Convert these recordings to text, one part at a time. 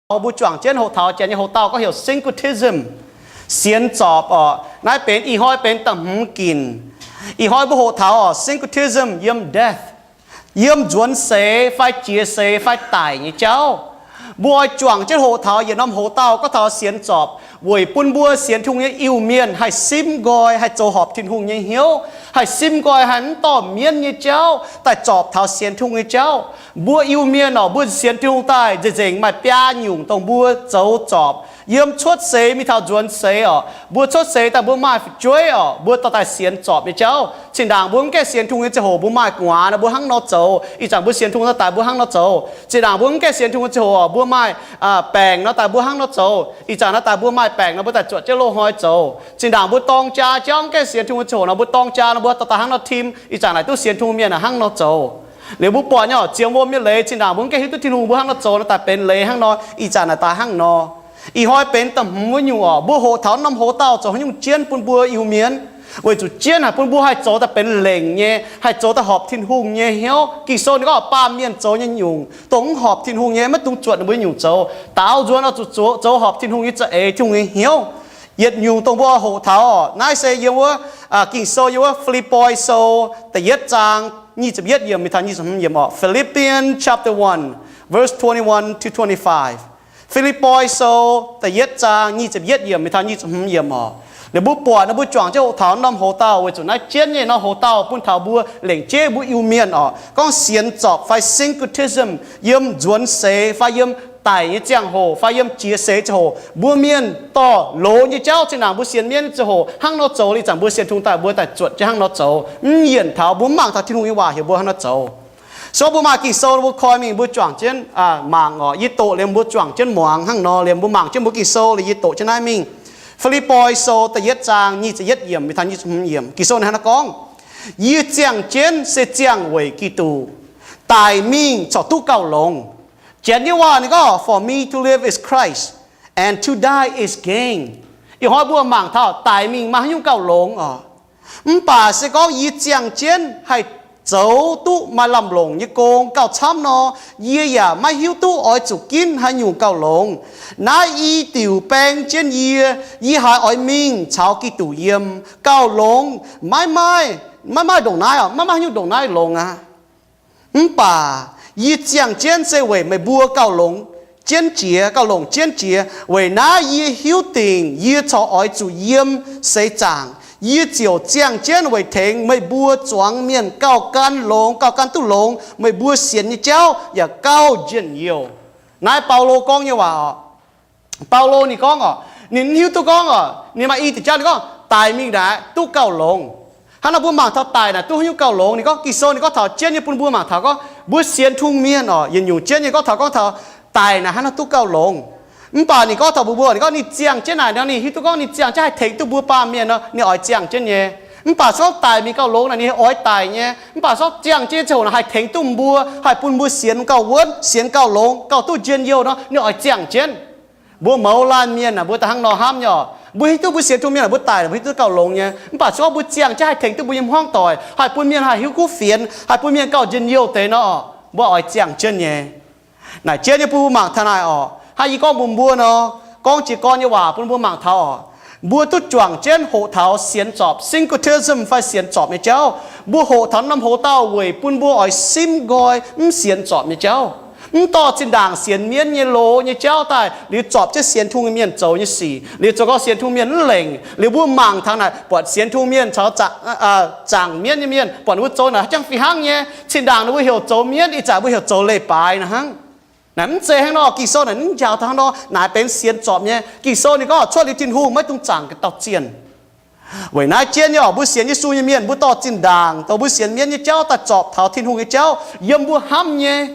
taux mbuo juangc jienv hoqc taux janx nyei hoc-dauh gorngv heuc syncretism, sienx zorpc orqc. Naaiv benx ih hnoi benx da'hmz ginc. Ih hnoi mbuo hoqc taux orqc syncretism yiem death, yiem nzuonx seix fai jiex seix fai daic nyei jauv. Mbuo oix juangc jienv hoqc taux yietc norm hoc-dauh gorngv taux sienx zorpc weic bun mbuo sienx Tin-Hungh nyei Iu-Mienh haih simv nqoi, haih zoux horpc Tin-Hungh nyei hnyouv, haih simv nqoi, haih mv dorh mienv nyei jauv daaih zorpc taux sienx Tin-Hungh nyei jauv. Mbuo Iu-Mienh orqc, mbuo sienx Tin-Hungh daaih nzengc-nzengc maaih biaa nyungc dongh mbuo zoux zorpc. Yiem cuotv seix mingh taux nzuonx seix orqc, mbuo cuotv seix daaih mbuo maaih fu'jueiv orqc, mbuo dorh daaih sienx zorpc nyei jauv. Zinh ndaangc mbuo mv gaengh sienx Tin-Hungh nyei ziangh hoc mbuo maaih gu'nguaaz nor mbuo hnangv nor zoux, ih zanc mbuo sienx Tin-Hungh nor daaih mbuo hnangv nor zoux. Zinh ndaangc mbuo mv gaengh sienx Tin-Hungh nyei ziangh hoc mbuo maaih baengc nor daaih mbuo hnangv nor zoux, ih zanc naaiv daaih mbuo maaih baengc nor mbuo daaih zuotc jienv loz-hnoi zoux. Zinh ndaangc mbuo dorng jaa jauv mv gaengh sienx Tin-Hungh nyei ziangh hoc nor mbuo dorng jaa nor mbuo dorh daaih hnangv nor tim, ih zanc naaic duqv sienx Tin-Hungh mienh naaic hnangv nor zoux. Liuz mbuo buatc nyei orqc, zienx wuom nyei leiz, zinh ndaangc mbuo mv gaengh hiuv duqv Tin-Hungh mbuo hnangv nor zoux nor daaih benx leiz hnangv nor, ih zanc naaic daaih hnangv nor. Ih hnoi benx da'hmz wuov nyungc orqc, mbuo hoqc taux norm hoc-dauh zoux haaix nyungc jienv bun mbuo Iu-Mienh, weic zuqc jienv haic bun mbuo haih zoux daaih benx lengc nyei, haih zoux daaih horpc Tin-Hungh nyei hnyouv. Ging-Sou ninh gorngv baamh mienh zoux nyei nyungc dongh mv horpc Tin-Hungh nyei maiv dungx zuotc ninh mbuo nyungc zoux. Daaux nzuonx oix zuqc zoux horpc Tin-Hungh nyei za'eix, Tin-Hungh nyei hnyouv. Yietc nyungc dongh mbuo hoqc taux orqc, naaiv se yiem wuov Ging-Sou yiem wuov Fi^lipv^poi Sou da'yietv zaang nyic ziepc yietv yiemc mingh taux nyic ziepc hmz yiemc orqc. Philippians chapter one, verse twenty-one to twenty-five. Fi^lipv^poi Sou da'yietv zaang nyic ziepc yietv yiemc mingh taux nyic ziepc hmz yiemc orqc. Liuz mbuo buatc nor mbuo juangc jienv hoqc taux norm hoc-dauh weic zuqc naaiv jienv nyei norm hoc-dauh bun taux mbuo lengc jeiv mbuo Iu-Mienh orqc, gorngv sienx zorpc fai syncretism yiem nzuonx seix fai yiem daic nyei ziangh hoc fai yiem jiex seix ziangh hoc, mbuo mienh dorh loz nyei jauv. Zinh ndaangc mbuo sienx mienv nyei ziangh hoc hnangv nor zoux, ih zanc mbuo sienx Tin-Hungh daaih mbuo daaih zuotc jienv hnangv nor zoux, mv yienc taux mbuo mv mangc taux Tin-Hungh nyei waac heuc mbuo hnangv nor zoux. So mbuo maaih Ging-Sou mbuo koi mingh mbuo juangc jienv mangc orqc, yie doqc liemh mbuo juangc jienv muangx hnangv nor, liemh mbuo mangc jienv mbuo Ging-Sou liuz yie doqc jienv naaiv mingh. Fi^lipv^poi Sou da'yietv zaang nyic ziepc yietv yiemc mingh taux nyic ziepc hmz yiemc. Ging-Sou ninh hnangv nor gorngv, Yie ziangh jienv se ziangh weic Giduc, daic mingh corc duqv gauh longx. Janx nyei waac ninh gorngv, For me to live is Christ, and to die is gain. Ih hnoi mbuo mangc taux daic mingh maaih haaix nyungc gauh longx orqc. Mv baac se gorngv yie ziangh jienv haih zoux duqv maaih lamh longc nyei gong gauh camv nor, yie yaac maiv hiuv duqv oix zuqc ginv haaix nyungc gauh longx. Naaiv i diuc baeng jienv yie, yie haiz oix mingh caux Giduc yiem. Gauh longx maiv maaih, maiv maaih ndongc naaiv orqc, maiv maaih haaix nyungc ndongc naaiv longx aqv. Mv baac yie ziangh jienv se weic meih mbuo gauh longx jienv jiex, gauh longc jienv jiex. Weic naaiv yie hiuv dingc yie corc oix zuqc yiem seix zaangc. Yie ziouc ziangh jienv weic tengx meih mbuo zuangx mienh gauh gan longx, gauh gan duqv longx meih mbuo sienx nyei jauv yaac gauh njien-youh. Naaiv Baulo gorngv nyei waac orqc. Baulo ninh gorngv orqc, ninh mv hiuv duqv gorngv orqc, ninh maaih i diuc jauv ninh gorngv daic mingh naaic duqv gauh longx. Hnangv nor mbuo mangc taux daic naaic duqv haaix nyungc gauh longx. Ninh gorngv Ging-Sou ninh gorngv taux jienv nyei bun mbuo mangc taux gorngv mbuo sienx Tin-Hungh mienh orqc, yietc nyungc jienv nyei gorngv taux, gorngv taux daic naaic hnangv nor duqv gauh longx. Mv baac ninh gorngv taux mbuo, mbuo ninh gorngv ninh ziangh jienv naaic nor, ninh hiuv duqv gorngv ninh ziangh jienv haih tengx duqv mbuo baamh mienh nor, ninh oix ziangh jienv nyei. Mv baac se gorngv daic mingh gauh longx naaic ninh oix daic nyei. Mv baac se gorngv ziangh jienv nyei ziangh hoc naaic haih tengx duqv mbuo, haih bun mbuo sienx gauh wuonv, sienx gauh longx, gauh duqv njien-youh nor, ninh oix ziangh jienv. Mbuo mouz laanh mienh naaic mbuo daaih hnangv nor hnamv nyei orqc. Mbuo hiuv duqv mbuo sienx Tin-Hungh mienh naaic mbuo daic naaic mbuo hiuv duqv gauh longx nyei. Mv baac se gorngv mbuo ziangh jienv haih tengx duqv mbuo nyei hmuangv doic, haih bun mienh haih hiuv kuv fienx, haih bun mienh gauh njien-youh deix nor, mbuo oix ziangh jienv nyei. Naaic jienv nyei bun mbuo mangc taux naaic orqc. Hnangv yie gorngv mbuox mbuo nor, gorngv jiez gorn nyei waac bun mbuo mangc taux orqc. Mbuo duqv juangc jienv hoqc taux sienx zorpc syncretism fai sienx zorpc nyei jauv. Mbuo hoqc taux norm hoc-dauh weic bun mbuo oix simv nqoi mv sienx zorpc nyei jauv, mv dorh zinh ndaangc sienx mienv nyei loz nyei jauv daaih liuz zorpc jienv sienx Tin-Hungh nyei mienh zoux nyei sic, liuz zoux gau sienx Tin-Hungh mienh mv lengc. Liuz mbuo mangc taux naaic buatc sienx Tin-Hungh mienh caux zaangc mienv nyei mienh buatc ninh mbuo zoux naaic haaix jangx fih hnangv nyei. Zinh ndaangc ninh mbuo heuc zoux mienv, ih zanc mbuo heuc zoux leiz-baaix naaic hnangv. Naaic mv zeiz hnangv nor. Ging-Sou naaic mv njaaux taux hnangv nor. Naaic benx sienx zorpc nyei. Ging-Sou ninh gorngv cuotv liuz Tin-Hungh maiv dungx zaangc ga'dauh zienh. Weic naaiv jienv nyei orqc, mbuo sienx Yesu nyei mienh mbuo dorh zinh ndaangc dongh mbuo sienx mienv nyei jauv daaih zorpc taux Tin-Hungh nyei jauv yiem mbuo hnamv nyei,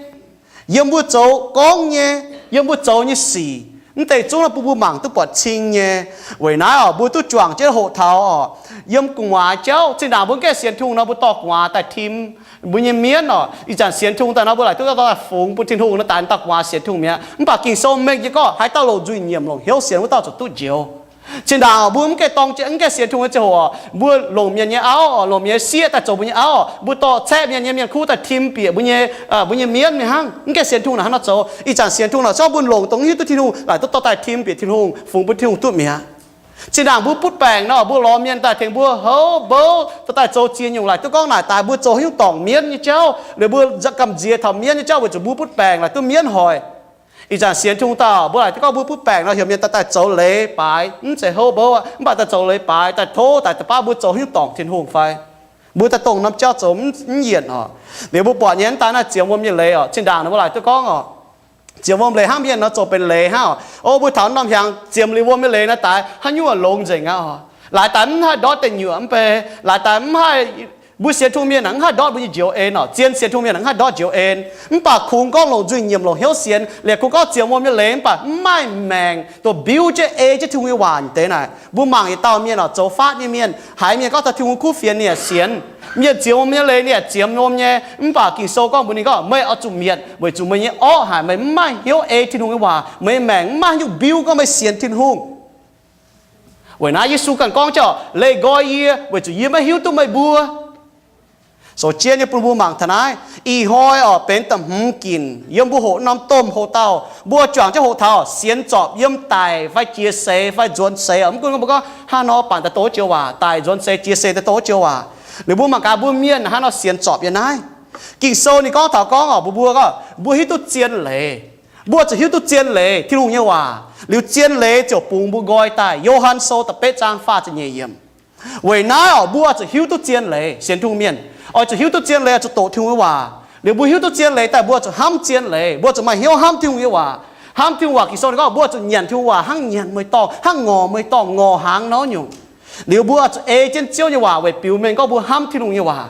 yiem mbuo zoux gorngv nyei, yiem mbuo zoux nyei sic. Mv deix zungv naaiv bun mbuo mangc duqv buatc cing nyei. Weic naaiv orqc, mbuo duqv juangc jienv hoqc taux orqc, yiem gu'nguaaz jauv zinh ndaangc mbuo mv gaengh sienx Tin-Hungh nor, mbuo dorh gu'nguaaz daaih tim mbuo nyei mienv orqc. Ih zanc sienx Tin-Hungh daaih nor, mbuo laaic duqv dauh dauh daaih fungx bun Tin-Hungh nor, daaih dauh gu'nguaaz sienx Tin-Hungh mi'aqv. Mv baac Ging-Sou mengh jienv gorngv haaix dauh longc nzuih nyiemc longc hnyouv sienx, wuov dauh zuqc duqv njoux. Zinh ndaangc mbuo mv gaengh dorng, mv gaengh sienx Tin-Hungh nyei ziangh hoc, mbuo longc mienh nyei auv, longc mienh nyei sieqv daaih zoux mbuo nyei auv, mbuo dorh caeqv mienh nyei mienh kuv daaih tim bieqc mbuo nyei, mbuo nyei mienv mingh hnangv. Mv gaengh sienx Tin-Hungh naaic hnangv nor zoux. Ih zanc sienx Tin-Hungh naaic, se gorngv mbuo longc dongh hiuv duqv Tin-Hungh laaic duqv dorh daaih tim bieqc Tin-Hungh, fungx bun Tin-Hungh duqv mi'aqv. Zinh ndaangc mbuo butv baengc nor, mbuo lorz mienh daaih tengx mbuo houv mbouv, dorh daaih zoux ziex nyungc laaic duqv gorngv naaic daaih mbuo zoux haaix nyungc dorngc mienv nyei jauv, liuz mbuo gamh nziex taux mienv nyei jauv weic zuqc mbuo butv baengc laaic duqv mienv hoic. Ih zanc sienx Tin-Hungh daaih mbuo laaic duqv gorngv mbuo butv baengc nor, heuc mienh daaih daaih zoux leiz baaix, mv zeiz houv mbouv aqv, mv baac daaih zoux leiz baaix, daaih tov daaih daaih baav mbuo zoux haaix nyungc dorngc Tin-Hungh fai mbuo daaih dongh norm jauv zoux mv yienc oc. Liuz mbuo buatc nyei mv daaih naaiv zienx wuom nyei leiz oc. Zinh ndaangc naaic mbuo laaic duqv gorngv oc, zienx wuom leiz hnangv mienh nor zoux benx leiz hnangv oc. O mbuo taux norm hnyangx zienx liuz wuom nyei leiz naaiv daaih haaix nyungc longx nzengc aqv oc. Laaix daaih mv haih ndortv deix nyuoqc mv bei, laaix daaih mv haih, mbuo sienx Tin-Hungh mienh naaic mv haih ndortv mbuo nyei njoux en oc. Zien sienx Tin-Hungh mienh naaic mv haih ndortv njoux en. Mv baac kungx gorngv longc nzuih nyiemc longc hnyouv sienx, liemh kungx gorngv zienx wuom nyei leiz mv baac mv maaih maengc dongh biuv jienv ei jienv Tin-Hungh nyei waac nyei deix naaic. Mbuo mangc yietc dauh mienh oc, zoux faatv nyei mienh, haiz mienh gorngv taux Tin-Hungh kuv fienx ninh yaac sienx. Mienh zienx wuom nyei leiz ninh yaac ziemx wuom nyei, mv baac Ging-Sou gorngv mbuox ninh gorngv, meih oix zuqc mietc weic zuqc meih nyei orqv haic, meih mv maaih hnyouv ei Tin-Hungh nyei waac, meih nyei maengc mv maaih haaix nyungc biuv gorngv meih sienx Tin-Hungh. Weic naaiv Yesu ganh gorngv jienv, leih nqoi yie weic zuqc yie maiv hiuv duqv meih mbuo. Sou jienv nyei bun mbuo mangc taux naaiv. Ih hnoi oc benx da'hmz ginc yiem mbuo hoqc norm domh hoc-dauh. Mbuo juangc jienv hoqc taux sienx zorpc yiem daic fai jiex seix fai nzuonx seix oc. Mv gunv gorngv mbuo gorngv hnangv nor, baac daaih douh joux waac, daic nzuonx seix jiex seix daaih douh joux waac. Liuz mbuo mangc gaax mbuo mienh hnangv nor sienx zorpc yiem naaiv. Ging-Sou ninh gorngv taux gorngv oc, mbuo mbuo gorngv mbuo hiuv duqv zien leiz. Mbuo zuqc hiuv duqv zien leiz, Tin-Hungh nyei waac, liuz zien leiz ziouc bungx mbuo nqoi daaih. Yo^han Sou da'betv zaang faah ziepc nyeic yiemc. Weic naaiv oc mbuo zuqc hiuv duqv zien leiz, sienx Tin-Hungh mienh oix zuqc hiuv duqv zien leiz, oix zuqc doqc Tin-Hungh nyei waac. Liuz mbuo hiuv duqv zien leiz daaih mbuo zuqc hnamv zien leiz, mbuo zuqc maaih hnyouv hnamv Tin-Hungh nyei waac. Hnamv Tin-Hungh waac, Ging-Sou ninh gorngv mbuo zuqc nyanc Tin-Hungh waac hnangv nyanc mueiz-dorngh, hnangv ngorc mueiz-dorngh, ngorc hnaangx nor nyungc. Liuz mbuo zuqc ei jienv Ziouv nyei waac weic biux mengh gorngv mbuo hnamv Tin-Hungh nyei waac.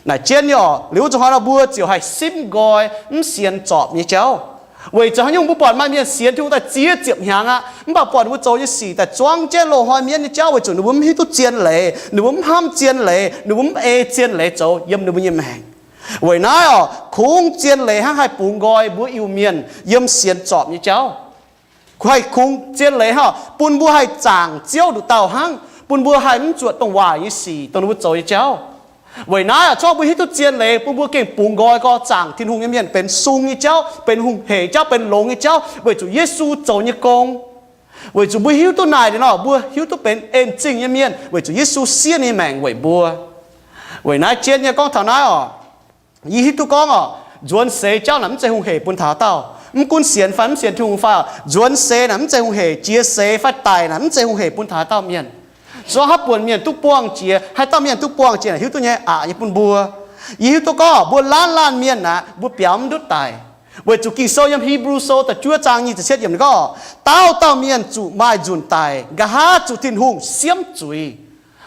Naaic jienv nyei oc, liuz wuov zuqc hnoi nor mbuo ziouc haih simv nqoi mv sienx zorpc nyei jauv. Weic zuqc haaix nyungc mbuo buatc maaih mienh sienx Tin-Hungh daaih ziex ziepc hnyangx aqv, mv baac buatc ninh mbuo zoux nyei sic daaih zuangv jienv loz-hnoi mienv nyei jauv weic zuqc ninh mbuo mv hiuv duqv zien leiz, ninh mbuo mv hnamv zien leiz, ninh mbuo mv ei zien leiz zoux yiem ninh mbuo nyei maengc. Weic naaiv oc, kungx zien leiz hnangv haih bungx nqoi mbuo Iu-Mienh yiem sienx zorpc nyei jauv. Haih kungx zien leiz hnangv bun mbuo haih zaangc Ziouv nduqc dauh hnangv, bun mbuo haih mv zuotc dongh waaic nyei sic dongh ninh mbuo zoux nyei jauv. Weic naaiv oc, zorqv mbuo hiuv duqv zien leiz bun mbuo gengh bungx nqoi gorx zaangc Tin-Hungh nyei mienh benx sung nyei jauv, benx hungh hec jauv, benx longx nyei jauv weic zuqc Yesu zoux nyei gong. Weic zuqc mbuo hiuv duqv naaic liuz nor, mbuo hiuv duqv benx en zingh nyei mienh weic zuqc Yesu siev ninh nyei maengc weic mbuo. Weic naaiv jienv nyei gorngv taux naaiv oc, yie hiuv duqv gorngv oc, nzuonx seix jauv naaic mv zeiz hungh hec bun taux haaix dauh. Mv gunv sienx fai mv sienx Tin-Hungh fai oc, nzuonx seix naaic mv zeiz hungh hec, jiex seix fai daic naaic mv zeiz hungh hec bun taux haaix dauh mienh. Zorqv haaix buonc mienh duqv buangh jiex, haaix dauh mienh duqv buangh jiex naaic hiuv duqv nyei aqc nyei bun mbuo. Yie hiuv duqv gorngv mbuo laanh laanh mienh naaic mbuo biaux mv ndutv daic. Weic zuqc Ging-Sou yiem Hipv^lu Sou da'juov zaang nyic ziepc cietv yiemc ninh gorngv, dauh dauh mienh zuqc maaih nzunc daic, nqa'haav zuqc Tin-Hungh siemv zuiz.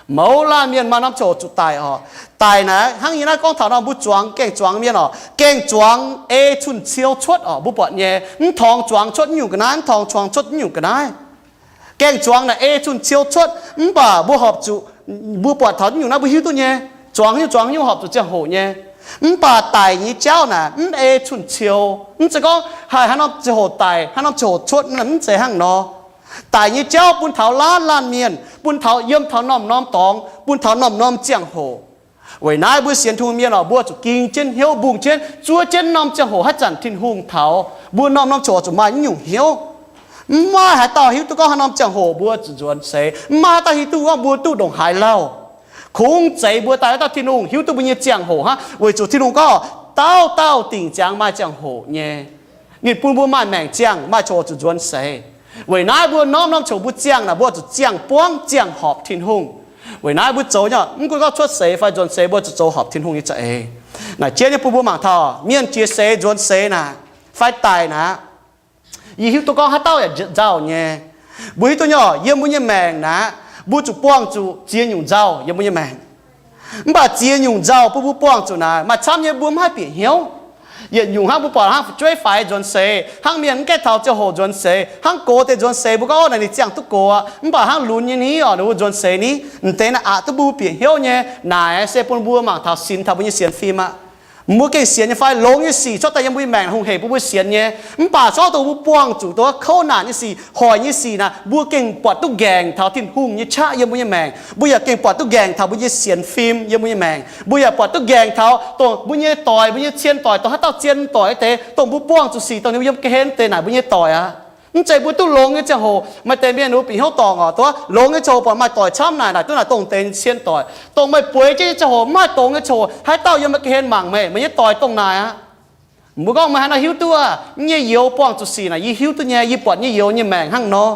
Mouz laanh mienh maaih norm ziangh hoc zuqc daic oc. Daic naaic hnangv yie naaiv gorngv taux nor, mbuo zuangx, gaengh zuangx mienh oc, gaengh zuangx ei cun-ciou cuotv oc. Mbuo buatc nyei, mv torngx zuangx cuotv nyungc ga'naaiv, mv torngx zuangx cuotv nyungc ga'naaiv. Gaengh zuangx naaic ei cun-ciou cuotv, mv baac mbuo horpc zuqc, mbuo buatc taux nyungc naaiv mbuo hiuv duqv nyei, zuangx nyungc zuangx nyungc horpc zuqc ziangh hoc nyei. Mv baac daic nyei jauv naaic mv ei cun-ciou. Mv zeiz gorngv haih haaix norm ziangh hoc daic, haaix norm ziangh hoc cuotv, mv zeiz hnangv nor. Daic nyei jauv bun taux laanh laanh mienh, bun taux yiem taux norm-norm dorngx, bun taux norm-norm ziangh hoc. Weic naaiv mbuo sienx Tin-Hungh mienh oc, mbuo zuqc ging jienv hnyouv, mbungh jienv, zuov jienv norm ziangh hoc haaix zanc Tin-Hungh taux. Mbuo norm-norm ziangh hoc zuqc maaih nyungc hnyouv. Mv maaih haaix dauh hiuv duqv gorngv haaix norm ziangh hoc mbuo zuqc nzuonx seix. Mv maaih haaix dauh hiuv duqv gorngv mbuo duqv ndongc haaix lauh. Kungx zeix mbuo daaih haaix dauh Tin-Hungh hiuv duqv mbuo nyei ziangh hoc hnangv, weic zuqc Tin-Hungh gorngv dauh dauh dingc ziangx maaih ziangh hoc nyei. Ninh bun mbuo maaih maengc ziangh, maaih ziangh hoc zuqc nzuonx seix. Weic naaiv mbuo norm-norm ziangh hoc mbuo ziangh naaic, mbuo zuqc ziangh buangv ziangh horpc Tin-Hungh. Weic naaiv mbuo zoux nyei, mv gunv gorngv cuotv seix fai nzuonx seix, mbuo zuqc zoux horpc Tin-Hungh nyei za'eix. Naaic jienv nyei bun mbuo mangc taux mienh jiex seix nzuonx seix naaic, fai daic naaic, yie hiuv duqv gorngv haaix dauh yaac nzauh nyei. Mbuo hiuv duqv nyei, yiem mbuo nyei maengc naaic, mbuo zuqc buangh zuqc ziex nyungc nzauh yiem mbuo nyei maengc. Mv baac ziex nyungc nzauh bun mbuo buangh zuqc naaic, maaih camv nyei mbuo mv haih bieqc hnyouv. Yietc nyungc hnangv mbuo buatc hnangv fu'jueiv faix nzuonx seix, hnangv mienh mv gaengh taux ziangh hoc nzuonx seix, hnangv gox deix nzuonx seix, mbuo gorngv naaic ninh ziangh duqv gox aqv, mv baac hnangv lunx nyei ni oc, ninh mbuo nzuonx seix ni, m'deix naaic aqc duqv mbuo bieqc hnyouv nyei. Naaic se bun mbuo mangc taux sin taux mbuo nyei sienx fim aqv. Mbuo gengh sienx nyei fai? Longx nyei sic cuotv daaih yiem mbuo nyei maengc hungh hec bun mbuo sienx nyei. Mv baac se gorngv dongh mbuo buangh zuqc dongh kouv naanc nyei sic, hoic nyei sic naaic, mbuo gengh buatc duqv nqaengc taux Tin-Hungh nyei qaqv yiem mbuo nyei maengc. Mbuo yaac gengh buatc duqv nqaengc taux mbuo nyei sienx fim yiem mbuo nyei maengc. Mbuo yaac buatc duqv nqaengc taux dongh mbuo nyei doic, mbuo nyei cien doic, dongh haaix dauh zien doic wuov deix, dongh mbuo buangh zuqc sic dongh ninh mbuo yiem ga'hlen deix naaic, mbuo nyei doic aqv. Mv zeiz mbuo duqv longx nyei ziangh hoc maaih deix mienh ninh mbuo bieqc hnyouv dorngc oc, dongh longx nyei ziangh hoc buatc maaih doic camv naaic, naaic duqv naaic dongh deix cien doic. Dongh meih bueix jienv nyei ziangh hoc, mv haih dongz nyei ziangh hoc, haaix dauh yiem meih ga'hlen mangc meih, meih nyei doic dongh naaic aqv. Mbuo gorngv meih haaix nor hiuv duqv aqv? Yie nyei youz buangh zuqc sic naaic yie hiuv duqv nyei, yie buatc yie nyei youz nyei maengc hnangv nor.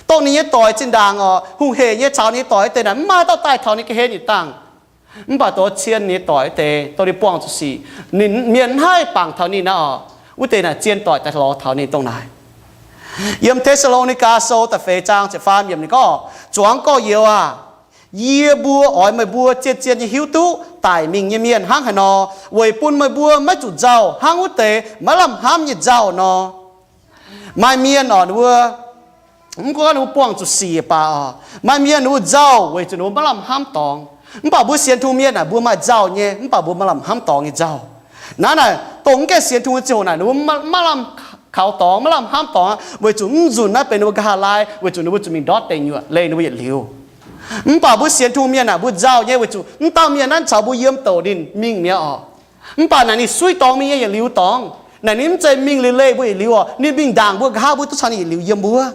Dongh ninh nyei doic zinh ndaangc oc, hungh hec nyei caux ninh nyei doic wuov deix naaic, mv maaih haaix dauh daaih taux ninh ga'hlen yietc dangh. Mv baac dongh cien nyei doic wuov deix, dongh ninh buangh zuqc sic, ninh mienh mv haih bangc taux ninh aqv oc. Wuov deix naaic zien doic daaih lorz taux ninh dongh naaic. Yiem Te^saa^lo^ni^gaa Sou da'feix zaang ziepc faam yiemc ninh gorngv, Zuangx gorx-youz aah! Yie mbuo oix meih mbuo zien-zien nyei hiuv duqv daic mingh nyei mienh hnangv haaix nor, weic bun meih mbuo maiv zuqc nzauh hnangv wuov deix maiv lamh hnamv nyei nzauh nor. Maaih mienh oc, ninh mbuo mv gunv ninh mbuo buangh zuqc sic baac oc, maaih mienh ninh mbuo nzauh weic zuqc ninh mbuo maiv lamh hnamv dorngx. Mv baac mbuo sienx Tin-Hungh mienh naaic, mbuo maaih nzauh nyei, mv baac mbuo maiv lamh hnamv dorngx nyei nzauh. Naaiv naaic, dongh mv gaengh sienx Tin-Hungh nyei ziangh hoc naaic, ninh mbuo maiv lamh kaux dorngx, maiv lamh hnamv dorngx aqv, weic zuqc mv nzunc naaiv benx ninh mbuo nqa'haav laai, weic zuqc ninh mbuo zuqc mingh ndortv deic nyuoqc leih ninh mbuo yietc liuz. Mv baac mbuo sienx Tin-Hungh mienh naaic, mbuo nzauh nyei, weic zuqc mv dauh mienh naaiv caux mbuo yiem douc ninh mingh mi'aqv oc. Mv baac naaic ninh suiv dorngx mingh nyei yietc liuz dorngx. Naaic ninh mv zeiz mingh leih leih mbuo yietc liuz oc, ninh mingh ndaangc mbuo nqa'haav mbuo duqv caux ninh yietc liuz yiem wuov.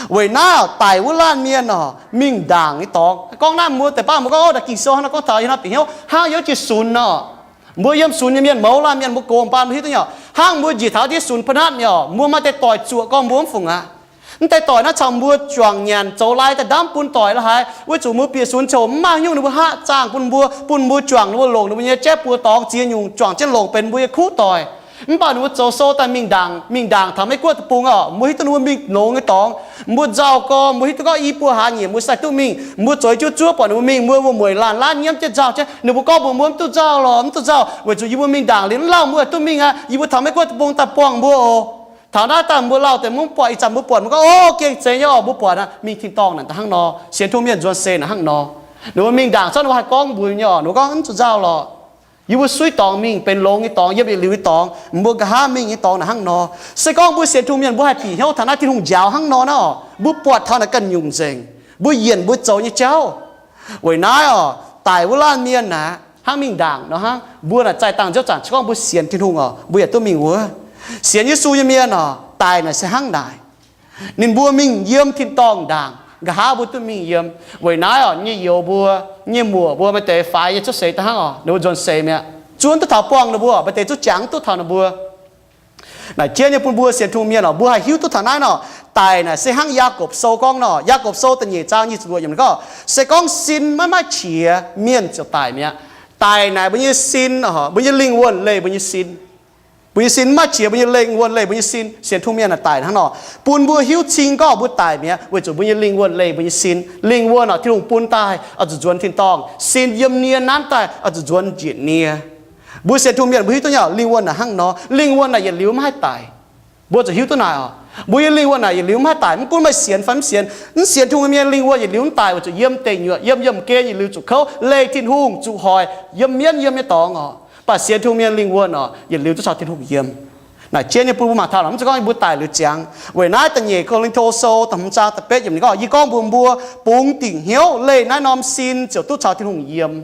Weic naaiv oc, daic wuov laanh mienh oc, mingh ndaangc nyei dorngx. Gorngv naaiv mbuo deix baav mbuo gorngv, Ov, naaic Ging-Sou hnangv naaiv gorngv taux yiem naaiv bieqc hnyouv hnangv youz jiex sunx nor. Mbuo yiem sunx nyei mienh mouz laanh mienh mbuo gox baac mbuo hiuv duqv nyei oc, hnangv mbuo njiec taux jienv sunx pa'hnatv mi'aqv oc, mbuo maaih deix doic zuoqc gorngv mbuo mv fungc aqv. Mv deix doic naaiv caux mbuo juangc nyanc zoux lai daaih ndamv bun doic la'haaix, weic zuqc mbuo bieqc sunx ziouc mv maaih haaix nyungc ninh mbuo haav zaangh bun mbuo, bun mbuo juangc ninh mbuo, longc ninh mbuo nyei jaiv buoz dorngx ziex nyungc juangc jienv longc benx mbuo nyei kuv doic. Mv baac ninh mbuo zoux sou daaih mingh ndaangc, mingh ndaangc taux Meiv Guoqv deic-bung oc, mbuo hiuv duqv ninh mbuo mingh longx nyei dorngx. Mbuo nzauh gorx, mbuo hiuv duqv gorngv i buo hlaax nyeic mbuo sai duqv mingh, mbuo zoux i juov zuov buatc ninh mbuo mingh, mbuo wuom-mueic laanh laanh nyiemv jienv nzauh jienv. Ninh mbuo gorngv mbuox mbuo, Mv duqv nzauh lorqc, mv duqv nzauh, weic zuqc yie mbuo mingh ndaangc liuz mv lauh mbuo duqv mingh aqv. Yie mbuo taux Meiv Guoqv deic-bung daaih buangh mbuo oc. Taux naaiv daaih mbuo lauh deix mv buatc, ih zanc mbuo buatc mbuo gorngv, Ov, gengh zeiz nyei oc, mbuo buatc aqv. Mingh tin-dorngh naaic hnangv nor, sienx Tin-Hungh mienh nzuonx seix naaic hnangv nor. Ninh mbuo mingh ndaangc cuotv ninh mbuo haih gorngv mbuox nyei oc, ninh mbuo gorngv, Mv duqv nzauh lorqc. Yie mbuo suiv dorngx mingh benx longx nyei dorngx, yiem yietc liuz nyei dorngx, mbuo nqa'haav mingh nyei dorngx naaic hnangv nor. Se gorngv mbuo sienx Tin-Hungh mienh, mbuo haih bieqc hnyouv taux naaiv Tin-Hungh njaaux hnangv nor naaiv oc, mbuo buatc taux naaic ganh nyungc nzengc, mbuo yienc mbuo zoux nyei jauv. Weic naaiv oc, daic wuov laanh mienh naaic hnangv mingh ndaangc nor hnangv. Mbuo naaic zaih dangh nziouv zanc, se gorngv mbuo sienx Tin-Hungh oc, mbuo yaac duqv mingh wuov. Sienx Yesu nyei mienh oc, daic naaic se hnangv naaic. Ninh mbuo mingh yiem tin-dorngh ndaangc, nqa'haav mbuo duqv mingh yiem. Weic naaiv oc, nyei youz mbuo, nyei muoc mbuo maaih deix faix nyei cuotv seix daaih hnangv oc, ninh mbuo nzuonx seix mi'aqv. Zuov duqv taux buangh ninh mbuo, maaih deix zuov jangx duqv taux ninh mbuo. Naaic jienv nyei bun mbuo sienx Tin-Hungh mienh oc, mbuo haih hiuv duqv taux naaiv nor. Daic naaic se hnangv Yaagorpc Sou gorngv nor, Yaagorpc Sou da'nyeic zaang nyic ziepc luoqc yiemc ninh gorngv, se gorngv sin maiv maaih qiex, mienh ziouc daic mi'aqv. Daic naaic mbuo nyei sin, mbuo nyei lingh wuonh leih mbuo nyei sin. Mbuo nyei sin maiv maaih qiex, mbuo nyei lingh wuonh leih mbuo nyei sin. Sienx Tin-Hungh mienh naaic daic hnangv nor, bun mbuo hiuv cing gorngv mbuo daic mi'aqv, weic zuqc mbuo nyei lingh wuonh leih mbuo nyei sin. Lingh wuonh oc, Tin-Hungh bun daaih oix zuqc nzuonx tin-dorngh. Sin yiem nie nanv daaih oix zuqc nzuonx njiec nie. Mbuo sienx Tin-Hungh mienh mbuo hiuv duqv nyei oc, lingh wuonh naaic hnangv nor, lingh wuonh naaic yietc liuz maiv haih daic. Mbuo zuqc hiuv duqv naaic oc. Mbuo nyei lingh wuonh naaic yietc liuz maiv haih daic, mv gunv meih sienx fai mv sienx. Mv sienx Tin-Hungh mienh lingh wuonh yietc liuz mv daic, weic zuqc yiem deic nyuoqc, yiem yiemh gen yietc liuz zuqc kouv, leih Tin-Hungh zuqc hoic, yiem mienv yiem nyei dorngx oc. Mv baac sienx Tin-Hungh mienh lingh wuonh oc, yietc liuz duqv caux Tin-Hungh yiem. Naaic jienv nyei bun mbuo mangc taux, mv zeiz gorngv mbuo daic liuz ziangx. Weic naaiv da'nyeic Ko^lin^to Sou da'hmz zaang da'betv yiemc ninh gorngv, yie gorngv mbuox mbuo, bungx dingc hnyouv leih naaiv norm sin ziouc duqv caux Tin-Hungh yiem.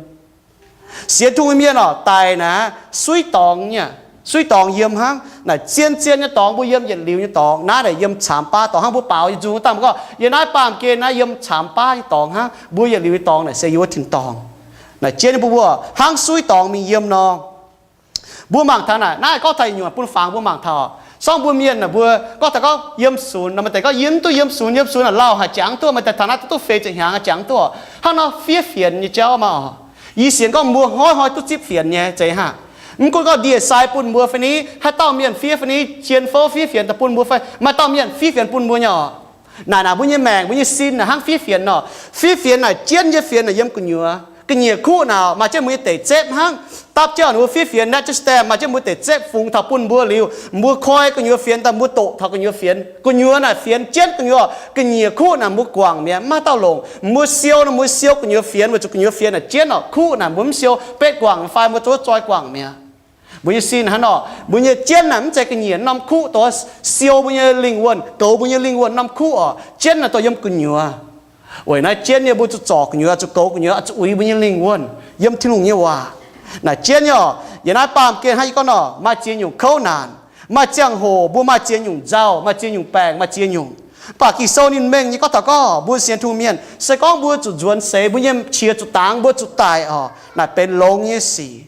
Sienx Tin-Hungh mienh oc, daic naaic suiv dorngx nyei, suiv dorngx yiem hnangv. Naaic zien-zien nyei dorngx, mbuo yiem yietc liuz nyei dorngx. Naaiv naaic yiem caamx baav dorngx hnangv, mbuo baaux nyei nzung dangh mbuo gorngv, yie naaiv baamh gen naaiv yiem caamx baav nyei dorngx hnangv, mbuo yietc liuz nyei dorngx naaic se yiem wuov tin-dorngh. Naaic jienv nyei bun mbuo hnangv suiv dorngx mingh yiem nor. Mbuo mangc taux naaic, naaiv gorngv taux nyungc bun fangx mbuo mangc taux. Sorng mbuo mienh naaic mbuo gorngv taux gorngv yiem sunx nor, maaih deix gorngv yie mv duqv yiem sunx, yiem sunx naaic lauh haic, jangx duqv, maaih deix taux naaiv duqv feix ziepc hnyangx jangx duqv. Hnangv nor fiev fienx nyei jauv maah oc. Yie sienx gorngv mbuo hnoi-hnoi duqv zipv fienx nyei zeiz hnangv. Mv gunv gorngv ndie-sai bun mbuo fai ni, haaix dauh mienh fiev fai ni, jien fouv fiev fienx daaih bun mbuo fai, maaih dauh mienh fiev fienx bun mbuo nyei oc. Naaic naaic mbuo nyei maengc, mbuo nyei sin naaic hnangv fiev fienx nor. Fiev fienx naaic jienv nyei fienx naaic yiem gu'nyuoz. Ga'nyiec kuqv naaic maaih jienv mbuo nyei deic zepv hnangv. Dapv jienv ninh mbuo fiev fienx naaiv jienv stamp maaih jienv mbuo deic zepv fungx taux bun mbuo liuz, mbuo koi gu'nyuoz fienx daaih, mbuo doqc taux gu'nyuoz fienx. Gu'nyuoz naaic fienx jienv gu'nyuoz. Ga'nyiec kuqv naaic mbuo guangc mi'aqv, mv maaih dauh longc. Mbuo siou nor mbuo siou gu'nyuoz fienx, weic zuqc gu'nyuoz fienx naaic jienv oc, kuqv naaic mbuo mv siou betv guangc fai mbuo zuov zoi guangc mi'aqv. Mbuo nyei sin hnangv nor, mbuo nyei jienv naaic mv zeiz ga'nyiec norm kuqv dongh siou mbuo nyei lingh wuonh, goux mbuo nyei lingh wuonh norm kuqv oc. Jienv naaic dongh yiem gu'nyuoz. Weic naaiv jienv nyei mbuo zuqc zorc gu'nyuoz, zuqc goux gu'nyuoz, zuqc uix mbuo nyei lingh wuonh yiem Tin-Hungh nyei waac. Naaic jienv nyei oc. Yiem naaiv baamh gen hnangv yie gorngv nor, maaih ziex nyungc kouv naanc, maaih ziangh hoc mbuo maaih ziex nyungc nzauh, maaih ziex nyungc baengc, maaih ziex nyungc. Mv baac Ging-Sou ninh mengh nyei gorngv taux gorngv mbuo sienx Tin-Hungh mienh, se gorngv mbuo zuqc nzuonx seix, mbuo nyei qiex zuqc dangx, mbuo zuqc daic oc, naaic benx longx nyei sic.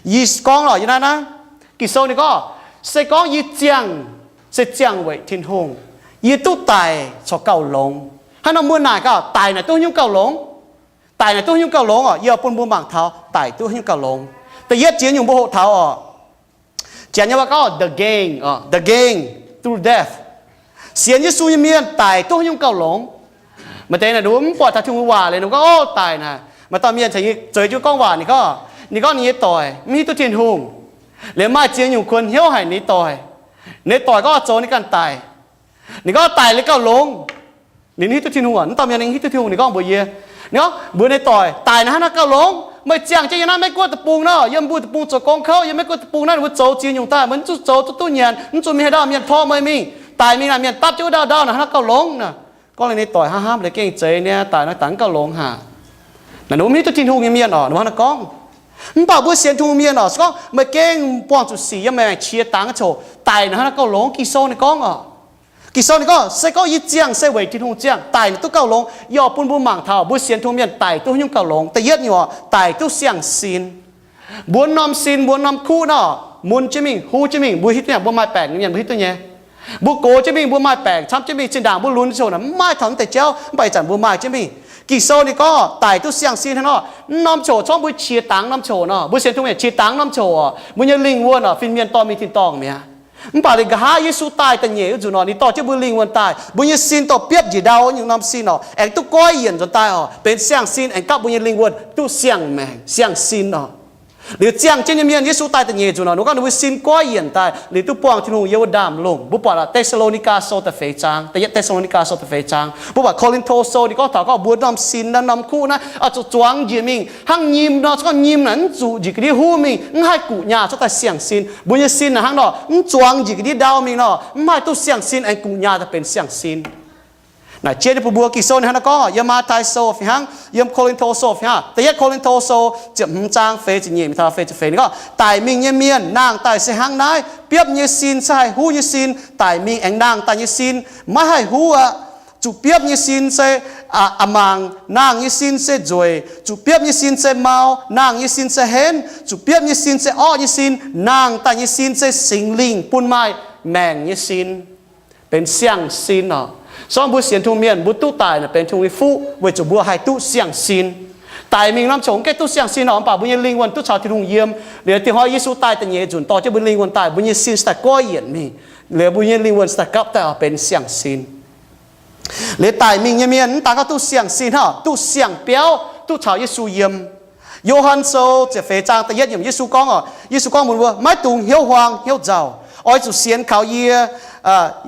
Yie gorngv lorqc, yie naaiv naaiv, Ging-Sou ninh gorngv, se gorngv yie ziangh, se ziangh weic Tin-Hungh, yie duqv daic corc gauh longx. Hnangv nor mbuo naaic gaax, daic naaic duqv nyungc gauh longx? Daic naaic duqv nyungc gauh longx oc. Yie bun mbuo mangc taux daic duqv nyungc gauh longx. Da'yietv jiex nyungc mbuo hoqc taux oc. Janx nyei waac gorngv the gain, the gain through death. Sienx Yesu nyei mienh daic duqv nyungc gauh longx. Maaih deix naaic ninh mbuo mv buatc taux Tin-Hungh waac liuz ninh gorngv, o, daic naaic. Maaih dauh mienh caux yie zueiz jienv gorngv waac, ninh gorngv, ninh gorngv ninh nyei doic mv hiuv duqv Tin-Hungh. Liuz maaih ziex nyungc kuonx hnyouv haic ninh nyei doic. Ninh nyei doic gorngv zoux ninh ganh daic. Ninh gorngv daic liuz gauh longx. Ninh hiuv duqv Tin-Hungh aqv. Mv dauh mienh ninh hiuv duqv Tin-Hungh, ninh gorngv mbuox yie, ninh gorngv mbuox ninh nyei doic, daic naaic hnangv naaiv gauh longx. Meih ziangh jienv yiem naaiv Meiv Guoqv deic-bung nor, yiem mbuo deic-bung zoux gong kouv, yiem Meiv Guoqv deic-bung naaiv ninh mbuo zoux ziex nyungc daaih, meih mv zuqc zoux duqv duqv nyanc, mv zuqc mingh haaix ndau mienh torqv meih mingh. Daic mingh naaic mienh dapv jienv wuov ndau-ndau naaic hnangv naaiv gauh longx naaic. Gorngv liuz ninh nyei doic, hnangv hnamv liuz gengh zeiz niaa, daic naaic dangx gauh longx haic. Naaic ninh mbuo mv hiuv duqv Tin-Hungh nyei mienh oc, ninh mbuo hnangv naaiv gorngv. Mv baac mbuo sienx Tin-Hungh mienh oc, se gorngv meih gengh buangh zuqc sic yiem meih maengc qiex dangx nyei ziangh hoc, daic naaic hnangv naaiv gauh longx. Ging-Sou ninh gorngv oc, Ging-Sou ninh gorngv, se gorngv yie ziangh se weic Tin-Hungh ziangh, daic naaic duqv gauh longx. Yie oix bun mbuo mangc taux mbuo sienx Tin-Hungh mienh daic duqv haaix nyungc gauh longx. Da'yietv nyungc oc, daic duqv siang-sin. Mbuo norm sin, mbuo norm kuv nor, mun jienv mingh, huv jienv mingh, mbuo hiuv duqv nyei, mbuo maaih baengc nyei mienh mbuo hiuv duqv nyei. Mbuo gox jienv mingh, mbuo maaih baengc camv jienv mingh. Zinh ndaangc mbuo lunx ziangh hoc naaic mv maaih taux mv deix jauv, mv baac ih zanc mbuo maaih jienv mingh. Ging-Sou ninh gorngv daic duqv siang-sin hnangv nor, mv norm ziangh hoc, corc mbuo qiex dangx norm ziangh hoc nor, mbuo sienx Tin-Hungh mienh qiex dangx norm ziangh hoc, mbuo nyei lingh wuonh oc, fin-mienh dorh mingh tin-dorngh mi'aqv. Mv baac liuz nqa'haav Yesu daaih da'nyeic wuov nzunc nor, ninh dorh jienv mbuo lingh wuonh daaih, mbuo nyei sin dorh biopv njiec ndau nyungc norm sin oc, aengx duqv goiv yienc nzuonx daaih oc, benx siang-sin, aengx gapv mbuo nyei lingh wuonh duqv siang-maengc siang-sin oc. Liuz ziangh jienv nyei mienh, Yesu daaih da'nyeic nzunc nor, ninh gorngv ninh mbuo sin goiv yienc daaih, liuz duqv buangh Tin-Hungh yiem wuov ndaamv-lungh. Mbuo buatc oc, Te^saa^lo^ni^gaa Sou da'feix zaang, da'yietv Te^saa^lo^ni^gaa Sou da'feix zaang. Mbuo buatc Ko^lin^to Sou ninh gorngv taux gorngv mbuo norm sin naaiv, norm kuv naaiv oix zuqc zuangx njiec mingh hnangv nyim nor, se gorngv nyim naaic mv zuqc njiec ga'ndiev huv mingh, mv haih guqc nyaah cuotv daaih siang-sin. Mbuo nyei sin naaic hnangv nor, mv zuangx njiec ga'ndiev ndau mingh nor, mv haih duqv siang-sin aengx guqc nyaah daaih benx siang-sin. Naaic jienv nyei bun mbuo, Ging-Sou ninh hnangv naaiv gorngv, yiem Matv^tai Sou fih hnangv, yiem Ko^lin^to Sou fih hnangv. Da'yietv Ko^lin^to Sou ziepc hmz zaang feix ziepc nyeic mingh taux feix ziepc feix ninh gorngv, daic mingh nyei mienh nangh daaih se hnangv naaiv, biopv nyei sin se haih huv nyei sin, daic mingh aengx nangh daaih nyei sin maiv haih huv aqv. Zuqc biopv nyei sin se a'mangc, nangh nyei sin se nzueic. Zuqc biopv nyei sin se mau, nangh nyei sin se henv. Zuqc biopv nyei sin se orqv nyei sin, nangh daaih nyei sin se Singx Lingh bun maaih maengc nyei sin, benx siang-sin oc. Se gorngv mbuo sienx Tin-Hungh mienh, mbuo duqv daic naaic benx Tin-Hungh nyei fuqv weic zuqc mbuo haih duqv siang-sin. Daic mingh norm ziangh hoc mv gaengh duqv siang-sin oc, mv baac mbuo nyei lingh wuonh duqv caux Tin-Hungh yiem. Liuz dingc hnoi Yesu daaih da'nyeic nzunc dorh jienv mbuo lingh wuonh daaih, mbuo nyei sin se daaih goiv yienc mingh. Liuz mbuo nyei lingh wuonh se daaih gapv daaih oc, benx siang-sin. Liuz daic mingh nyei mienh mv daan gorngv duqv siang-sin hnangv, duqv siang-biauv, duqv caux Yesu yiem. Yo^han Sou ziepc feix zaang da'yietv yiemc Yesu gorngv oc, Yesu gorngv mbuox mbuo, maiv dungx hnyouv huaang hnyouv nzauh. Oix zuqc sienx kaux yie,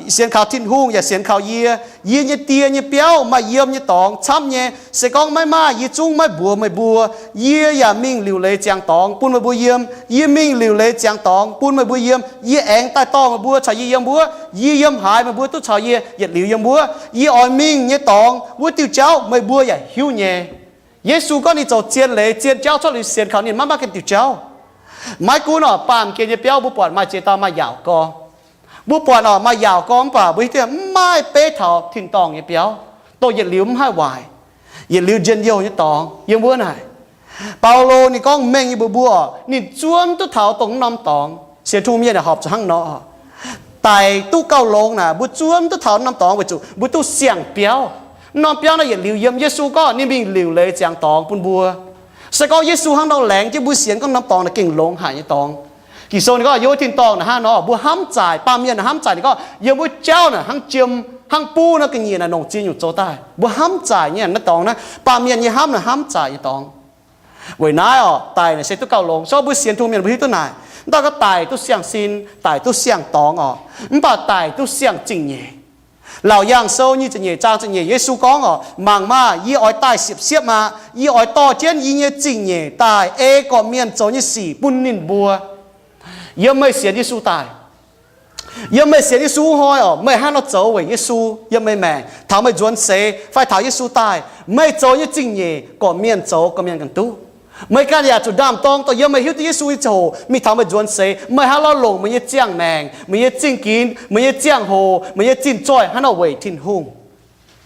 sienx kaux Tin-Hungh yaac sienx kaux yie. Yie nyei Die nyei biauv maaih yiem nyei dorngx camv nyei. Se gorngv maiv maaih, yie zungv maiv mbuox meih mbuo. Yie yaac mingh liuc leiz ziangx dorngx bun meih mbuo yiem. Yie mingh liuc leiz ziangx dorngx bun meih mbuo yiem. Yie aengx daaih dorh meih mbuo caux yie yiem wuov. Yie yiem haaix, meih mbuo duqv caux yie yietc liuz yiem wuov. Yie oix mingh nyei dorngx wuov diuh jauv meih mbuo yaac hiuv nyei. Yesu gorngv ninh zoux zien leiz zien jauv cuotv liuz sienx kaux ninh maiv maaih ganh diuh jauv. Maiv gunv oc, baamh gen nyei biauv mbuo buatc maaih ziex dauh maaih yaauc gorx. Mbuo buatc oc, maaih yaauc gorx mv baac mbuo hiuv duqv mv maaih beiv taux tin-dorngh nyei biauv, dongh yietc liuz mv haih waaic, yietc liuz njien-youh nyei dorngx yiem wuov naaic. Baulo ninh gorngv mengh nyei mbuox mbuo oc, ninh zuov mv duqv taux dongh mv norm dorngx. Sienx Tin-Hungh mienh yaac horpc zuqc hnangv nor oc. Daic duqv gauh longx naaic, mbuo zuov mv duqv taux mv norm dorngx weic zuqc mbuo duqv siang-biauv. Mv norm biauv naaiv yietc liuz yiem. Yesu gorngv ninh mingh liuc leiz ziangx dorngx bun mbuo. Se gorngv Yesu hnangv nor laengz jienv mbuo sienx gorngv norm dorngx naaic gengh longx haic nyei dorngx. Ging-Sou ninh gorngv yiem wuov tin-dorngh naaic hnangv nor, mbuo hnamv zaaic, baamh mienh naaic hnamv zaaic. Ninh gorngv yiem wuov jauv naaic hnangv jiem hnangv buv nor ga'nyiec naaic nongc ziex nyungc zoux daaih. Mbuo hnamv zaaic nyei naaiv dorngx naaiv, baamh mienh nyei hnamv naaic hnamv zaaic nyei dorngx. Weic naaiv oc, daic naaic se duqv gauh longx. Se gorngv mbuo sienx Tin-Hungh mienh mbuo hiuv duqv naaic, mv daan gorngv daic duqv siang-sin, daic duqv siang-dorngx oc, mv baac daic duqv siang-zingh nyeic. Laauc Yaangh Sou nyic ziepc nyeic zaang ziepc nyeic Yesu gorngv oc, mangc maah! Yie oix daaih siepv-siepv aqv. Yie oix dorh jienv yie nyei zingh nyeic daaih ei gorqv-mienh zoux nyei sic bun ninh mbuo. Yiem meih sienx Yesu daaih, yiem meih sienx Yesu hnoi oc, meih hnangv nor zoux weic Yesu yiem meih maengc. Taux meih nzuonx seix fai taux Yesu daaih, meih zoux nyei zingh nyeic gorqv-mienh zoux, gorqv-mienh ganh duqv. Meih ganh yaac zuqc ndaam-dorng dongh yiem meih hiuv duqv Yesu nyei ziangh hoc mingh taux meih nzuonx seix, meih hnangv nor longc meih nyei ziangh maengc, meih nyei zingh ginx, meih nyei zingh hoc, meih nyei zingh zoih hnangv nor weic Tin-Hungh.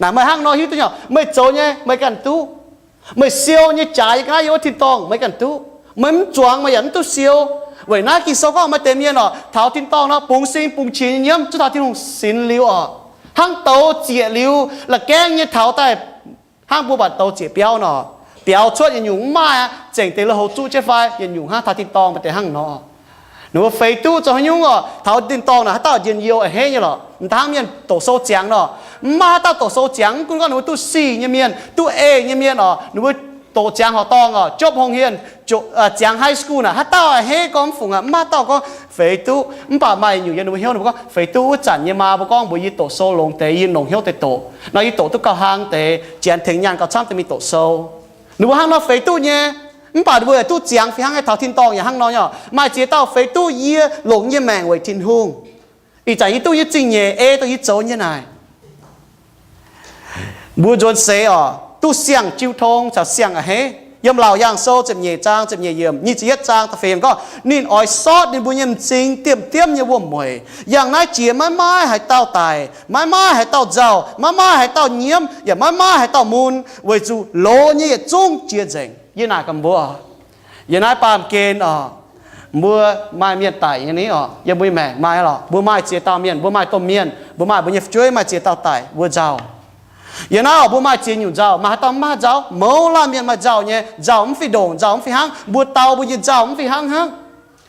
Naaic meih hnangv nor hiuv duqv nyei, meih zoux nyei meih ganh duqv. Meih siou nyei jaaix yiem ga'naaiv yiem wuov tin-dorngh meih ganh duqv. Meih mv zuangx meih yaac mv duqv siou. Weic naaiv Ging-Sou gorngv maaih deix mienh oc, taux tin-dorngh nor bungx sing bungx qiex nyei nyiemv, zuov taux Tin-Hungh sinx liuz oc, hnangv douz zieqc liuz la'gaengv nyei taux daaih, hnangv mbuo buatc douz zieqc biauv nor, biaux cuotv yietc nyungc mv maaih aqv, zengc deix lui-houx zuqv jienv fai yietc nyungc hnangv taux tin-dorngh maaih deix hnangv nor. Ninh mbuo feix duqv zoux haaix nyungc oc, taux tin-dorngh naaic haaix dauh njien-youh a'hneiv nyei lorqc, m'daaih hnangv mienh doqc sou ziangx nor. Mv maaih haaix dauh doqc sou ziangx, mv gunv gorngv ninh mbuo duqv sic nyei mienh, duqv eix nyei mienh oc, ninh mbuo doqc ziangx horqc dorngh oc, jopv hungh hien, ziangx high school naaic, haaix dauh a'hneiv gorngv mv fungc aqv, mv maaih haaix dauh gorngv feix duqv. Mv baac maaih nyungc yiem ninh mbuo hnyouv ninh mbuo gorngv feix duqv. Wuov zanc nyei maa mbuo gorngv mbuox yie doqc sou longx deix, yie longc hnyouv deix doqc nor, yie doqc duqv gauh hlang deix, janx tengx nyaanh gauh camv deix mingh doqc sou. Ninh mbuo hnangv nor feix duqv nyei. Mv baac ninh mbuo yaac duqv ziangx fih hnangv nyei, taux tin-dorngh yaac hnangv nor nyei. Maaih ziex dauh feix duqv yie longc yie nyei maengc weic Tin-Hungh. Ih zanc yie duqv yie zingh nyeic ei dongh yie zoux nyei naaic. Mbuo nzuonx seix oc, duqv siang-jiu tong caux siang-a'hneiv. Yiem Laauc Yaangh Sou ziepc nyeic zaang ziepc nyeic yiemc, nyic ziepc yietv zaang da'feix yiemc gorngv, ninh oix sortv ninh mbuo nyei m'zing diemv-diemv nyei wuom-mueic. Yangh naaiv jiex maiv maaih haaix dauh daic, maiv maaih haaix dauh nzauh, maiv maaih haaix dauh nyiemv, yaac maiv maaih haaix dauh mun, weic zuqc loz nyei yietc zungv jiex nzengc. Yie naaic gaax mbuo, yiem naaiv baamh gen oc, mbuo maaih mienh daic nyei ni oc, yiem mbuo nyei maengc maaih lorqc. Mbuo maaih ziex dauh mienh, mbuo maaih domh mienh, mbuo maaih mbuo nyei fu'jueiv maaih ziex dauh daic, mbuo nzauh. Yiem naaiv oc, mbuo maaih ziex nyungc nzauh. Maaih haaix dauh mv maaih nzauh? Mouz laanh mienh maaih nzauh nyei. Nzauh mv fih ndongc, nzauh mv fih hnangv. Mbuo dau mbuo nyei nzauh mv fih hnangv hnangv.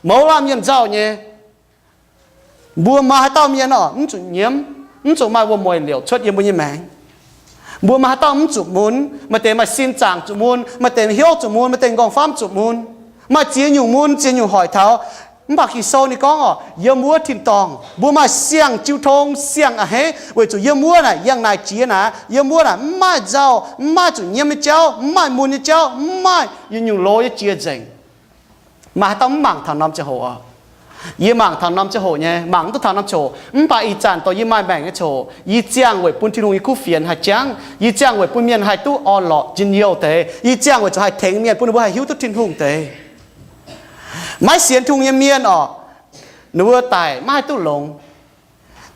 Mouz laanh mienh nzauh nyei. Mbuo maaih haaix dauh mienh oc, mv zuqc nyiemv, mv zuqc maaih wuom-mueic liouc cuotv yiem mbuo nyei maengc? Mbuo maaih haaix dauh mv zuqc mun? Maaih deix maaih sin zaangc zuqc mun, maaih deix hnyouv zuqc mun, maaih deix nqorngv-famv zuqc mun. Maaih ziex nyungc mun, ziex nyungc hoic taux. Mv baac Ging-Sou ninh gorngv oc, yiem wuov tin-dorngh mbuo maaih siang-jiu tong, siang-a'hneiv, weic zuqc yiem wuov naaic, yangh naaic jiex naaic, yiem wuov naaic mv maaih nzauh, mv maaih zuqc nyiemv nyei jauv, mv maaih mun nyei jauv, mv maaih yietc nyungc loz nyei jiex nzengc. Maaih haaix dauh mv mangc taux norm ziangh hoc oc? Yie mangc taux norm ziangh hoc nyei, mangc mv duqv taux norm ziangh hoc. Mv baac ih zanc dongh yie maaih maengc nyei ziangh hoc, yie ziangh weic bun Tin-Hungh nyei kuv fienx haih jangv. Yie ziangh weic bun mienh haih duqv orn-lorqc njien-youh deix. Yie ziangh weic zuqc haih tengx mienh, bun ninh mbuo haih hiuv duqv Tin-Hungh deix. Maiv sienx Tin-Hungh nyei mienh oc, ninh mbuo daic maiv haih duqv longx.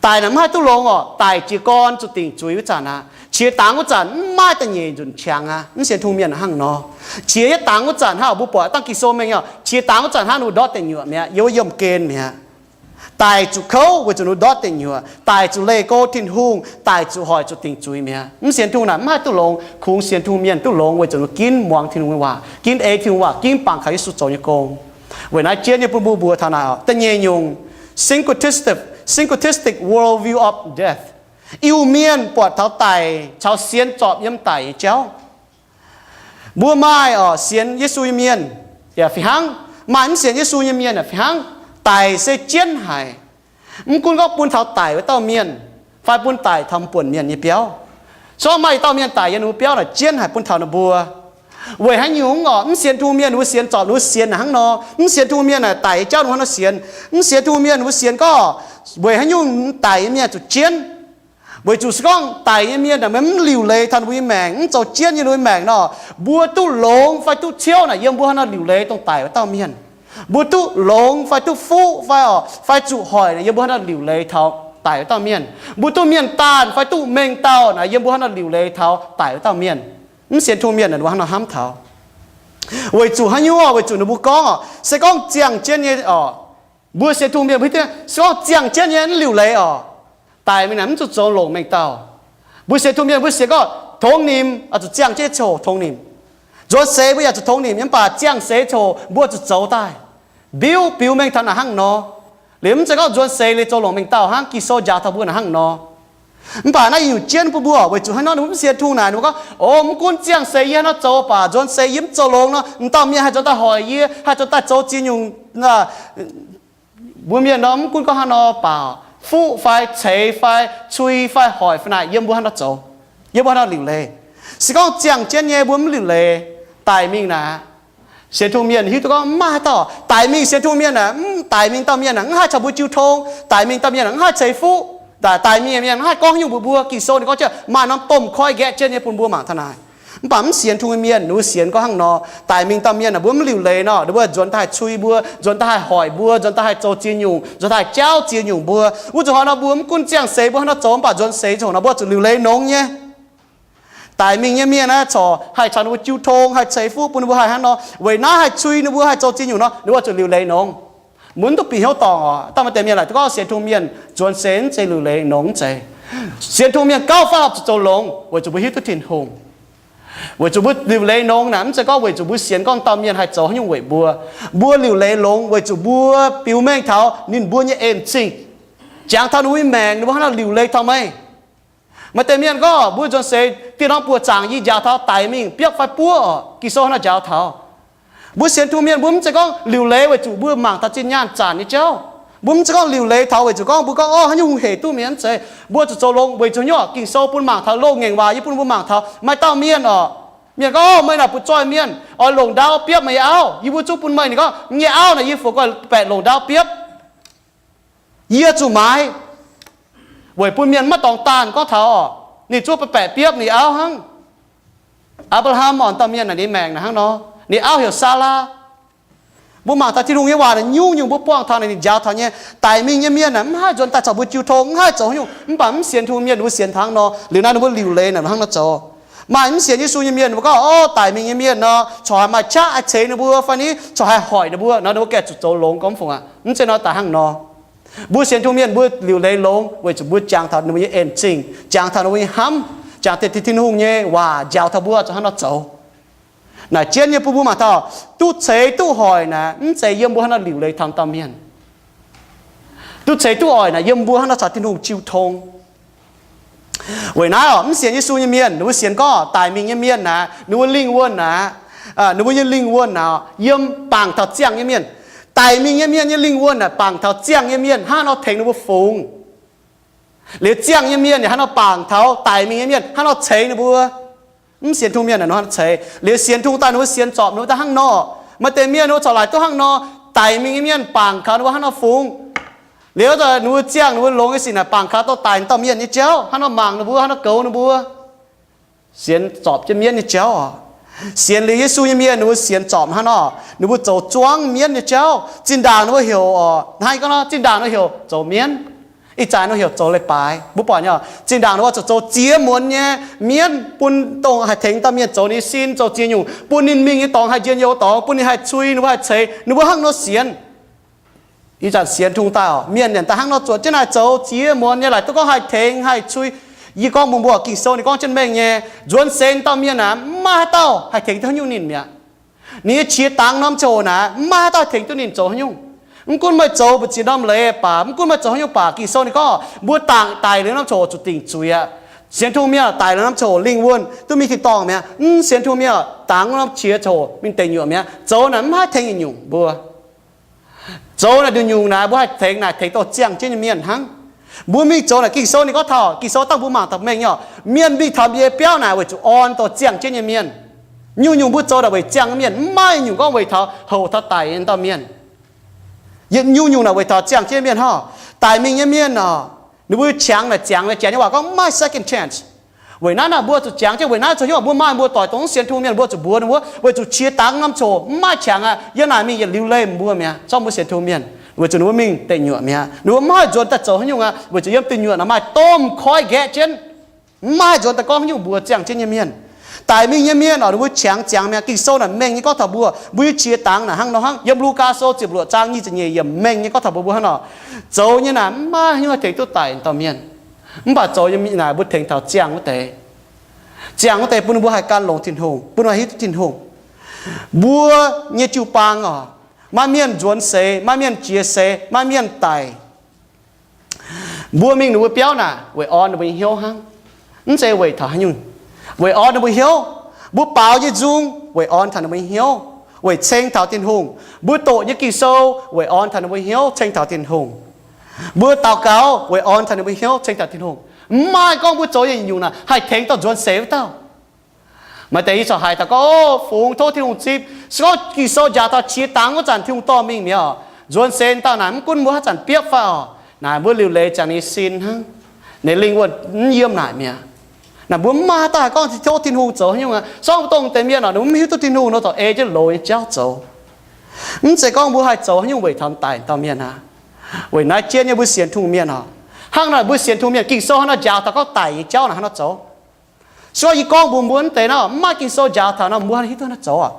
Daic naaic mv haih duqv longx oc. Daic jiez gorn zuqc dingc zuiz wuov zanc aqv. Qiex dangx wuov zanc mv maaih da'nyeic nzunc qangx aqv. Mv sienx Tin-Hungh mienh hnangv nor. Qiex yietv dangx wuov zanc hnangv, mbuo buatc dangv Ging-Sou mengh oc, qiex dangx wuov zanc hnangv ninh mbuo ndortv deic nyuoqc mi'aqv, yiem wuov yiemh gen mi'aqv. Daic zuqc kouv weic zuqc ninh mbuo ndortv deic nyuoqc. Daic zuqc leih go Tin-Hungh. Daic zuqc hoic zuqc dingc zuiz mi'aqv. Mv sienx Tin-Hungh naaic mv haih duqv longx. Kungx sienx Tin-Hungh mienh duqv longx weic zuqc ninh mbuo ginv muangx Tin-Hungh nyei waac, ginv ei Tin-Hungh waac, ginv bangc kaux Yesu zoux nyei gong. Weic naaiv jienv nyei bun mbuo mbuox taux naaic oc, da'nyeic nyungc, syncretistic, syncretistic worldview of death. Iu-Mienh buatc taux daic caux sienx zorpc yiem daic nyei jauv. Mbuo maaih oc, sienx Yesu nyei mienh yaac fih hnangv. Maaih mv sienx Yesu nyei mienh yaac fih hnangv. Daic se jienv haic. Mv gunv gorngv bun taux daic wuov dauh mienh, fai bun daic taux m'buonc mienh nyei biauv. Se gorngv maaih dauh mienh daic yiem ninh mbuo biauv naaic, jienv haic bun taux ninh mbuo. Weic haaix nyungc oc? Mv sienx Tin-Hungh mienh ninh mbuo sienx zorpc ninh mbuo sienx naaic hnangv nor. Mv sienx Tin-Hungh mienh naaic daic nyei jauv ninh mbuo hnangv nor sienx. Mv sienx Tin-Hungh mienh ninh mbuo sienx gorngv weic haaix nyungc daic nyei mienh zuqc jienv. Weic zuqc se gorngv daic nyei mienh naaic meih mv liuc leiz taux ninh mbuo nyei maengc, mv zoux jienv nyei ninh mbuo nyei maengc nor, mbuo duqv longx fai duqv ciouv naaic yiem mbuo hnangv nor liuc leiz dongh daic wuov dauh mienh. Mbuo duqv longx fai duqv fuqv fai oc, fai zuqc hoic naaic yiem mbuo hnangv nor liuc leiz taux daic wuov dauh mienh. Mbuo duqv mienh daanh fai duqv mengh dauh naaic yiem mbuo hnangv nor liuc leiz taux daic wuov dauh mienh. Mv sienx Tin-Hungh mienh naaic ninh mbuo hnangv nor hnamv taux. Weic zuqc haaix nyungc oc? Weic zuqc ninh mbuo gorngv oc, se gorngv ziangh jienv nyei oc, mbuo sienx Tin-Hungh mienh mbuo hiuv duqv, se gorngv ziangh jienv nyei mv liuc leiz oc, daic mingh naaic mv zuqc zoux longc mengh dauh. Mbuo sienx Tin-Hungh mienh mbuo sienx gorngv tongx nimc oix zuqc ziangh jienv nyei ziangh hoc tongx nimc. Nzuonx seix mbuo yaac zuqc tongx nimc, mv baac ziangh seix ziangh hoc mbuo zuqc zoux daaih. Mbiuv biux mengh taux naaic hnangv nor. Liuz mv zeiz gorngv nzuonx seix liuz zoux longc mengh dauh hnangv, Ging-Sou njaaux taux mbuo naaic hnangv nor. Mv baac naaiv nyungc jienv bun mbuo, weic zuqc haaix nor ninh mbuo mv sienx Tin-Hungh naaic, ninh mbuo gorngv, o, mv gunv ziangh seix yie hnangv nor zoux baac nzuonx seix yie mv zoux longx nor, m'dauh mienh haih nzuonx daaih hoic yie, haih nzuonx daaih zoux ziex nyungc mbuo mienh nor, mv gunv gorngv hnangv nor baac, fuqv fai ceix fai cui fai hoic fai naaic, yiem mbuo hnangv nor zoux, yiem mbuo hnangv nor liuc leiz. Se gorngv ziangh jienv nyei mbuo mv liuc leiz, daic mingh naaic, Sienx tungh mienh hiuv duqv gorngv mv maaih haaix dauh daic mingh. Sienx tungh mienh aeqv, daic mingh dauh mienh aeqv, mv haih caux mbuo jiu tong. Daic mingh dauh mienh aeqv, mv haih ceix fuqv. Daic mingh mienh mv haih gorngv haaix nyungc mbuox mbuo. Ging-Sou ninh gorngv jienv maaih norm domh koiv nqaeqv jienv nyei bun mbuo mangc taux naaic. Mv baac mv sienx tungh mienh ninh mbuo sienx gorngv hnangv nor, daic mingh dauh mienh aeqv, mbuo mv liuc leiz nor, ninh mbuo nzuonx daaih haih cui mbuo, nzuonx daaih haih hoic mbuo, nzuonx daaih haih zoux ziex nyungc, nzuonx daaih haih jauv ziex nyungc mbuo. Wuov zuqc hnoi nor mbuo mv gunv ziangh seix mbuo hnangv nor zoux, mv baac nzuonx seix zuqc nor mbuo zuqc liuc leiz longx nyei. Daic mingh nyei mienh aeqv, corc haih caux ninh mbuo jiu tong, haih ceix fuqv bun ninh mbuo haih hnangv nor. Weic naaiv haih cui ninh mbuo, haih zoux ziex nyungc nor, ninh mbuo zuqc liuc leiz longx. Mbuo mv duqv bieqc hnyouv dorngc oc. Dauh maaih deix mienh laaic duqv gorngv sienx tungh mienh nzuonx seix mv zeiz liuc leiz longx, mv zeiz. Sienx tungh mienh gauh fai hopv zuqc zoux longx weic zuqc mbuo hiuv duqv Tin-Hungh. Weic zuqc mbuo liuc leiz longx naaic, mv zeiz gorngv weic zuqc mbuo sienx gorngv dauh mienh haih zoux haaix nyungc weic mbuo. Mbuo liuc leiz longx weic zuqc mbuo biux mengh taux ninh mbuo nyei en zingh, jangx taux ninh mbuo nyei maengc, ninh mbuo hnangv naaiv liuc leiz taux meih. Maaih deix mienh gorngv mbuo nzuonx seix dieh norm buoqc zaangc yie njaaux taux daic mingh biopv fai buov oc. Ging-Sou hnangv naaiv njaaux taux mbuo sienx tungh mienh, mbuo mv zeiz gorngv liuc leiz weic zuqc mbuo mangc taux zinh nyaanh zanc nyei jauv. Mbuo mv zeiz gorngv liuc leiz taux weic zuqc gorngv mbuo gorngv, o, haaix nyungc hungh hec duqv mienh, mv zeiz. Mbuo zuqc zoux longx weic zuqc haaix nyungc? Ging-Sou bun mangc taux loz-ngaengc waac nyei, bun mbuo mangc taux maaih dauh mienh oc, mienh gorngv, o, meih naaic butv-zoih mienh, oix longc ndaauv biopv meih nyei auv. Yie mbuo zungv bun meih, ninh gorngv, yie nyei auv naaic yie fungc guai baeqc longc ndaauv biopv. Yie zuqc maaiz, weic bun mienh maiv dorngx daanh gorngv taux oc, ninh zungv baeqc biopv ninh auv hnangv. Apc^laa^ham oc, dauh mienh naaic ninh maengc naaic hnangv nor. Ninh auv heuc Saalaa. Mbuo mangc taux Tin-Hungh nyei waac naaic nyungc-nyungc mbuo buangh taux naaic ninh njaaux taux nyei. Daic mingh nyei mienh naaic mv haih nzuonx daaih caux mbuo jiu tong, mv haih zoux haaix nyungc. Mv baac mv sienx Tin-Hungh mienh ninh mbuo sienx taux hnangv nor. Liuz naaiv ninh mbuo liuc leiz naaic hnangv nor zoux. Maaih mv sienx Yesu nyei mienh mbuo gorngv, o, daic mingh nyei mienh nor corc haih maaih qaqv haih ceix ninh mbuo fai ni corc haih hoic ninh mbuo nor, ninh mbuo gaengh zuqc zoux longx gorngv fungc aqv. Mv zeiz nor, daaih hnangv nor. Mbuo sienx Tin-Hungh mienh mbuo liuc leiz longx weic zuqc mbuo jangx taux ninh mbuo nyei en zingh, jangx taux ninh mbuo nyei hnamv, jangx taux Tin-Hungh nyei waac njaaux taux mbuo zuqc hnangv nor zoux. Naaic jienv nyei bun mbuo mangc taux duqv ceix duqv hoic naaic mv zeiz yiem mbuo hnangv nor liuc leiz taux dauh mienh. Duqv ceix duqv oic naaic yiem mbuo hnangv nor caux Tin-Hungh jiu tong. Weic naaiv oc, mv sienx Yesu nyei mienh ninh mbuo sienx gorngv daic mingh nyei mienh naaic, ninh mbuo lingh wuonh naaic, ninh mbuo nyei lingh wuonh naaic yiem bangc taux ziangh nyei mienh. Daic mingh nyei mienh nyei lingh wuonh naaic bangc taux ziangh nyei mienh hnangv nor tengx ninh mbuo fungx. Liuz ziangh nyei mienh yaac hnangv nor bangc taux daic mingh nyei mienh hnangv nor ceix ninh mbuo. Mv sienx Tin-Hungh mienh naaic nor hnangv nor ceix. Liuz sienx Tin-Hungh daaih ninh mbuo sienx zorpc ninh mbuo daaih hnangv nor. Maaih deix mienh ninh mbuo corc laaic duqv hnangv nor, daic mingh nyei mienh bangc kaux ninh mbuo hnangv nor fungx. Liuz ninh mbuo ziangh ninh mbuo longx nyei sic naaic bangc kaux dorh daic dauh mienh nyei jauv hnangv nor mangc ninh mbuo, hnangv nor goux ninh mbuo. Sienx zorpc jienv mienv nyei jauv oc. Sienx liuz Yesu nyei mienh ninh mbuo sienx zorpc hnangv nor, ninh mbuo zoux zuangv mienv nyei jauv. Zinh ndaangc ninh mbuo heuc oc, hnangv yie gorngv nor, zinh ndaangc ninh mbuo heuc zoux mienv. Ih zanc ninh mbuo heuc zoux leiz-baaix. Mbuo buatc nyei oc, zinh ndaangc ninh mbuo zuqc zoux ziex muonz nyei mienv bun dongh haih tengx dauh mienh zoux ninh nyei sin, zoux ziex nyungc, bun ninh mingh nyei dorngx haih njien-youh dorngx, bun ninh haih cui, ninh mbuo haih ceix, ninh mbuo hnangv nor sienx. Ih zanc sienx Tin-Hungh daaih oc, mienh nyanc daaih hnangv nor zuotc jienv naaiv zoux ziex muonz nyei, laaic duqv gorngv haih tengx haih cui. Yie gorngv mbuo mbuo Ging-Sou ninh gorngv jienv mengh nyei, nzuonx seix dauh mienh naaic mv maaih haaix dauh haih tengx duqv haaix nyungc ninh mi'aqv. Ninh nyei qiex dangx norm ziangh hoc naaic mv maaih haaix dauh haih tengx duqv ninh zoux haaix nyungc. Mv gunv meih zoux mbu'ziex norm leiz baac, mv gunv meih zoux haaix nyungc baac, Ging-Sou ninh gorngv mbuo dangc daic liuz norm ziangh hoc zuqc dingc zuiz aqv. Sienx Tin-Hungh mienh daic liuz norm ziangh hoc lingh wuonh duqv mingh tin-dorngh mi'aqv. Mv sienx Tin-Hungh mienh dangx norm qiex ziangh hoc mingh deic nyuoqc mi'aqv. Zoux naaic mv haih tengx nyungc-nyungc mbuo. Zoux naaic nyungc-nyungc naaic mbuo haih tengx naaic tengx dorh ziangh jienv nyei mienh hnangv. Mbuo mingh zoux naaic Ging-Sou ninh gorngv taux, Ging-Sou dangh mbuo mangc taux mengh nyei oc, mienh mingh taux mbuo nyei biauv naaic weic zuqc orn dorh ziangh jienv nyei mienh. Nyungc-nyungc mbuo zoux naaic weic ziangh nyei mienh, mv maaih nyungc gorngv weic taux houc taux daic nyei dauh mienh. Yietc nyungc-nyungc naaic weic taux ziangh jienv mienh hnangv. Daic mingh nyei mienh oc, ninh mbuo qangx naaic ziangx nyei, janx nyei waac gorngv mv maaih second chance. Weic naaiv naaic mbuo zuqc jangx jienv, weic naaiv zoux hnyouv mbuo maaih mbuo doic dongh mv sienx Tin-Hungh mienh mbuo zuqc mbuox ninh mbuo, weic zuqc qiex dangx norm ziangh hoc mv maaih qangx aqv, yiem naaic mingh yietc liuz leih mbuo mi'aqv. Zorqv mbuo sienx Tin-Hungh mienh, weic zuqc ninh mbuo mingh deic nyuoqc mi'aqv. Ninh mbuo mv haih nzuonx daaih zoux haaix nyungc aqv, weic zuqc yiem deic nyuoqc naaic maaih domh koiv nqaeqv jienv. Mv maaih haaix nzuonx daaih gorngv haaix nyungc mbuox ziangh jienv nyei mienh. Daic mingh nyei mienh oc, ninh mbuo qangx ziangx mi'aqv. Ging-Sou naaic mengh nyei gorngv taux mbuo, mbuo nyei qiex dangx naaic hnangv nor hnangv. Yiem Lugaa Sou ziepc luoqc zaang nyic ziepc nyeic yiemc mengh nyei gorngv taux mbuo, mbuo hnangv nor. Zoux nyei naaic mv maaih haaix nyungc haih tengx duqv daic dauh mienh. Mv baac zoux nyei naaic mbuo tengx taux ziangh wuov deix. Ziangh wuov deix bun ninh mbuo haih gan longx Tin-Hungh, bun ninh mbuo hiuv duqv Tin-Hungh. Mbuo nyei jiu-baang oc, maaih mienh nzuonx seix, maaih mienh jiex seix, maaih mienh daic. Mbuo mingh ninh mbuo biauv naaic weic orn ninh mbuo nyei hnyouv hnangv, mv zeiz weic taux haaix nyungc. Weic orn ninh mbuo hnyouv. Mbuo baaux nyei nzung weic orn taux ninh mbuo nyei hnyouv, weic ceng taux Tin-Hungh. Mbuo doqc nyei Ging-Sou weic orn taux ninh mbuo nyei hnyouv, ceng taux Tin-Hungh. Mbuo daux gaux weic orn taux ninh mbuo nyei hnyouv, ceng taux Tin-Hungh. Mv maaih gorngv mbuo zoux nyei nyungc naaic haih tengx dorh nzuonx seix wuov dauh. Maaih deix yie corc haiz daux gorngv, O, fungx tov Tin-Hungh zipv. Se gorngv Ging-Sou njaaux taux qiex dangx wuov zanc Tin-Hungh dorh mingh mi'aqv oc. Nzuonx seix dauh naaic mv gunv mbuo haaix zanc biopv fai oc, naaic mbuo liuc leiz ziangx ninh sin hnangv. Ninh lingh wuonh mv yiem naaic mi'aqv. Naaic mbuo mv maaih haaix dauh haih gorngv tov Tin-Hungh zoux haaix nyungc aqv. Sorng mbuo dongh deix mienh oc, ninh mbuo mv hiuv duqv Tin-Hungh nor, dorh ei jienv loz nyei jauv zoux. Mv zeiz gorngv mbuo haih zoux haaix nyungc weic taux daic dauh mienh aqv. Weic naaiv jienv nyei mbuo sienx Tin-Hungh mienh oc, hnangv naaic mbuo sienx Tin-Hungh mienh, Ging-Sou hnangv naaiv njaaux taux gorngv daic nyei jauv naaic hnangv nor zoux. Se gorngv yie gorngv mbuox mbuo mv deix nor, mv maaih Ging-Sou njaaux taux nor, mbuo hiuv duqv haaix nor zoux aqv.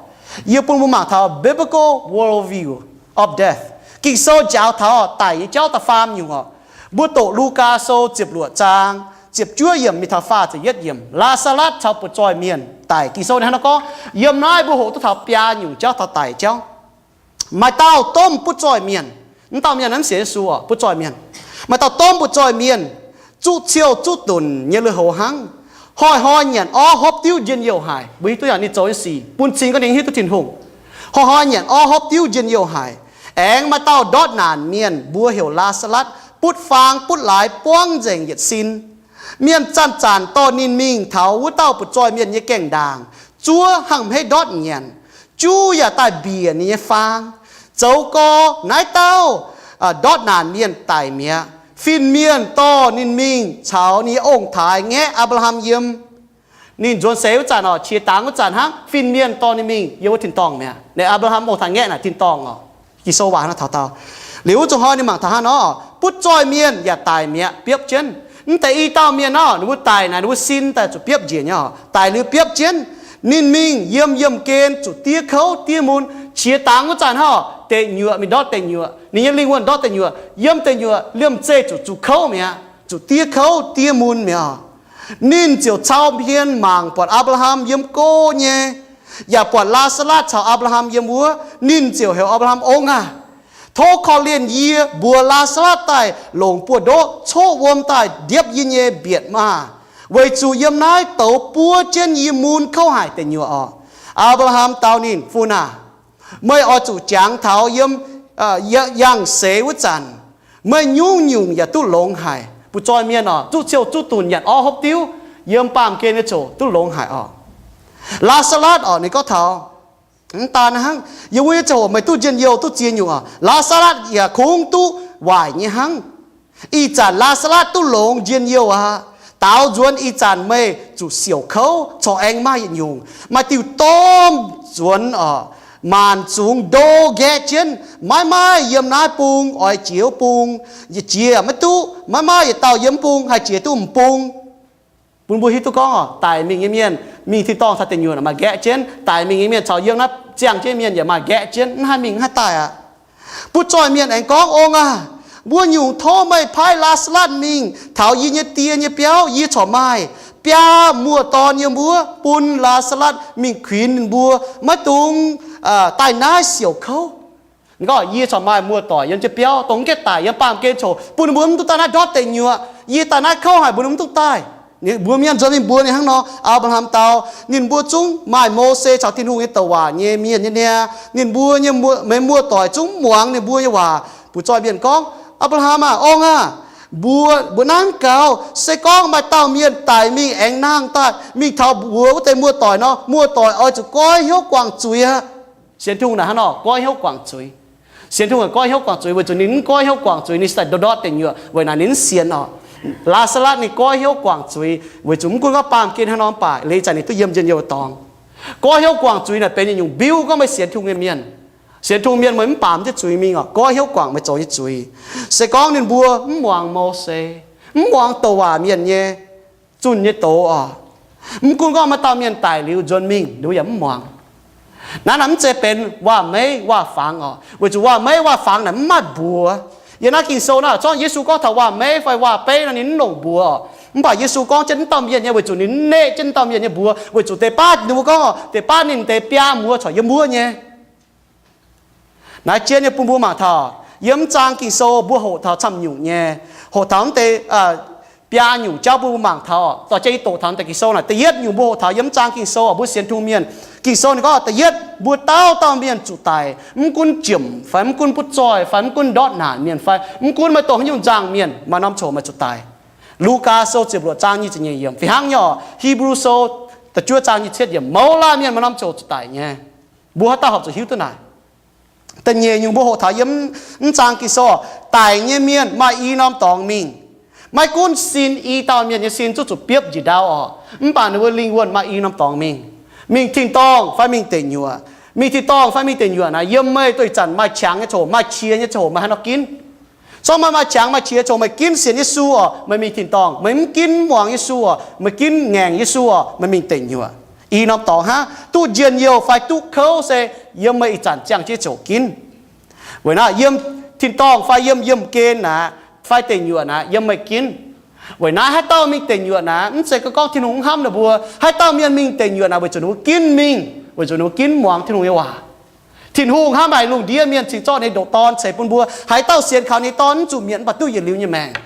Yie bun mbuo mangc taux biblical worldview of death. Ging-Sou njaaux taux daic nyei jauv da'faam nyungc oc. Mbuo doqc Lugaa Sou ziepc luoqc zaang ziepc juov yiemc mingh taux faah ziepc yietv yiemc, Laa^saa^latv caux butv-zoih mienh daic. Ging-Sou ninh hnangv naaiv gorngv, yiem naaiv mbuo hoqc duqv taux biaa nyungc jauv taux daic jauv. Maaih dauh domh butv-zoih mienh, mv dauh mienh naaiv mv sienx Yesu oc, butv-zoih mienh. Maaih dauh domh butv-zoih mienh, zuqv ciou zuqv dunc nyei lui-houx hnangv, hnoi-hnoi nyanc orv hopv diuv njien-youh haic. Mbuo hiuv duqv yaac ninh zoux nyei sic bun cing gorngv ninh hiuv duqv Tin-Hungh. Hnoi-hnoi nyanc orv hopv diuv njien-youh haic. Aengx maaih dauh ndortv naanc mienh, mbuox heuc Laa^saa^latv, butv-faang butv-laaix buangv nzengc yietc sin. Mienh zanc-zanc dorh ninh mingh taux wuov dauh butv-zoih mienh nyei gaengh ndaangc, zuov hnangv hmeiv ndortv nyanc, juv yaac daaih mbiec ninh nyei faang. Zoux gorx naaiv dauh ndortv naanc mienh daic mi'aqv. Fin-mienh dorh ninh mingh caux ninh nyei ong-taaix ngaeqv Apc^laa^ham yiem. Ninh nzuonx seix wuov zanc oc, qiex dangx wuov zanc hnangv, fin-mienh dorh ninh mingh yiem wuov tin-dorngh mi'aqv. Ninh Apc^laa^ham ong-taaix ngaeqv naaic tin-dorngh oc. Ging-Sou waac hnangv taux dau. Liuz wuov zuqc hnoi ninh mangc taux hnangv nor, butv-zoih mienh yaac daic mi'aqv, biopv jienv. Mv deix i dauh mienh nor, ninh mbuo daic naaic ninh mbuo sin daaih zuqc biopv njiec nyei oc. Daic liuz biopv jienv, ninh mingh yiem yiemh gen zuqc diev kouv diev mun. Qiex dangx wuov zanc hnangv oc, deic nyuoqc, mingh ndortv deic nyuoqc, ninh nyei lingh wuonh ndortv deic nyuoqc, yiem deic nyuoqc liemh zeih zuqc zuqc kouv mi'aqv, zuqc diev kouv diev mun mi'aqv. Ninh ziouc cau hmien mangc buatc Apc^laa^ham yiem go nyei, yaac buatc Laa^saa^latv caux Apc^laa^ham yiem wuov. Ninh ziouc heuc Apc^laa^ham, Ong aah! Tov korv-lienh yie mbuox Laa^saa^latv daaih longc buoz-ndoqv coqv wuom daaih ndiepv yie nyei mbietc maah! Weic zuqc yiem naaiv douz buov jienv yie mun kouv haic deic nyuoqc oc. Apc^laa^ham dau ninh, Fun aah! Meih oix zuqc jangx taux yiem yangh seix wuov zanc, meih nyungc-nyungc yaac duqv longx haic. Butv-zoih mienh oc, zuqv ciou zuqv dunc, nyanc orv hopv diuv, yiem baamh gen nyei ziouc duqv longx haic oc. Laa^saa^latv oc, ninh gorngv taux, mv daan hnangv, yiem wuov nyei ziangh hoc meih duqv njien-youh duqv ziex nyungc oc, Laa^saa^latv yaac kungx duqv waaic nyei hnangv. Ih zanc Laa^saa^latv duqv longx njien-youh aqv. Daaux nzuonx ih zanc meih zuqc siouc kouv corc aengx maaih yietc nyungc, maaih diuh domh nzuonx oc, maanc zungx ndo nqaeqv jienv. Maiv maaih yiem naaiv bung oix jiex wuov bung, yietc jiex maiv duqv. Maiv maaih yietc dauh yiem bung haih jiex duqv m'bung. Bun mbuo hiuv duqv gorngv oc, daic mingh nyei mienh mingh tin-dorngh caux deic nyuoqc maaih nqaeqv jienv. Daic mingh nyei mienh caux yiem naaiv ziangh jienv mienh yaac maaih nqaeqv jienv, mv haih mingh, mv haih daaih aqv. Butv-zoih mienh aengx gorngv, Ong aah! Mbuo nyungc tov meih paaiv Laa^saa^latv mingh taux yie nyei die nyei biauv. Yie corc maaih biaa muoz-dorn yiem wuov, bun Laa^saa^latv mingh kuinx ninh mbuo, maiv dungx daaih naaiv siouc kouv. Ninh gorngv, Yie corc maaih muoz-doic yiem jienv biauv, dongh mv gaengh daic yiem baamh gen coc, bun ninh mbuo mv duqv daaih naaiv ndortv deic nyuoqc. Yie daaih naaiv kouv haic, mbuo ninh mv duqv daaih. Mbuox mienh nzuonx mingh mbuox ninh hnangv nor. Apc^laa^ham dau, ninh mbuo zungv maaih Mose caux Tin-Hungh nyei douc waac nyei mienh nyei niaa. Ninh mbuo nyei muoz-doic zungv mv muangx ninh mbuo nyei waac. Butv-zoih mienh gorngv, Apc^laa^ham aah, ong aah! Mbuo, mbuo naaiv gaux, se gorngv maaih dauh mienh daic mingh aengx nangh daaih mingh taux mbuox wuov deix muoz-doic nor, muoz-doic oix zuqc goiv hnyouv guangc zuiz aqv. Sienx Tin-Hungh naaic hnangv nor, goiv hnyouv guangc zuiz. Sienx Tin-Hungh goiv hnyouv guangc zuiz weic zuqc ninh mv goiv hnyouv guangc zuiz ninh cingx daaih ndortv deic nyuoqc, weic naaic ninh mv sienx oc. Laa^saa^latv ninh goiv hnyouv guangc zuiz weic zuqc mv gunv gorngv baamh gen haaix nor mv baac leiz zanc ninh duqv yiem njien-youh dorngx. Goiv hnyouv guangc zuiz naaic benx yietc nyungc mbiuv gorngv meih sienx Tin-Hungh nyei mienh. Sienx Tin-Hungh mienh meih mv baamz jienv zuiz mingh oc, goiv hnyouv guangc meih zoux nyei zuiz. Se gorngv ninh mbuo mv muangx Mose, mv muangx douc waac mienh nyei zunh nyei doz oc, mv gunv gorngv maaih dauh mienh daic liuz nzuonx mingh ninh mbuo yaac mv muangx. Naaiv naaic mv zeiz benx waac-meiv waac-fangx oc, weic zuqc waac-meiv waac-fangx naaic mv maaih mbuox. Yiem naaiv Ging-Sou naaiv zorqv Yesu gorngv taux waac-meiv fai waac-beiv nor ninh mv longc mbuox oc. Mv baac Yesu gorngv jienv mv dauh mienh nyei, weic zuqc ninh mv neqv jienv mv dauh mienh nyei mbuox, weic zuqc deix baav ninh mbuo gorngv, deix baav ninh deix biaa muoz corc yiem wuov nyei. Naaiv jien nyei bun mbuo mangc taux yiem mv zaang Ging-Sou mbuo hoqc taux camv nyungc nyei, hoqc taux mv deix biaa nyungc jauv bun mbuo mangc taux. Dorh jienv yie doqc taux deix Ging-Sou naaic, da'yietv nyungc mbuo hoqc taux yiem mv zaang Ging-Sou mbuo sienx Tin-Hungh mienh, Ging-Sou ninh gorngv da'yietv mbuo dauh dauh mienh zuqc daic, mv gunv jomc fai mv gunv butv zoih fai mv gunv ndortv naanc mienh fai mv gunv maaih dongh haaix nyungc nzangc mienh maaih norm coc maaih zuqc daic. Lugaa Sou ziepc luoqc zaang nyic ziepc nyeic yiemc. Fih hnangv nyei oc, Hipv^lu Sou Da'juov zaang nyic ziepc yiemc, mouz laanh mienh maaih norm ziangh hoc zuqc daic nyei. Mbuo haaix dauh horpc zuqc hiuv duqv naaic? Da'nyeic nyungc mbuo hoqc taux yiem mv, mv zaang Ging-Sou, daic nyei mienh maaih i norm dorngx mingh. Maiv gunv sin i dauh mienh nyei sin zuqc zuqc biopv njiec ndau oc, mv baac ninh mbuo lingh wuonh maaih i norm dorngx mingh. Mingh tin-dorngh fai mingh deic nyuoqc. Mingh tin-dorngh fai mingh deic nyuoqc naaic, yiem meih duqv ih zanc maaih qangx nyei ziangh hoc, maaih qiex nyei ziangh hoc, meih haaix nor ginv? Zorqv meih maaih qangx maaih qiex ziangh hoc, meih ginv sienx Yesu oc, meih mingh tin-dorngh. Meih mv ginv muangx Yesu oc, meih ginv ngaengc Yesu oc, meih mingh deic nyuoqc. I norm dorngx hnangv. Duqv njien-youh fai duqv kouv se yiem meih ih zanc ziangh jienv ziangh hoc ginv. Weic naaiv yiem tin-dorngh fai yiem yiemh gen naaic, fai deic nyuoqc naaic, yiem meih ginv. Weic naaiv haaix dauh mingh deic nyuoqc naaic, mv zeiz gorngv Tin-Hungh mv hnamv ninh mbuo. Haaix dauh mienh mingh deic nyuoqc naaic, weic zuqc ninh mbuo ginv mingh, weic zuqc ninh mbuo ginv muangx Tin-Hungh nyei waac. Tin-Hungh hnamv haic lungh ndiev mienh cingx zorqv ninh ndoqc Dorn ceix bun mbuo. Haaix dauh sienx kaux ninh nyei Dorn mv zuqc mietc, mv baac duqv yietc liuz nyei maengc.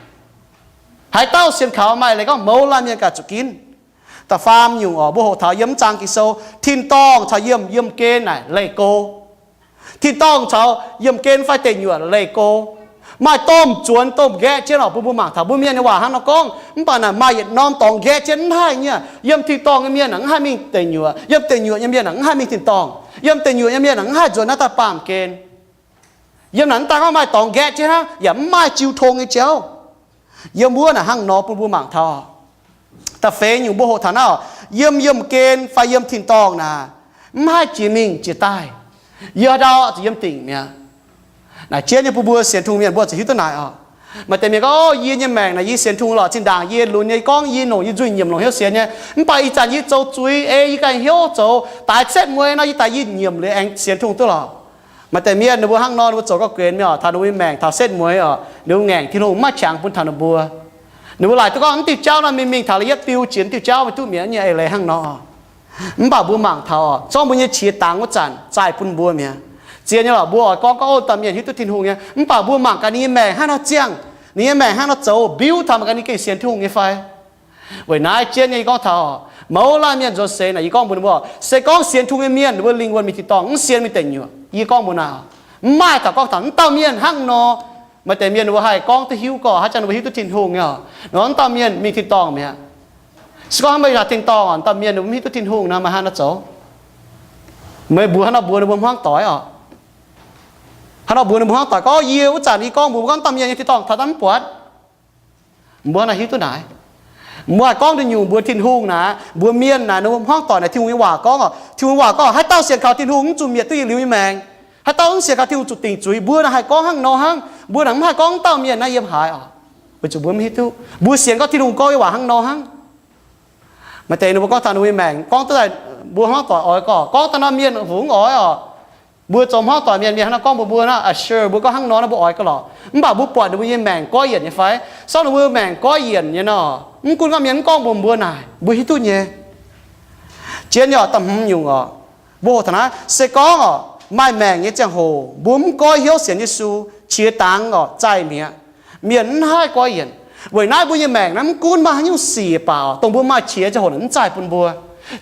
Haaix dauh sienx kaux maaih leiz gorngv mouz laanh mienh ganh zuqc ginv. Da'faam nyungc oc, mbuo hoqc taux yiem mv zaang Ging-Sou, tin-dorngh caux yiem, yiemh gen naaic leih go. Tin-dorngh caux yiemh gen fai deic nyuoqc leih go. Maaih domh zuonx domh nqaeqv jienv oc, bun mbuo mangc taux mbuo mienh nyei waac hnangv nor gorngv. Mv baac naaic maaih yietc norm dorngx nqaeqv jienv mv haih nyei. Yiem tin-dorngh nyei mienh naaic mv haih mingh deic nyuoqc. Yiem deic nyuoqc nyei mienh naaic mv haih mingh tin-dorngh. Yiem deic nyuoqc nyei mienh naaic mv haih nzuonx naaiv daaih baamh gen. Yiem naaic mv daan gorngv maaih dorngx nqaeqv jienv hnangv, yaac mv maaih jiu tong nyei jauv. Yiem wuov naaic hnangv nor bun mbuo mangc taux. Da'feix nyungc mbuo hoqc taux naaiv oc, yiem yiemh gen fai yiem tin-dorngh naaic, mv haih jiex mingh jiex daaih. Yie haaix ndau zuqc yiem dingc mi'aqv. Naaic jienv nyei bun mbuo sienx Tin-Hungh mienh mbuo zuqc hiuv duqv naaic oc. Maaih deix mienh gorngv, O, yie nyei maengc naaic yie sienx Tin-Hungh lorqc, zinh ndaangc yie lunx nyei gorngv yie nongc yie nzuih nyiemc longc hnyouv sienx nyei. Mv baac ih zanc yie zoux zuiz ei yie ganh hnyouv zoux daaix setv mueiz nor, yie daaih yie nyiemc liuz aengx sienx Tin-Hungh duqv lorqc. Maaih deix mienh ninh mbuo hnangv nor, ninh mbuo zoux gauh guenx mingh oc, taux ninh mbuo nyei maengc taux setv mueiz oc, ninh mbuo ngaengc Tin-Hungh mv maaih qangx bun taux ninh mbuo. Ninh mbuo laaic duqv gorngv mv diuh jauv nor mingh mingh taux la'yietv diuh jiex diuh jauv mingh duqv mi'aqv nyei eix leiz hnangv nor. Mv baac mbuo mangc taux oc, zorqv mbuo nyei qiex dangx wuov zanc zaih bun mbuo mi'aqv. Zien nyei lorqc, mbuo oix gorngv gorngv, O, dauh mienh hiuv duqv Tin-Hungh nyei, mv baac mbuo mangc gaax ninh nyei maengc hnangv nor ziangh, ninh nyei maengc hnangv nor zoux, mbiuv taux mangc gaax ninh gengh sienx Tin-Hungh nyei fai. Weic naaiv jienv nyei yie gorngv taux, mouz laanh mienh nzuonx seix naaic, yie gorngv mbuox ninh mbuo, se gorngv sienx Tin-Hungh nyei mienh ninh mbuo lingh wuonh mingh tin-dorngh, mv sienx mingh deic nyuoqc. Yie gorngv mbuox naaic, mv maaih taux gorngv taux mv dauh mienh hnangv nor. Maaih deix mienh ninh mbuo haih gorngv duqv hiuv gorqv, haaix zanc ninh mbuo hiuv duqv Tin-Hungh nyei, ninh mv dauh mienh mingh tin-dorngh mi'aqv. Se gorngv maiv maaih tin-dorngh, mv dauh mienh ninh mbuo mv hiuv duqv Tin-Hungh nor, maaih haaix nor zoux? Meih mbuox haaix nor mbuox ninh mbuo hmuangv doic oc? Haaix nor mbuox ninh mbuo hmuangv doic gorngv, Yie wuov zanc yie gorngv mbuox mv dauh mienh nyei tin-dorngh taux daaih mv buatc. Mbuo haaix nor hiuv duqv naaic? Mbuo haih gorngv nduqc nyungc mbuox Tin-Hungh naaic, mbuox mienh naaic, ninh mbuo hmuangv doic naaic Tin-Hungh nyei waac gorngv oc. Tin-Hungh waac gorngv, haaix dauh sienx kaux Tin-Hungh mv zuqc mietc duqv yietc liuz nyei maengc. Haaix dauh mv sienx kaux Tin-Hungh zuqc dingc zuiz. Mbuo naaic haih gorngv hnangv nor hnangv. Mbuo naaic mv haih gorngv mv dauh mienh naaiv yiem haaix oc. Weic zuqc mbuo mv hiuv duqv. Mbuo sienx gorngv Tin-Hungh gorngv nyei waac hnangv nor hnangv. Maaih deix ninh mbuo gorngv taux ninh mbuo nyei maengc gorngv duqv daaih, mbuo hmuangv doic oix gorngv, gorngv daaih nor mienh fungc mv oix oc. Mbuo zoux hmuangv doic mienh, mienh hnangv nor gorngv mbuox mbuo nor, a, sure, mbuo gorngv hnangv nor, nor mbuo oix gauh lorqc. Mv baac mbuo buatc ninh mbuo nyei maengc goiv yienc nyei fai? Sorng ninh mbuo maengc goiv yienc nyei nor, mv gunv gorngv mienh mv gorngv mbuox mbuo naaic, mbuo hiuv duqv nyei. Zien nyei oc, da'hmz nyungc oc. Mbuo hoqc taux naaiv, se gorngv oc, maaih maengc nyei ziangh hoc mbuo mv goiv hnyouv sienx Yesu, qiex dangx oc zaih mi'aqv. Mienh mv haih goiv yienc. Weic naaiv mbuo nyei maengc naaiv mv gunv maaih haaix nyungc sic baac, dongh mbuo maaih qiex ziangh hoc naaic mv zaih bun mbuo.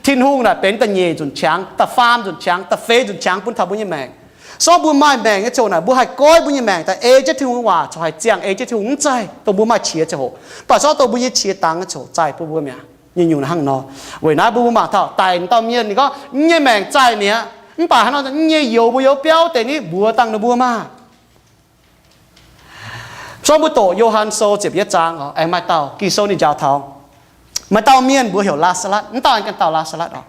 Tin-Hungh naaic benx da'nyeic nzunc qangx, da'faam nzunc qangx, da'feix nzunc qangx bun taux mbuo nyei maengc. Sorng mbuo maaih maengc nyei ziangh hoc naaic, mbuo haih goiv mbuo nyei maengc daaih ei jienv Tin-Hungh nyei waac, corc haih ziangh ei jienv Tin-Hungh mv zaih, dongh mbuo maaih qiex ziangh hoc. Mv baac sorng dongh mbuo nyei qiex dangx nyei ziangh hoc zaih bun mbuo mi'aqv. Nyei nyungc hnangv nor. Weic naaiv mbuo mangc taux daic dauh mienh ninh gorngv, Yie nyei maengc zaih mi'aqv. Mv baac hnangv nor, yie nyei youz mbuo youz biauv deix ni mbuox dangh ninh mbuo maah. Sorng mbuo doqc Yo^han Sou ziepc yietv zaang oc, aengx maaih dauh Ging-Sou ninh njaaux taux maaih dauh mienh mbuox heuc Laa^saa^latv. Mv dauh aengx ganh dauh Laa^saa^latv oc.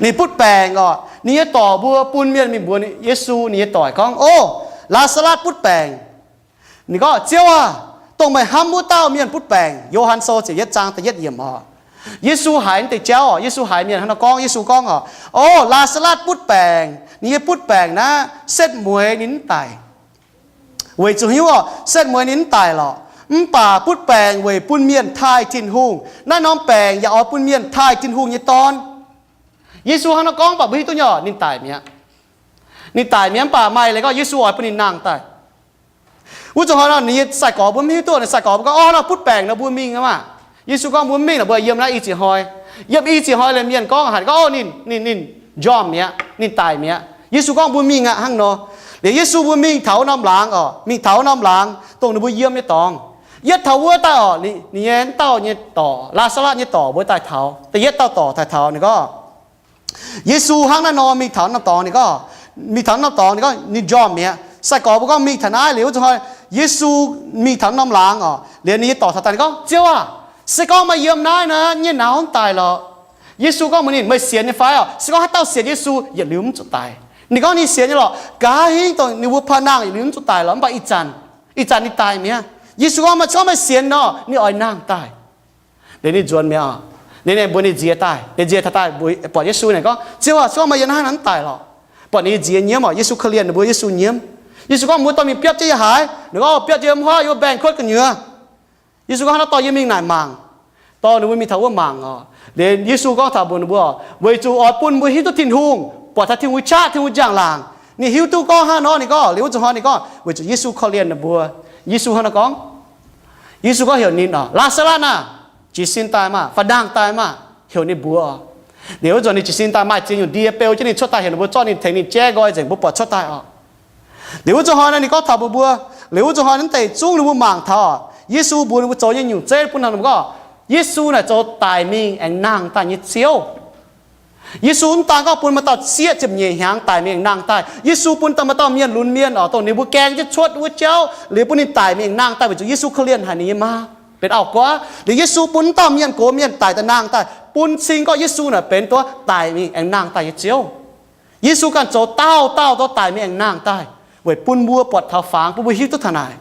Ninh butv baengc oc. Ninh nyei dorc mbuo bun mienh mingh mbuox Yesu ninh nyei doic gorngv, O, Laa^saa^latv butv baengc. Ninh gorngv, Ziouv aah! Dongh meih hnamv wuov dauh mienh butv baengc. Yo^han Sou ziepc yietv zaang da'yietv yiemc oc. Yesu haiz naaiv deix jauv oc. Yesu haiz mienh hnangv nor gorngv, Yesu gorngv oc, O, Laa^saa^latv butv baengc. Ninh nyei butv baengc naaiv setv mueiz ninh mv daic. Weic zuqc hiuv oc, setv mueiz ninh mv daic lorqc. Mv baac butv baengc weic bun mienh taaih Tin-Hungh. Naaiv norm baengc yaac oix bun mienh taaih Tin-Hungh nyei Dorn. Yesu hnangv nor gorngv baac mbuo hiuv duqv nyei oc, ninh daic mi'aqv. Ninh daic mi'aqv, mv baac maaih leiz gorngv Yesu oix bun ninh nangh daaih. Wuov zuqc hnoi nor ninh nyei sai-gorx mbuo mv hiuv duqv, ninh sai-gorx mbuo gorngv, O, nor butv baengc nor mbuo mingh aqv maah. Yesu gorngv, Mbuo mv mingh lorqc, mbuo yiem naaiv i ziex hnoi. Yiem i ziex hnoi liuz mienh gorngv haic gorngv, O, ninh, ninh, ninh njormh mi'aqv, ninh daic mi'aqv. Yesu gorngv, Mbuo mingh aqv, hnangv nor. Liuz Yesu mbuo mingh taux wuov norm laangz oc, mingh taux wuov norm laangz dongh ninh mbuo yiem nyei dorngx. Yietv taux wuov daaih oc, ninh nyei wuov dauh nyei dorc, Laa^saa^latv nyei dorc mbuo daaih taux. Da'yietv dauh dorc daaih taux ninh gorngv, Yesu hnangv naaiv nor mingh taux norm dorngx, ninh gorngv, mingh taux norm dorngx, ninh gorngv ninh njormh mi'aqv. Sai-gorx mbuo gorngv mingh taux naaiv liuz wuov zuqc hnoi, Yesu mingh taux norm laangz oc, liuz ninh nyei dorc taux daaih ninh gorngv, Ziouv aah! Se gorngv maaih yiem naaiv nor, nyei nauz mv daic lorqc. Yesu gorngv mbuox ninh, Meih sienx nyei fai oc? Se gorngv haaix dauh sienx Yesu yietc liuz mv zuqc daic. Ninh gorngv ninh sienx nyei lorqc. Nqa'haav hingv dongh ninh mbuo paav nangh yietc liuz mv zuqc daic lorqc, mv baac ih zanc, ih zanc ninh daic mi'aqv. Yesu gorngv, Se gorngv meih sienx nor, ninh oix nangh daaih. Liuz ninh nzuonx mi'aqv. Liuz ninh mbuox ninh nziez daaih. Ninh nziez taux daaih buatc Yesu, ninh gorngv, Ziouv aah! Se gorngv meih yiem naaiv nor, mv daic lorqc. Buatc ninh nziez nyiemv oc. Yesu korv-lienh ninh mbuo, Yesu nyiemv. Yesu gorngv, Mbuo dorh mingh biopv jienv yiem haaix? Ninh gorngv, Biopv jienv yiem wuov, yiem mbaengx-kuotv gu'nyuoz. Yesu gorngv, Hnangv naaiv dorh yie mingh naaic mangc. Dorh ninh mbuo mingh taux wuov mangc oc. Liuz Yesu gorngv taux mbuox ninh mbuo, Weic zuqc oix bun mbuo hiuv duqv Tin-Hungh, buatc taux Tin-Hungh nyei qaqv, Tin-Hungh nyei njang-laangc. Ninh hiuv duqv gorngv hnangv nor, ninh gorngv, liuz wuov zuqc hnoi ninh gorngv, Weic zuqc Yesu korv-lienh ninh mbuo. Yesu hnangv naaiv gorngv, Yesu gorngv heuc ninh oc, Laa^saa^latv aah! Jiez sin daaih maah! Faaux nangh daaih maah! Heuc ninh mbuox oc. Liuz wuov nzunc ninh jiez sin daaih, maaih ziex nyungc ndie beu jienv ninh cuotv daaih, heuc ninh mbuo zorqv ninh tengx ninh jaiv nqoi nzengc, mbuo buatc cuotv daaih oc. Liuz wuov zuqc hnoi naaiv ninh gorngv taux mbuox mbuo, liuz wuov zuqc hnoi naaiv deix zungv ninh mbuo mangc taux oc, Yesu mbuox ninh mbuo zoux nyei nyungc zeiv bun ninh mbuo gorngv, Yesu naaic zoux daic mingh aengx nangh daaih nyei Ziouv. Yesu mv daan gorngv bun maaih dauh sieqv ziepc nyeic hnyangx daic mingh aengx nangh daaih. Yesu bun daaih maaih dauh mienh lunx mienh oc, dongh ninh mbuo gaeng jienv cuotv wuov jauv liuz bun ninh daic mingh aengx nangh daaih weic zuqc Yesu korv-lienh haic ninh nyei maa benx auv-guaav. Liuz Yesu bun mv dauh mienh gox mienh daic daaih nangh daaih, bun cing gorngv Yesu naaic benx duqv daic mingh aengx nangh daaih nyei Ziouv. Yesu ganh zoux dauh dauh duqv daic mingh aengx nangh daaih, weic bun mbuo buatc taux fangx, bun mbuo hiuv duqv taux naaic.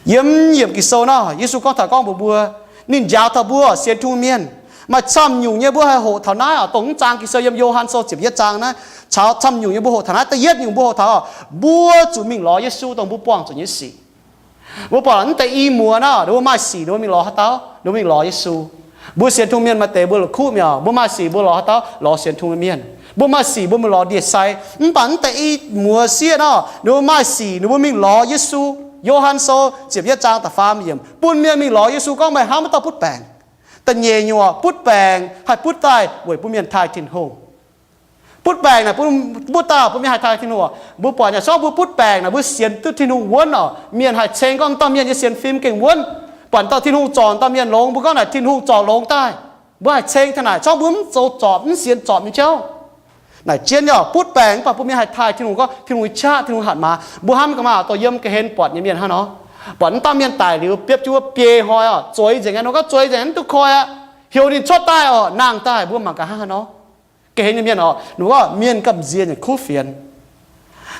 Yiem yiemc Ging-Sou nor, Yesu gorngv taux gorngv mbuox mbuo, ninh njaaux taux mbuo sienx Tin-Hungh mienh, maaih camv nyungc nyei mbuo haih hoqc taux naaiv oc. Dongh mv zaang Ging-Sou yiem Yo^han Sou ziepc yietv zaang naaiv, caux camv nyungc nyei mbuo hoqc taux naaiv. Da'yietv nyungc mbuo hoqc taux oc, mbuo zuqc mingh lorz Yesu dongh mbuo buangh zuqc nyei sic. Mbuo buatc mv deix i muoz nor, ninh mbuo maaih sic ninh mbuo mingh lorz haaix dauh? Ninh mbuo mingh lorz Yesu. Mbuo sienx Tin-Hungh mienh maaih deix mbuo la'kuqv mi'aqv, mbuo maaih sic mbuo lorz haaix dauh? Lorz sienx Tin-Hungh mienh. Mbuo maaih sic mbuo mingh lorz ndie-sai. Mv baac mv deix i muoz sieqv nor, ninh mbuo maaih sic ninh mbuo mingh lorz Yesu. Yo^han Sou ziepc yietv zaang da'faam yiemc bun mienh mingh lorz Yesu gorngv, Meih hnamv wuov dauh butv baengc. Da'nyeic nyungc oc, butv baengc haih butv daaih weic bun mienh taaih Tin-Hungh. Butv baengc naaic butv, butv daaih bun mienh haih taaih Tin-Hungh oc. Mbuo buatc nyei, se gorngv mbuo butv baengc naaic mbuo sienx duqv Tin-Hungh wuonv oc, mienh haih ceng gorngv dauh mienh nyei sienx fim gengh wuonv. Buatc dauh Tin-Hungh zorc dauh mienh longx, mbuo gorngv naaic Tin-Hungh zorc longx daaih. Mbuo haih ceng taux naaic, se gorngv mbuo mv zoux zorpc, mv sienx zorpc nyei jauv. Naaic jienv nyei oc, butv baengc mv baac bun mienh haih taaih Tin-Hungh, gorngv Tin-Hungh nyei qaqv, Tin-Hungh hatc maaz. Mbuo hnamv gaax maah, dongh yiem ga'hlen buatc nyei mienh hnangv nor, buatc mv dauh mienh daic liuz biopv jienv wuov biei hnoi oc, zueiz nzengc aqv, nor gorngv zueiz nzengc, mv duqv koi aqv. Heuc ninh cuotv daaih oc, nangh daaih, mbuo mangc gaax hnangv haaix nor. Ga'hlen nyei mienh oc, ninh mbuo gorngv mienh gamh nziex nyei kuv fienx.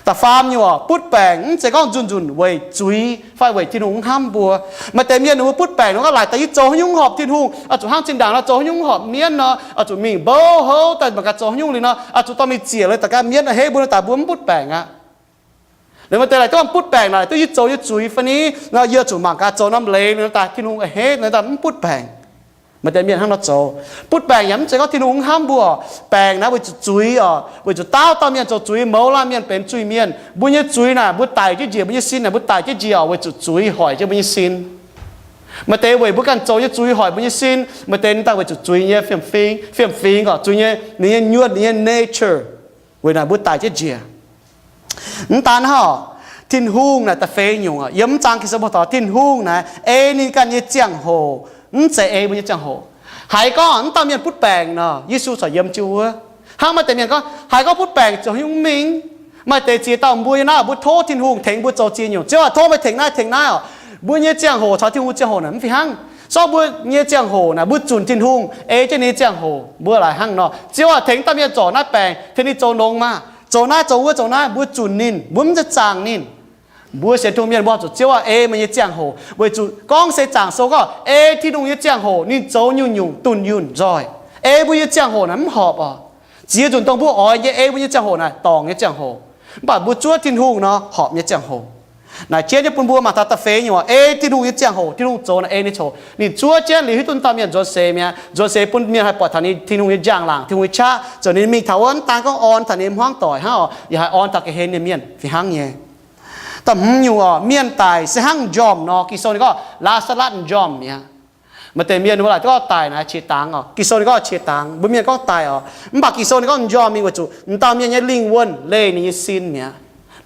Da'faam nyungc oc, butv baengc mv zeiz gorngv nzunc-nzunc weic zuiz fai weic Tin-Hungh mv hnamv mbuo. Maaih deix mienh ninh mbuo butv baengc ninh gorngv, laaic daaih yie zoux haaix nyungc horpc Tin-Hungh, oix zuqc hnangv zinh ndaangc nor zoux haaix nyungc horpc mienv nor, oix zuqc mingh mbouv houv daaih mangc gaax zoux haaix nyungc liuz nor, oix zuqc dorh mingh ziec liuz daaih ganh mienv a'hneiv mbuo nor, daaih mbuo mv butv baengc aqv. Liuz maaih deix laaic duqv butv baengc naaic duqv yie zoux nyei zuiz fai ni nor, yie zuqc mangc gaax zoux norm leiz liuz nor, daaih Tin-Hungh a'hneiv nor, daaih mv butv baengc. Maaih deix mienh hnangv nor zoux. Butv baengc yaac mv zeiz gorngv Tin-Hungh mv hnamv mbuo oc. Baengc naaiv weic zuqc zuiz oc, weic zuqc daauh dauh mienh zoux zuiz, mouz laanh mienh benx zuiz mienh. Mbuo nyei zuiz naaic mbuo daic jienv njiec, mbuo nyei sin naaic mbuo daic jienv njiec oc, weic zuqc zuiz hoic jienv mbuo nyei sin. Maaih deix weic mbuo ganh zoux nyei zuiz hoic mbuo nyei sin. Maaih deix ninh daaih weic zuqc zuiz nyei fiem-fingx, fiem-fingx oc, zuiz nyei, ninh nyei nyuonh, ninh nyei nature, weic naaic mbuo daic jienv njiec. Mv daan hnangv, Tin-Hungh naaic da'feix nyungc, yiem mv zaang Ging-Sou mbuo taux Tin-Hungh naaic ei ninh ganh nyei ziangh hoc, mv zeiz ei mbuo nyei ziangh hoc. Haiz gorngv mv dauh mienh butv baengc nor, Yesu corc yiem jienv wuov. Hnangv maaih deix mienh gorngv, haiz gorngv butv baengc ziouc haaix nyungc mingh. Maaih deix ziex dauh mbuo nyei naaiv, mbuo tov Tin-Hungh tengx mbuo zoux ziex nyungc. Ziouv aah, tov meih tengx naaiv tengx naaiv oc. Mbuo nyei ziangh hoc caux Tin-Hungh ziangh hoc naaic mv fih hnangv. Se gorngv mbuo nyei ziangh hoc naaic mbuo zunc Tin-Hungh, ei jienv ninh nyei ziangh hoc, mbuo laaic hnangv nor, Ziouv aah, tengx dauh mienh zorc naaiv baengc, tengx ninh zoux longx maah, zoux naaiv zoux wuov zoux naaiv, mbuo zunc ninh, mbuo mv zeiz zaangc ninh. Mbuo sienx Tin-Hungh mienh mbuo zuqc Ziouv aah, ei meih nyei ziangh hoc, weic zuqc gorngv se zaangc sou gorngv ei Tin-Hungh nyei ziangh hoc ninh zoux nyungc-nyungc dunh yunh nzoih. Ei mbuo nyei ziangh hoc naaic mv horpc oc. Ziex nzunc dongh mbuo oix nyei ei mbuo nyei ziangh hoc naaic dorngc nyei ziangh hoc. Mv baac mbuo zuov Tin-Hungh nor horpc nyei ziangh hoc. Naaic jienv nyei bun mbuo mangc taux da'feix nyungc, ei Tin-Hungh nyei ziangh hoc, Tin-Hungh zoux naaic ei ninh ziangh hoc. Ninh zuov jienv liuz hiuv duqv dauh mienh nzuonx seix mi'aqv. Nzuonx seix bun mienh haih buatc taux ninh Tin-Hungh nyei njang-laangc, Tin-Hungh nyei qaqv, zoux ninh mingh taux wuov mv daan gorngv orn taux ninh hmuangv doic hnangv oc, yaac haih orn taux ga'hlen nyei mienh fih hnangv nyei. Da'hmz nyungc oc, mienh daic se hnangv m'njormh nor. Ging-Sou ninh gorngv Laa^saa^latv m'njormh mi'aqv. Maaih deix mienh ninh mbuo laaic duqv gorngv daic naaic qiex dangx oc. Ging-Sou ninh gorngv qiex dangx, mbuo mienh gorngv daic oc. Mv baac Ging-Sou ninh gorngv m'njormh mingh weic zuqc m'dauh mienh nyei lingh wuonh leih ninh nyei sin mi'aqv.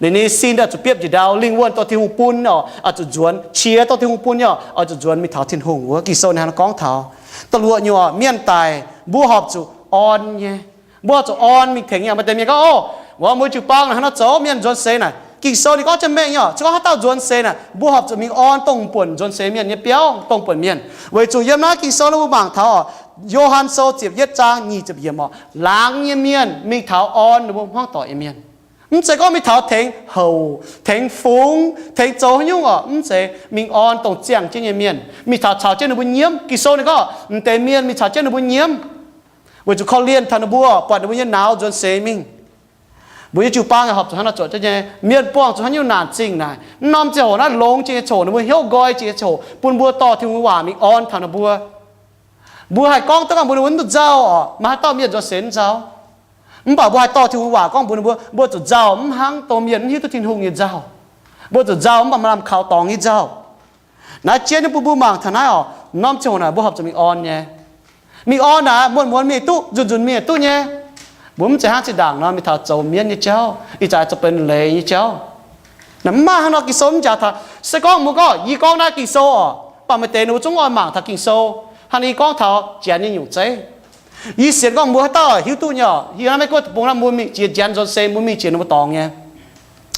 Ninh nyei sin oix zuqc biopv njiec ndau, lingh wuonh dongh Tin-Hungh bun oc, oix zuqc nzuonx. Qiex dongh Tin-Hungh bun nyei oc, oix zuqc nzuonx mingh taux Tin-Hungh wuov. Ging-Sou ninh hnangv naaiv gorngv taux. Da'luoqc nyungc oc, mienh daic, mbuo horpc zuqc orn nyei. Mbuo horpc zuqc orn mingh tengx nyei. Maaih deix mienh gorngv, Ov, mbuo jiu-baang naaic hnangv nor zoux, mienh nzuonx seix naaic. Ging-Sou ninh gorngv jienv mengh nyei oc, se gorngv haaix dauh nzuonx seix naaic, mbuo horpc zuqc mingh orn dongh buonc nzuonx seix mienh nyei biauv, dongh buonc mienh. Weic zuqc yiem naaiv Ging-Sou naaiv mbuo mangc taux oc, Yo^han Sou ziepc yietv zaang nyic ziepc yiemc oc, laangz nyei mienh mingh taux orn ninh mbuo hmuangv doic nyei mienh. Mv zeiz gorngv mingh taux tengx houc, tengx fungx, tengx zoux haaix nyungc oc. Mv zeiz, mingh orn dongh ziangh jienv nyei mienh, mingh taux caux jienv ninh mbuo nyiemv. Ging-Sou ninh gorngv m'deix mienh mingh caux jienv ninh mbuo nyiemv, weic zuqc korv-lienh taux ninh mbuo, buatc ninh mbuo nyei nauz nzuonx seix mingh. Mbuo nyei jiu-baang horpc zuqc hnangv nor zuotc jienv nyei. Mienh buangh zuqc haaix nyungc naanc zingh naaic, mv norm ziangh hoc naaiv longx jiex nyei ziangh hoc, ninh mbuo hnyouv nqoi jiex nyei ziangh hoc, bun mbuo dorh Tin-Hungh nyei waac mingh orn taux ninh mbuo. Mbuo haih gorngv duqv gorngv mbuox ninh mbuo mv zuqc nzauh oc, maaih haaix dauh mienh nzuonx seix mv nzauh? Mv baac mbuo haih dorh Tin-Hungh waac gorngv mbuox ninh mbuo, mbuo zuqc nzauh, mv hnangv dongh mienh mv hiuv duqv Tin-Hungh nyei nzauh. Mbuo zuqc nzauh, mv baac maaih lamh kaux dorngx nyei nzauh. Naaiv jien nyei bun mbuo mangc taux naaiv oc, norm ziangh hoc naaic mbuo horpc zuqc mingh orn nyei. Mingh orn naaic, muonz-muonz mingh duqv, nzunc nzunc mingh duqv nyei. Mbuo mv zeiz hnangv zinh ndaangc nor mingh taux zoux mienv nyei jauv, ih zanc zuqc benx leiz nyei jauv. Naaic mv maaih hnangv nor, Ging-Sou mv jaax taux. Se gorngv mbuo gorngv, yie gorngv naaiv Ging-Sou oc, mv baac maaih deix ninh mbuo zungv oix mangc taux Ging-Sou. Hnangv naaic yie gorngv taux janx nyei nyungc zeiv. Yie sienx gorngv mbuo haaix dauh hiuv duqv nyei oc. Yie naaiv Meiv Guoqv deic-bung naaiv mbuo mingh jiex janx nzuonx seix, mbuo mingh jiex ninh mbuo dorngx nyei.